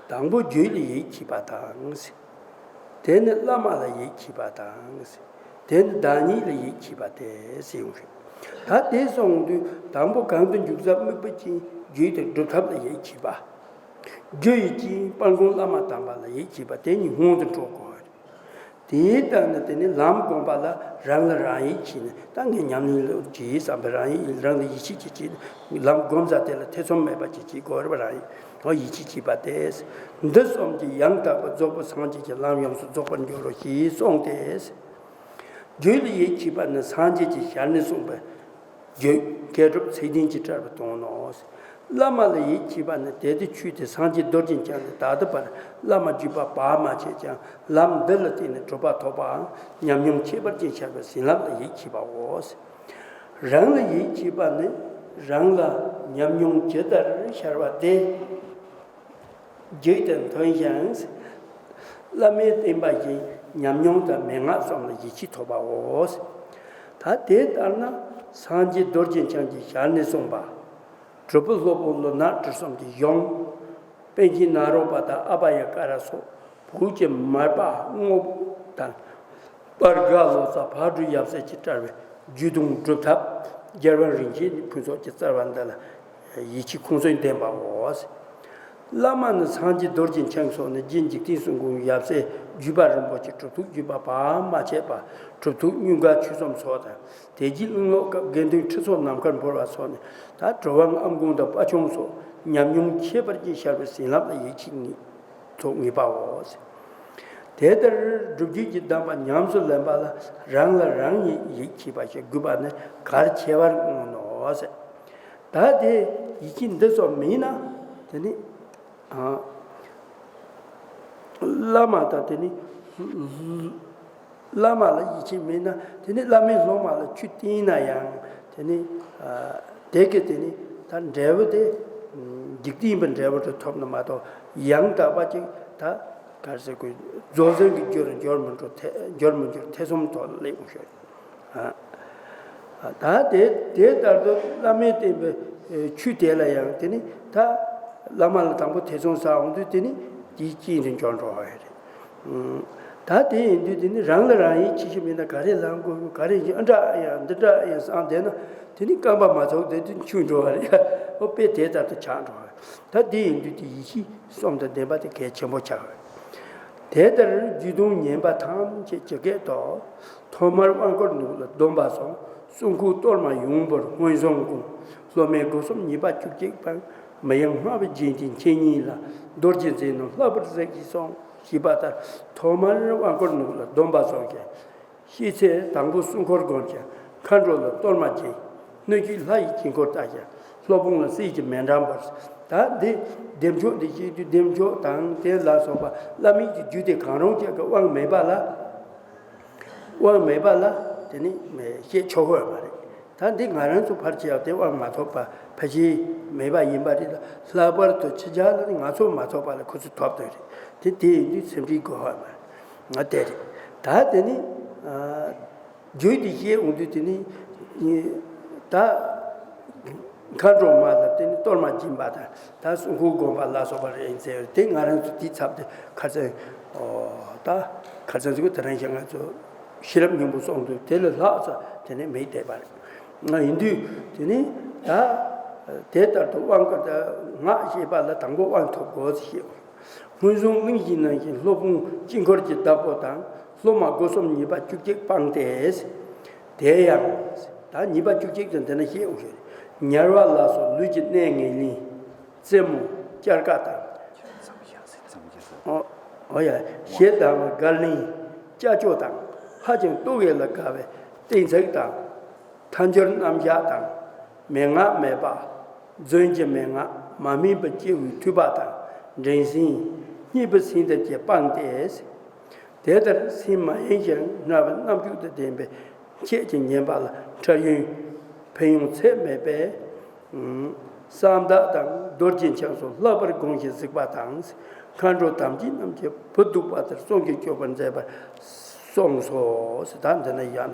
དང་པོ་རྒྱུད་ལ་ཡིད་ཆེས་པ་དང་། དེ་ནི་བླ་མ་ལ་ཡིད་ཆེས་པ་དང་། དེ་ནི་བདག་ཉིད་ལ་ཡིད་ཆེས་པ་སྟེ་ཟེར་ཡོང་གི། ད་དེ་སོང་དུས་དང་པོ་གང་དུ་འཇུག་ས་དམིགས་པ་ཅན། རྒྱུད་དང་སྒྲུབ་ཐབས་ལ་ཡིད་ཆེས་པ། རྒྱུ་ཡི་སྤྱི་དཔལ་མགོན་བླ་མ་དམ་པ་ལ་ཡིད་ཆེས་པ་དེ་གཉིས་སྔོན་དུ་འགྲོ་དགོས། དེའི་སྟེང་ནས་དེ་ནི་ལམ་བསྒོམ་པ་ལ་རང་ལ་རང་ཡིད་ཆེས་ནས། ད་ངས་ཉམས་ལེན་ལོ་བྱེད་བསམ་པའི་རང་ཡིད། རང་ལ་ཡིད་ཆེས་ཀྱིས་བྱེད། ལམ་བསྒོམ་ས་དེ་ལ་ཐེ་ཚོམ་མེད་པ་ཅིག་བྱེད་དགོས་རེད་པ། རང་ཡིད། འོ་ཡིད་ཆེས་བྱེད་པ་སྟེ། འདི་གསུམ་གྱིས་ཡང་དག་པར་རྫོགས་པའི་སངས་རྒྱས་ཀྱི་ལམ་ཡོངས་སུ་རྫོགས་པར་འགྱུར་རོ་ཞེས་གསུངས་ཏེ། རྒྱུད་ལ་ཡིད་ཆེས་པ་ནི་སངས་རྒྱས་ཀྱི་ཞལ་ནས་གསུངས་པའི་རྒྱུད་མཁས་གྲུབ་ཚིག་བདུན་གྱིས་བཀྲལ་བའི་དོན་ནོ། བླ་མ་ལ་ཡིད་ཆེས་པ་ནི་དེ་དེ་ཆོས་དེ་སངས་རྒྱས་རྡོ་རྗེ་འཆང་ནས་ད་ལྟ་བར་བླ་མ་བརྒྱུད་པ་བར་མ་ཆད་ཀྱང་ལམ་འདི་ལ་བརྟེན་ནས་གྲུབ་པ་ཐོབ་པའམ་ཉམས་མྱོང་ཁྱད་པར་ཅན་ཤར་བའི་བྱིན་རླབས་ལ་ཡིད་ཆེས་པའོ། རང་ལ་ཡིད་ཆེས་པ་ནི་རང་ལ་ཉམས་མྱོང་ཇི་ལྟར་ཤར་བ་དེ། རྒྱུད་དུ་འདོན་ཞིང་། བླ་མའི་བསྟན་པ་བཞིན་ཉམས་མྱོང་དང་མན་ངག་གསུམ་ལ་ཡིད་ཆེས་ཐོབ་པའོ། ད་དེ་ལྟར་ན་སངས་རྒྱས་རྡོ་རྗེ་འཆང་གི་ཞལ་ནས་གསུངས་པ། གྲུབ་པའི་སློབ་དཔོན་ལུས་ངག་ཡིད་གསུམ་གྱི་གཞུང་། པཎ་ཆེན་ནཱ་རོ་པ་དང་ཨ་བྷ་ཡ་ཀ་ར་སོགས་བོད་ཀྱི་མར་པ་རྔོག་དང་། པར་དགའ་ལོ་ཙཱ་ཕག་གྲུ་ཡབ་སྲས་ཀྱིས་བཀྲལ་བའི་རྒྱུད་དང་སྒྲུབ་ཐབས། རྒྱལ་བ་རིན་ཆེན་ཕུན་ཚོགས་ཀྱིས་བསྩལ་བ་འདི་ལ་ཡིད་ཆེས་ཁུངས་བཙུན་ལྡན་པའོ། བླ་མ་ནི་སངས་རྒྱས་རྡོ་རྗེ་འཆང་སོགས་ནས་རྗེ་འཇིག་རྟེན་གསུམ་མགོན་ཡབ་སྲས་བརྒྱུད་པ་རིན་པོ་ཆེ་གྲུབ་ཐོབ་བརྒྱུད་པ་བར་མ་ཆད་པ། གྲུབ་ཐོབ་གཉོས་མགར་ཆོས་གསུམ་སོགས་དང་། དེ་རྗེས་གླིང་ལོག་སྐབས་དགེ་འདུན་ཁྲི་ཚོ་ནམ་མཁར་འབོར་བ་སོགས་ནས་ད་གྲུབ་དབང་ཨམ་མགོན་དང་དཔའ་ཆུང་སོགས་ཉམས་མྱོང་ཁྱད་པར་ཅན་ཤར་བའི་བྱིན་རླབས་ལ་ཡིད་ཆེས་ངེས། ཚོགས་ངེས་པའོ། དེ་ལྟར་སྒྲུབ་བརྒྱུད་ཀྱི་གདམས་པ་ཉམས་སུ་ལེན་པ་ལ་རང་ལ་རང་ཉིད་ཡིད་ཆེས་པ་ཞིག་དགོས་པ་ནི་གལ་ཆེ་བར་མངོན་ནོ། ད་དེ་ཡིད་ཆེས་འདི་ཚོ་མེད་ན་དེ་ནི། ཨ། བླ་མ་དང་དེ་ནི། བླ་མ་ལ་ཡིད་ཆེས་མེད་ན་དེ་ནི་བླ་མའི་སློབ་མ་ལ་ཆོས་བསྟན་ན་ཡང་དེ་ནི། ཨ། དེ་གི་དེ་ནི་ད་འབྲས་བུ་དེ། འཇིག་རྟེན་པའི་འབྲས་བུ་དེ་ཐོབ་ན་མ་གཏོགས་ཡང་དག་པ་ཅིག་ད་ག་རེ་ཟེར་དགོས། རྫོགས་སངས་རྒྱས་ཀྱི་རྒྱུར་འགྱུར་མི་འགྱུར་ཐེ་འགྱུར་མི་འགྱུར་ཐེ་ཚོམ་ཐོག་ལ་སླེབས་ཤོག་ཨ། ད་དེ་དེ་ལྟར་དུ་བླ་མས་བསྟན་པའི་ཆོས་དེ་ལ་ཡང་དེ་ནི་ད་བླ་མ་ལ་དང་པོ་ཐེ་ཚོམ་ཟ་འོང་དུས་དེ་ནི་དེའི་རྐྱེན་དུ་འགྱུར་འགྲོ་བ་རེད། ད་དེ་ཡིན་དུས་དེ་ནི་རང་ལ་རང་ཡིད་ཆེས་ཤིག་མེད་ན་ག་རེ་ལ་འགོ་ག་རེ་ཡིན་ཨ་འདྲ་ཡང་འདི་འདྲ་ཡང་བསམ་བསྡད་ན་དེ་ནི་རྐང་པ་མ་ཚུགས་དེ་དུས་འཆུག་འགྲོ་བ་རེད། ཨོ་དཔེ་དེ་ལྟར་དུ་ཆགས་འགྲོ་བ་རེད། ད་དེ་ཡིན་དུས་དེ་ཡིད་ཆེས་གསུམ་དང་ལྡན་པ་དེ་གལ་ཆེན་པོ་ཆགས་པ་རེད། དེ་ལྟར་རྒྱུད་དང་ཉན་པ་ཐམས་ཅད་ཇི་སྐད་དུ། ཐོག་མར་དབང་བསྐུར་ནུབ་ལ་སྡོམ་པ་སོགས། གསུང་འཁོར་གཏོར་མ་ཡོངས་པར་མངོན་སུམ་བསྒོམ། སློབ་མའི་སྒོ་གསུམ་ཉེས་པ་བཅུ་གཅིག་སྤང་། མི་གཡེང་སྨྲ་བའི་རྗེས་འཛིན་འཆད་ཉན་ལ། རྡོ་རྗེ་འཛིན་རྣམས་ལྷག་པར་གཟིགས་ཤིག་གསུངས། ཞེས་པ་ལྟར་ཐོག་མར་དབང་བསྐུར་ནུབ་ལ་སྡོམ་པ་སོགས་ཀྱིས། ཤེས་ཚད་དང་པོ་གསུང་འཁོར་བསྒོམ་ཞིང་མཁའ་འགྲོ་ལ་གཏོར་མ་སྦྱིན། སྣོད་བཅུད་ལྷ་ཡི་དཀྱིལ་འཁོར་བཏབ་ཞིང་སློབ་དཔོན་ལ་གསེར་གྱི་མཎྜལ་འབུལ། ད་འདི་བདེ་མཆོག་འདི་བཤད་དུས་བདེ་མཆོག་དང་དེ་ལ་སོགས་པ་བླ་མེད་ཀྱི་རྒྱུད་དེ་གང་རུང་ཅིག་གི་དབང་མེད་པ་ལ། དབང་མེད་པ་ལ་དེ་ནི་བཤད་ཆོག་གི་ཡོད་མ་རེད། ད་འདི་ང་རང་ཚོ་ཕལ་ཆེ་བ་དེ་དབང་མ་ཐོབ་པ་ཕལ་ཆེར་མེད་པ་ཡིན་པ་རེད། ལྷག་པར་དུ་ཕྱི་རྒྱལ་ལ་ནི་ང་ཚོ་མ་ཐོབ་པ་ལ་ཁོ་ཚོས་ཐོབ་བསྡད་རེད། དེ་དེ་ཡིན་དུས་སེམས་ཁྲལ་དགོས་ཡོད་མ་རེད། ང་དེ་རེད། ད་དེ་ནི། རྒྱུད་འདི་བཤད་འོང་དུས་དེ་ནི། ད། མཁའ་འགྲོ་མ་ལ་དེ་ནི་གཏོར་མ་སྦྱིན་པ་དང་ད་གསུང་འཁོར་བསྒོམ་པ་ལ་སོགས་པ་རེད་ཟེར་བས་དེ་ང་རང་ཚོ་དེའི་ཚབ་དེ་ཁ་སང་། ཨོ། ད། ཁ་སང་ཟེར་དགོས་དེ་རིང་ཞག་ང་ཚོ་ཤེས་རབ་སྙིང་པོ་གསུངས་དུས་དེ་ལས་ལྷག་ཙམ་དེ་ནི་མེད་བསྡད་པ་རེད། ང་ཡིན་དུས་དེ་ནི་ད། དེ་ལྟར་དུ་དབང་བསྐུར་དང་སྔགས་བཤད་པ་ལ་དང་པོ་དབང་ཐོབ་དགོས་ཞེས། སྔོན་བྱུང་གླིང་བཞི་ནང་བཞིན་སློབ་དཔོན་དཀྱིལ་འཁོར་གྱི་བདག་པོ་དང་སློབ་མ་སྒོ་གསུམ་ཉེས་པ་བཅུ་གཅིག་སྤངས་ཏེ། དེ་ཡང་། ད་ཉེས་པ་བཅུ་གཅིག་དང་དེ་ན་བཤད་འོང་ཞེས། ཉལ་བ་ལ་སོགས་ལུས་ཀྱི་གནས་ངན་ལེན། རྩེད་མོ་སྐྱར་ཀ་དང་། ཨོ་ཨོ་ཡ། ཞེ་སྡང་བའི་དགའ་ལེན། ཅ་ཅོ་དང་། ཧ་ཅང་ལྟོ་གོས་ལ་དགའ་བའི་སྟེགས་འཛེག་དང་། མཐའ་འཁྱོལ་རྣམ་གཞག་དང་། མན་ངག་མེད་པ། རྫུན་གྱི་མན་ངག་མ་སྨད་པ་སྐྱེ་བོའི་ཐོས་པ་དང་འགྲན་སེམས། གཉིས་པ་སེམས་ཐབས་ཀྱིས་སྤངས་ཏེ། དེ་ལྟར་སེམས་མ་ཡེངས་ཤིང་སྔར་བའི་རྣམ་འགྱུར་དང་ལྡན་པའི་ཁྱེད་ཀྱི་ཉན་པ་ལ་ཕྲ་ཡུན་ཕན་ཡོན་ཚད་མེད་པས། བསམ་གཏན་དང་རྡོ་རྗེ་འཆང་སོགས་ལྷག་པར་དགོངས་ཤིང་གཟིགས་པ་དང་། མཁའ་འགྲོ་དམ་ཅན་རྣམས་ཀྱིས་བུ་སྡུག་པ་དེར་གསུང་གིས་སྐྱོབ་པར་མཛད་པར་གསུངས་སོ། ད་འདི་ན་ཡང་ན།